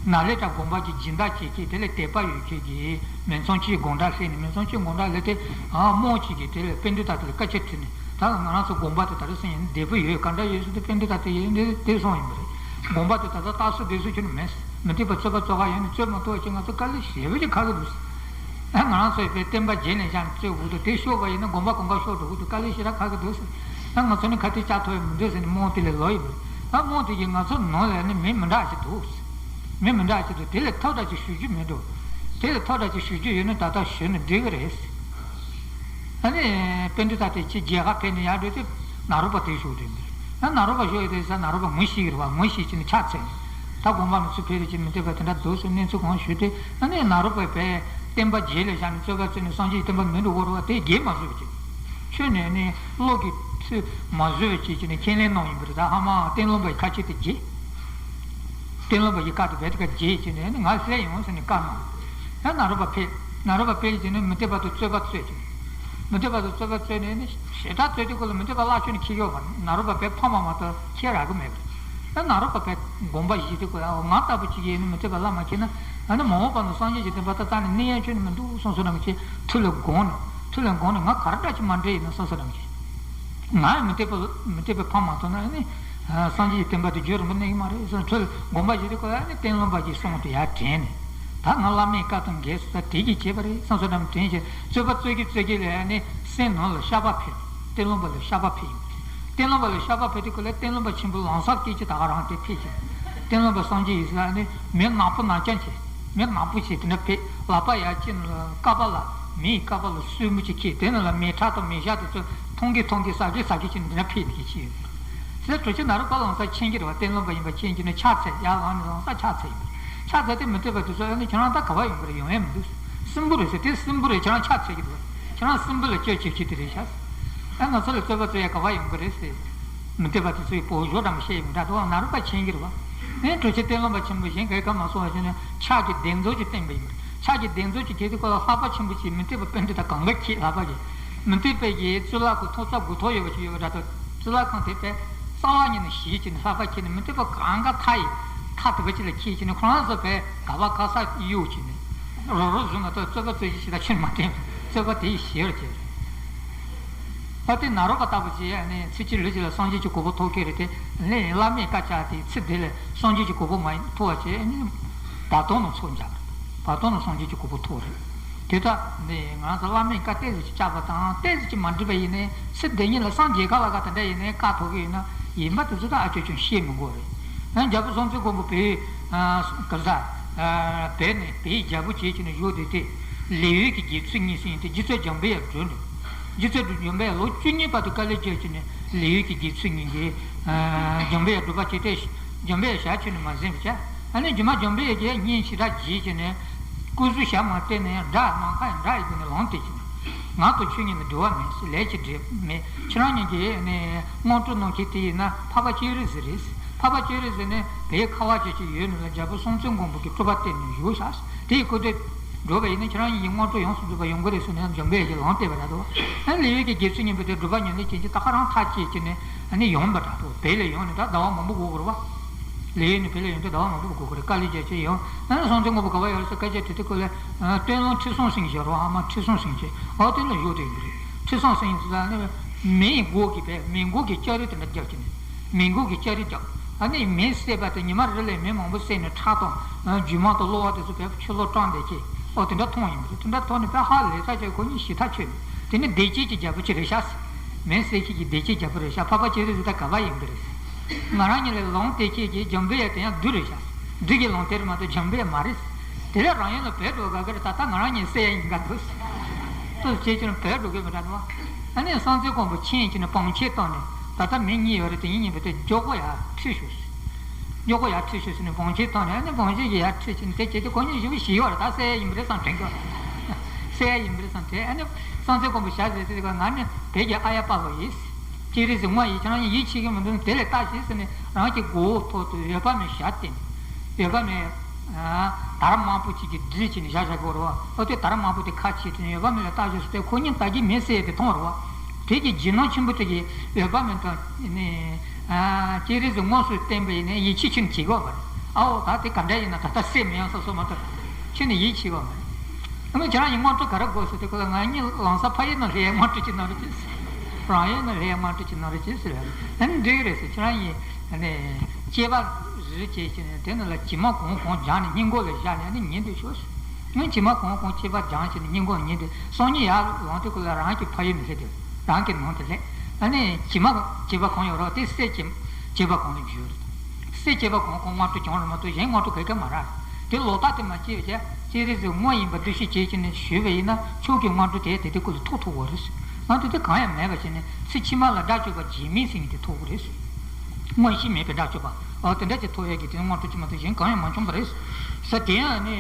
ནཱ་ལེནྡྲ་དགོན་པ་གི་སྦྱིན་བདག་བྱེད་མཁན་དེ་ལ་དད་པ་ཡོད་མཁན་གྱི་མིང་ཚང་གཅིག་དགོང་དག་སླེབས་ནས་མིང་ཚང་གཅིག་དགོང་དག་སླེབས་ཏེ་ཨ་རྨོ་གཅིག་གིས་དེ་ལ་པཎྜི་ཏ་དེ་ལ་སྐད་ཆ་དྲིས་ནས། ད་ང་རང་ཚོ་དགོན་པ་དེ་ད་རེས་སང་ཡིན་བདེ་པོ་ཡོད་ག་འདྲ་ཡོད་ཟེར་དུས་པཎྜི་ཏ་དེ་ཡིན་འདི་དེ་གསུངས་ཡིན་པ་རེད། དགོན་པ་དེ་ད་ལྟ་སྟག་གཟིག་བདེ་སྲུང་ཁྱོན་ནས་མེད། མུ་སྟེགས་པ་རྩོད་པ་རྩོད་ག་ཡོང་ནས་རྩོད་མ་ཐུབ་པ་ཅིག་ང་ཚོ་དཀའ་ལས་ཞེ་པོ་ཅིག་ཁག་གི་འདུག་ཨ་ང་རང་ཚོའི་བོད་བསྟན་པ་རྗེས་ལ་བཞག་ནས་རྩོད་དགོས་འདུག་དེ་ཤོར་བ་ཡིན་ན་དགོན་པ་གང་ག་ཤོར་འགྲོ་གི་འདུག་དཀའ་ལས་ཞེ་དྲག་ཁག་གི་འདུག་ཟེར། ཨ་ང་ཚོ་ནི་ཁ་གཏད་བཅག་ཐུབ་ཡ་མི་འདུག་ཟེར་ནས་རྨོ་དེ་ལས་ལོག་ཡིན་པ་རེད། ཨ་རྨོ་དེ་གིས་ང་ཚོ་ནང་ལ་ནི་མི་མི་འདྲ་ཞིག་འདུག་མི་མི་འདྲ་ཞིག་འདུག་དེ་ལས་ཐབས་འདྲ་ཞིག་ཞུ་རྒྱུ་མི་འདུག་དེ་ལས་ཐབས་འདྲ་ཞིག་ཞུ་རྒྱུ་ཡོད་ན་ད་ལྟ་ཞུས་ན་འགྲིག་གི་རེད། ཨ་ནི་པཎྜི་ཏ་དེ་ཁྱེད་མཇལ་ཁ་ཕེབས་ནས་ཡར་འགྲོ་དུས་ནཱ་རོ་པ་དེ་བཞུགས་དེ་འདུག་ཨ་ནཱ་རོ་པ་བཞུགས་ཡོད་དེ་ས་ནཱ་རོ་པ་ངོ་ཤེས་ཀྱི་རེད་བ། ངོ་ཤེས་བྱས་ནས་ཕྱག་འཚལ་ནས། ད་དགོན་པ་ནས་ཚུར་ཕེབས་རེ་ཅིག་མི་འདོད་པ་དེ་འདྲ་འདུག་ཟེར་གནས་ཚུལ་གང་ཞུས་ཏེ། ཨ་ནི་ནཱ་རོ་པས་བསྟན་པ་རྗེས་ལ་བཞག་ནས་རྩོད་པ་རྩོད་ནས་སངས་རྒྱས་ཀྱི་བསྟན་པ་མི་འགྲོ་བོར་བ་དེ་རྒྱས་མ་བཟོས་པ་ཅིག་ཁྱོན་ནས་ནི་བློ་གི་ཚུལ་མ་བཟོས་པ་ཅིག་བྱས་ནས་ཁས་ལེན་གནང་ཡིན་པ་རེད། ད་ཧ་མ་སྟོན་ལུང་པའི་ཁ་ཆེ་དེ་རྒྱས། སྟོན་ལུང་པ་ཡི་བཀའ་དེ་བས་དེ་ཀ་རྒྱས་བྱས་ནས་ནི་ང་སླེབས་ཡོང་ཟེར་ནས་བཀའ་གནང་། ད་ནཱ་རོ་པ་ཕེབས། ནཱ་རོ་པ་ཕེབས་བྱས་ནས་མི་འདོད་པ་དང་རྩོད་པ་རྩོད་ཅིང་། མི་འདོད་པ་དང་རྩོད་པ་རྩོད་ནས་ནི་ཞེ་དྲག་རྩོད་དུས་ཀོ་ལ་མི་འདོད་པ་བརླག་ཆོག་ནས་ཁྱེར་ཡོད་པ། ནཱ་རོ་པ་བས་ཕམ་པ་མ་གཏོགས་ཁྱེར་རག་གི་མེད་པ་རེད། ད་ནཱ་རོ་པ་བས་དགོངས་པ་བཞེས་དུས་ཀོ་ལ་ང་ལྟ་བུ་ཅིག་ཡིན་ནི་མི་འདོད་པ་བརླག་མ་ཁྱེར་ན། ཨ་ནི་མ་འོངས་པ་ན་སངས་རྒྱས་ཀྱི་བསྟན་པ་ད་རྩ་ནས་གནས་ཡ་ཁྱོན་ནས་མི་འདུག་བསམ་བསམ་རང་གིས་ཐུགས་ལ་དགོངས་ནས། ཐུགས་ལ་དགོངས་ནས་ང་ག་རེ་འདྲ་ཅིག་མ་འདྲ་ཡིན་ན་བསམ་བསམ་རང་གིས། ང་ཡང་མི་འདོད་པ་མི་འདོད་པའི་ཕམ་མ་ཐོབ་ན་ཨ་ནི། སངས་རྒྱས་ཀྱི་བསྟན་པ་དེ་རྒྱུན་རིང་པོ་གནས་ཀྱི་མ་རེད་ཟེར། ཁྲོད་དགོངས་པ་བཞེས་དུས་སྐབས་ལ་ནི་བསྟན་སློབ་པ་གིས་གསུངས་ཏེ་ཡར་དྲན་ནས། ད་ང་བླ་མའི་བཀའ་དང་འགལ་སོང་ད་དེ་གིས་བྱས་པ་རེད་བསམ་སོང་ཙང་དྲན་བྱས་རྩོད་པ་རྩོད་ཀྱི་རྩོད་ཀྱི་ལ་ནི་སེམས་ནང་ལ་བཤགས་པ་ཕེབས། བསྟན་སློབ་པ་ལ་བཤགས་པ་ཕེབས་ཡིན། བསྟན་སློབ་པ་ལ་བཤགས་པ་ཕེབས་དུས་སྐབས་ལ་བསྟན་སློབ་པ་ཆེན་པོ་ལམ་སང་སྐད་ཅིག་ད་ག་རང་དེ་ཕེབས་ཤིང་། བསྟན་སློབ་པ་སངས་རྒྱས་ཡིན་ཟེར་ནི་མི་ནག་པོ་ནག་རྐྱང་བྱས། མི་ནག་པོ་བྱས་དེ་འདྲ་ཕེབས། ལག་པ་ཡར་ཅིག་ཀ་པ་ལ། མིའི་ཀ་པ་ལ་སོན་མོ་ཅིག་ཁྱེར། དེ་ནང་ལ་མེ་ཁྲག་དང་མེ་ཤ་དེ་ཚོ་འཐུང་གི་འཐུང་གི་ཟ་གི་ཟ་གི་བྱས་ནས་འདི་འདྲ་ཕེབས་ནས་ཁྱེར་ཡོད། ཟེར་གྲོགས་ཆེ་ནཱ་རོ་པ་ལམ་སང་མཁྱེན་གྱི་རེད་བ། བསྟན་སློབ་པ་ཡིན་པ་མཁྱེན་གྱི་ནས་ཕྱག་འཚལ། ཡར་ལངས་ནས་ལམ་སང་ཕྱག་འཚལ་ཡིན་པ། ཕྱག་འཚལ་ཏེ་མི་འདོད་པ་དེ་ཚོ་ཨ་ནི་ཁྱེད་རང་ད་ག་པར་ཡོང་གི་རེད། ཡོང་ཡ་མི་འདུག་སྲིན་པོ་རེད་ཟེར། དེ་སྲིན་པོ་རེད། ཁྱེད་རང་ཕྱག་འཚལ་གྱི་འདུག་ཁྱེད་རང་སྲིན་པོ་ལ་སྐྱོན་བྱེད་ཀྱི་དེ་རེད་ཤག་ཨ་ང་ཚོ་ལ་རྩོད་པ་རྩོད་ཡ་ག་པར་ཡོང་གི་རེད་ཟེར། མི་འདོད་པ་དེ་ཚོའི་བོད་བཟོ་འདྲ་མི་བཤད་ཡོང་འདྲ་འདུག་ནཱ་རོ་པ་མཁྱེན་གྱི་རེད་བ། ཨེ་གྲོགས་ཆེ་བསྟན་སློབ་པ་ཆེན་པོ་གཞན་གའི་ག་མ་སོང་བ་བྱས་ནས་ཕྱག་གི་གདེང་ཚོད་ཅིག་བསྟན་པ་ཡིན། ཕྱག་གི་གདེང་ཚོད་ཅིག་དེ་དུས་སྐབས་ལ་ལྷག་པ་ཆེན་པོ་ཅིག་མི་འདོད་པ་དཔེ་འདི་དང་གང་ག་ཁྱེད་ལྷག་པ་གི་མི་འདོད་པའི་གི་གཙུག་ལག་ཁང་ཐོག་ས་དགུ་ཐོག་ཡོད་པ་ཅིག་ཡོད་པ་འདྲ་འདུག་གཙུག་ལག་ཁང་དེ་དཔེ་གསང་བ་ཉིད་ནས་ཞིག་བྱས་ནས་ལྷག་པ་ཁྱེར་ནས་མི་འདོད་པ་གང་ག་མཐའ་ཡི་མཐའ་དེ་པ་ཅིག་ལ་ཁྱེར་བྱས་ནས་ཁོ་རང་ཚོ་དཔེ་ག་པ་ག་ས་གཡུག་བྱས་ནས་རོ་རོ་བཟུང་མ་གཏོགས་རྩོད་པ་རྩོད་གཞི་ཞིག་ད་ཕྱིར་མ་བསྟན། རྩོད་པ་དེ་ཡི་ཞེ་བར་བྱས། ཨ་དེ་ནཱ་རོ་པ་ལྟ་བུ་ཅིག་ཨ་ནི་ཚེ་གཅིག་ལུས་གཅིག་ལ་སངས་རྒྱས་ཀྱི་གོ་འཕང་ཐོབ་མཁན་རེད་དེ། ལས་བླ་མས་བཀའ་བཅག་དེ་ཚེ་འདི་ལ་སངས་རྒྱས་ཀྱི་གོ་འཕང་མ་ཐོབ་པ་བྱས་ཨ་ནི་བར་དོ་ནང་ཚོགས་འཇགས། བར་དོ་ནང་སངས་རྒྱས་ཀྱི་གོ་འཕང་ཐོབ་རེད། དེ་ལྟ་ནི་ང་ཚོ་བླ་མས་བཀའ་ཏོག་ཙམ་ཅིག་བཅག་པ་དང་ཏོག་ཙམ་ཅིག་མ་འགྲུབ་པ་ཡིན་ནའི་ཚེ་འདི་ཉིད་ལ་སངས་རྒྱས་ག་ལ་ག་དེ་འདྲ་ཡིན་ནའི་བཀའ་ཐོབ་གི་ཡོད་ན་ཡིན་པ་དེ་ཚོ་ད་ཨ་ཅོ་ཅོ་བཤད་མི་དགོས་རེད། ཨ་རྒྱལ་པོ་སྲོང་བཙན་སྒམ་པོ་བོད་ག་ས་བོད་ནས་བོད་རྒྱལ་པོ་བྱས་བྱས་ནས་བཞུགས་བསྡད་དེ། ལེའུ་གི་དགེ་ཚུལ་གཉིས་ཟེར་ཡིན་ཏེ་རྗེ་བཙུན་འཇམ་པའི་དབྱངས་སྒྲོན་ནས། རྗེ་བཙུན་འཇམ་པའི་དབྱངས་ལོ་བཅུ་གཉིས་བར་དུ་དཀའ་ལས་བརྒྱབ་བྱས་ནས་ལེའུ་གི་དགེ་ཚུལ་གཉིས་ཀྱིས་འཇམ་པའི་དབྱངས་སྒྲུབ་པ་བྱས་ཏེ། འཇམ་པའི་དབྱངས་ཞལ་ཆེ་ནས་མ་གཟིམས་པ་བྱས། ཨ་ནི་རྗེ་མ་འཇམ་པའི་དབྱངས་ཀྱིས་སྙན་ཞེ་དྲག་བརྗེད་བྱས་ནས། སྐུ་གཟུགས་ཞྭ་མོ་བསྟན་ནས་དགྲ་ནམ་མཁའ་ཡི་དགྲ་ཡི་སྒོ་ནས་ལངས་ཏེ་བྱས་ནས། ང་དང་ཁྱོད་གཉིས་ལ་འབྲེལ་བ་མེད། ལས་ཀྱི་འབྲེལ་མེད། ཁྱེད་རང་གཉིས་ཀྱིས་ནི་དངོས་གྲུབ་གནང་མཁན་དེ་ཡིན་ན་འཕགས་པ་སྤྱན་རས་གཟིགས་རེད། འཕགས་པ་སྤྱན་རས་གཟིགས་ནི་བོད་ཁ་བ་ཅན་ཅིག་ཡོད་ནི་ལ་རྒྱལ་པོ་སྲོང་བཙན་སྒམ་པོ་གི་སྤྲུལ་པ་བསྟན་ནས་བཞུགས་ཤག་དེའི་སྐུ་མདུན་འགྲོ་བ་ཡིན་ན་ཁྱེད་རང་གཉིས་ཀྱི་དངོས་གྲུབ་ཡོངས་སུ་རྫོགས་པ་ཡོང་གི་རེད་ཟེར་ནས་འཇམ་པའི་དབྱངས་ཀྱིས་ལན་བཏབ་པ་འདྲ་འདུག་ཨ་ནི་ལེའུ་གི་དགེ་ཚུལ་གཉིས་པོ་དེ་སྒྲུབ་པ་ཉམས་ལེན་བྱེད་ཀྱི་ད་ག་རང་ཐག་བཅད་ཀྱི་ནས་ཨ་ནི་ཡོང་བ་འདྲ་འདུག་བོད་ལ་ཡོང་ནས་ད་ཟླ་བ་མང་པོ་འགོར་དགོས་རེད་བ། ལེའུ་ནས་བོད་ལ་ཡོང་དུས་ཟླ་བ་མང་པོ་འགོར་གི་རེད། དཀའ་ལས་རྒྱག་ཆེད་ཡོང་། ཨ་ནི་སྲོང་བཙན་སྒམ་པོ་ག་པར་ཡོད་རེད་ཟེར་སྐད་ཆ་དྲིས་དུས་སྐབས་ལ། སྟོད་ལུང་ཁྲི་སྲོང་སེང་ཞེས་རོ་ཨ་མ་ཁྲི་སྲོང་སེང་ཞེས་འོ་དེ་ལ་བཞུགས་བསྡད་ཡོད་རེད། ཁྲི་སྲོང་སེང་ཟེར་ནི་མེ་འགོག་གི་བས་མེ་འགོག་གི་ལྕགས་རི་དེ་འདྲ་རྒྱབ་ཀྱི་ནས། མེ་འགོག་གི་ལྕགས་རི་རྒྱབ། ཨ་ནི་མེ་བསད་པ་དེ་ཉི་མ་རེ་ལ་མེ་མང་པོ་བསད་ནས་ཁྲག་དང་རྒྱུ་མ་དང་གློ་བ་དེ་ཚོ་བས་ཕྱི་ལོགས་བཀྲམ་བསྡད་ཀྱི། འོ་དེ་འདྲ་མཐོང་ཡིན་པ་རེད། དེ་འདྲ་མཐོང་ནས་བས་ཧ་ལས་ས་ཆ་ཁོ་གཉིས་ཞེ་ཐག་ཆོད་ནས་དེ་ནི་བདེ་སྐྱིད་ཀྱི་རྒྱལ་པོ་ཅིག་རེད་ཤག་མེ་བསད་མཁན་གྱི་བདེ་སྐྱིད་རྒྱལ་པོ་རེད་ཤག་འཕགས་པ་སྤྱན་རས་གཟིགས་ད་ག་པར་ཡོང་གི་རེད། ང་རང་གཉིས་ལ་ལན་སྟེར་མཁན་གྱི་འཇམ་པའི་དབྱངས་དེ་ཡང་བདུད་རེད་ཤག་བདུད་ཀྱི་ལན་སྟེར་མ་གཏོགས་འཇམ་པའི་དབྱངས་མ་རེད། དེ་ལས་རང་ཡུལ་ལ་བྲོས་འགྲོ་དགའ་གི་རེད། ད་ལྟ་ང་རང་གཉིས་བསད་ཡ་ཡིན་དགའ་འདུག་ཏོག་ཙམ་བྱས་ཀྱང་བྲོས་འགྲོ་གི་མི་འདྲ་འདུག་ཨ་ནི་སྲོང་བཙན་སྒམ་པོ་མཁྱེན་བྱས་ནས་བང་ཆེན་བཏང་ནས་ད་ལྟ་མི་གཉིས་ཡོད་རེད། དེ་གཉིས་གཉིས་པོ་དེ་མགྱོགས་པོ་ཡར་ཁྲིད་ཤོག་མགྱོགས་པོ་ཡར་ཁྲིད་ཤོག་ཟེར་ནས་བང་ཆེན་བཏང་ནས། ཨ་ནི་བང་ཆེན་གྱིས་ཡར་ཁྲིད་བྱས་ནས་དེ་བྱས་དུས་ཁོ་གཉིས་ཞེ་པོ་ཞིག་ཡོད་རེད། ད་བསད་ཡ་ཡིན་པ་རེད་བསམ་དྲན་གྱི། བསད་ཡ་ཡིན་པ་རེད་བསམ་དྲན། ཨ་ནི་སྲོང་བཙན་སྒམ་པོ་ཞལ་གཟིགས་དུས་ང་ནི་བོད་ཀྱི་ཨ་ཡ་དཔའ་བོ་ཡིན། སྤྱན་རས་གཟིགས་དངོས་ཡིན། ཁྱེད་རང་གཉིས་ཡིད་ཆེས་ཀྱི་མི་འདུག་དེ་ལས་ལྟ་ཞིག་ཟེར་ནས་རང་གི་མགོ་བོ་ཐོག་ཏུ་འོད་དཔག་མེད་ཞལ་བསྟན། འོད་དཔག་མེད་དར་དམར་པོ་གཅིག་གིས་སྒྲིལ་བྱས་ནས་བཞག་བཞག་གི་ཡོད་རེད་བ། འོ་དེ་དར་དམར་པོ་དེ་ཁ་ཕྱེས་ཏེ་འོད་དཔག་མེད་ལ་ལྟ་ཞིག་ཟེར་ཏེ་ཁོ་གཉིས་ད་གིན་མེ་བསད་ཡས་དེ་མཐོང་བ་རེད་བ། དེ་གི་རྗེས་གནང་ཆེན་པོ་དེ་གིས་འོད་དཔག་མེད་དང་ནི་སྤྱན་རས་གཟིགས་དངོས་སུ་བསྟན་པ་ཡིན་ན་ཡིད་ཆེས་ཆེན་བྱེད་དགོས་པ་རེད། ཨའོ་ད་དེ་ག་འདྲ་ཡིན་ན་ད་ལྟ་བསད་མི་ཡོང་ས་སོ་མ་གཏོགས་ཁྱོད་ནི་ཡིད་ཆེས་པ་མ་རེད། ཨ་མ་ཁྱེད་རང་གཉིས་དངོས་གྲུབ་ག་རེ་དགོས་ཟེར་དུས་སྐབས་ལ་ང་གཉིས་ལམ་སང་ཕ་ཡུལ་ནང་སླེབས་ཡས་དངོས་གྲུབ་ཅིག་གནང་རོགས་གྱིས། རང་ཡུལ་ནང་སླེབས་ཡས་དངོས་གྲུབ་ཅིག་གནང་རོགས་གྱིས་ཟེར་བས། ཨ་ནི་འགྲིག་གི་རེད་ཟེར། ཁྱེད་རང་གཉིས་ཨ་ནི་སྐྱེས་པ་རེ་རེ་བྱས་བྱས་ནས་དེ་ནང་ལ་བྱེ་མ་གང་གང་སྦྱངས་ནས་སྙིང་གོ་ལ་བཞག་ནས་ཨ་ནི་ཉལ་སྡོད་ཤོག་ཟེར། ཨ་ནི་བྱེ་མ་གང་གང་སྐྱེས་པ་སྦྱངས་བྱས་ནས་སྙིང་གོ་ལ་ཉལ་སྡོད། སང་ཉིན་ཡར་ལངས་དུས་སྐབས་ལ་རང་གི་ཕ་ཡུལ་ནང་སླེབས་དུས་རང་གི་ནང་དུ་སླེབས། ཨ་ནི་བྱེ་མ་བྱེ་བ་གང་ཡོད་རོགས་དེ་བསད་བྱེ་བྱེ་བ་གང་ལ་འཇུས་རེད། སྲས་སྐྱེས་པ་གང་གང་དངོས་གྲུབ་བྱུང་རེད་མ་གཏོགས་གཞན་དངོས་གྲུབ་ག་གེ་མ་རག་རེད། དེ་ལོག་ལྟ་དེ་མ་སྐྱེས་པ་བྱས་སྤྱན་རས་གཟིགས་དངོས་ཡིན་པ་འདུ་ཤེས་བྱས་ཀྱི་ནས་ཞུས་པ་ཡིན་ན་མཆོག་གི་དངོས་གྲུབ་དེ་དེ་དུས་སྐབས་ལ་ཐོབ་ཐུབ་ཀྱི་རེད། ང་དེ་དུས་གང་ཡང་མེད་པ་བྱས་ནས་ཚེ་ཕྱི་མ་ལ་དགྲ་བཅོམ་པ་རྗེས་མིན་ཟེར་མཁན་དེ་ཐོབ་ཀྱི་རེད། མངོན་ཤེས་མེད་པའི་དགྲ་བཅོམ་པ། ཨོ་དེ་འདྲ་ཅིག་ཐོབ་ཡག་གི་དེ་དངོས་གྲུབ་ཅིག་མ་གཏོགས་གཞན་གང་ཡང་མ་བྱུང་བ་རེད། ཟེར་དེ་ཡང་ནི།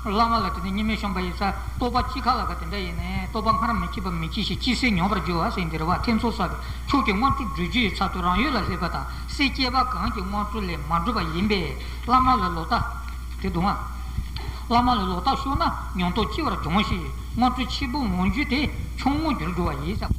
བླ་མ་ལ་དེ་ནས་སྙིང་མེད་བཤམས་པ་ཡིན་ས་རྟོགས་པ་གཅིག་ཁ་ལ་ཁ་དེ་འདྲ་ཡིན་ནས་རྟོགས་པ་སྔར་མི་སྐྱེས་པ་མི་སྐྱེ་ཞིང་སྐྱེས་ཚེ་ཉམས་པར་འགྱུར་བ་ཟེར་འདི་རེད་བ། ཐེ་ཚོམ་ཟ་བའི་མཆོག་གི་དངོས་གྲུབ་སྒྲུབ་རྒྱུ་ཡི་ཚབ་ཏུ་རང་ཡུལ་ལ་སླེབས་པ་དང་སྲས་སྐྱེས་པ་གང་གི་དངོས་གྲུབ་ལས་མ་འགྲུབ་པ་ཡིན་པས་བླ་མ་ལ་ལོག་ལྟ། དེ་འདུག་ཨ། བླ་མ་ལ་ལོག་ལྟ་ཤོར་ན་ཉམས་རྟོགས་ལྕི་བར་སྦྱོངས་ཤིག་དངོས་གྲུབ་ཆེན་པོ་འོང་རྒྱུ་དེ་ཆུང་ངུར་འགྱུར་འགྲོ་བ་ཡིན་ཟེར།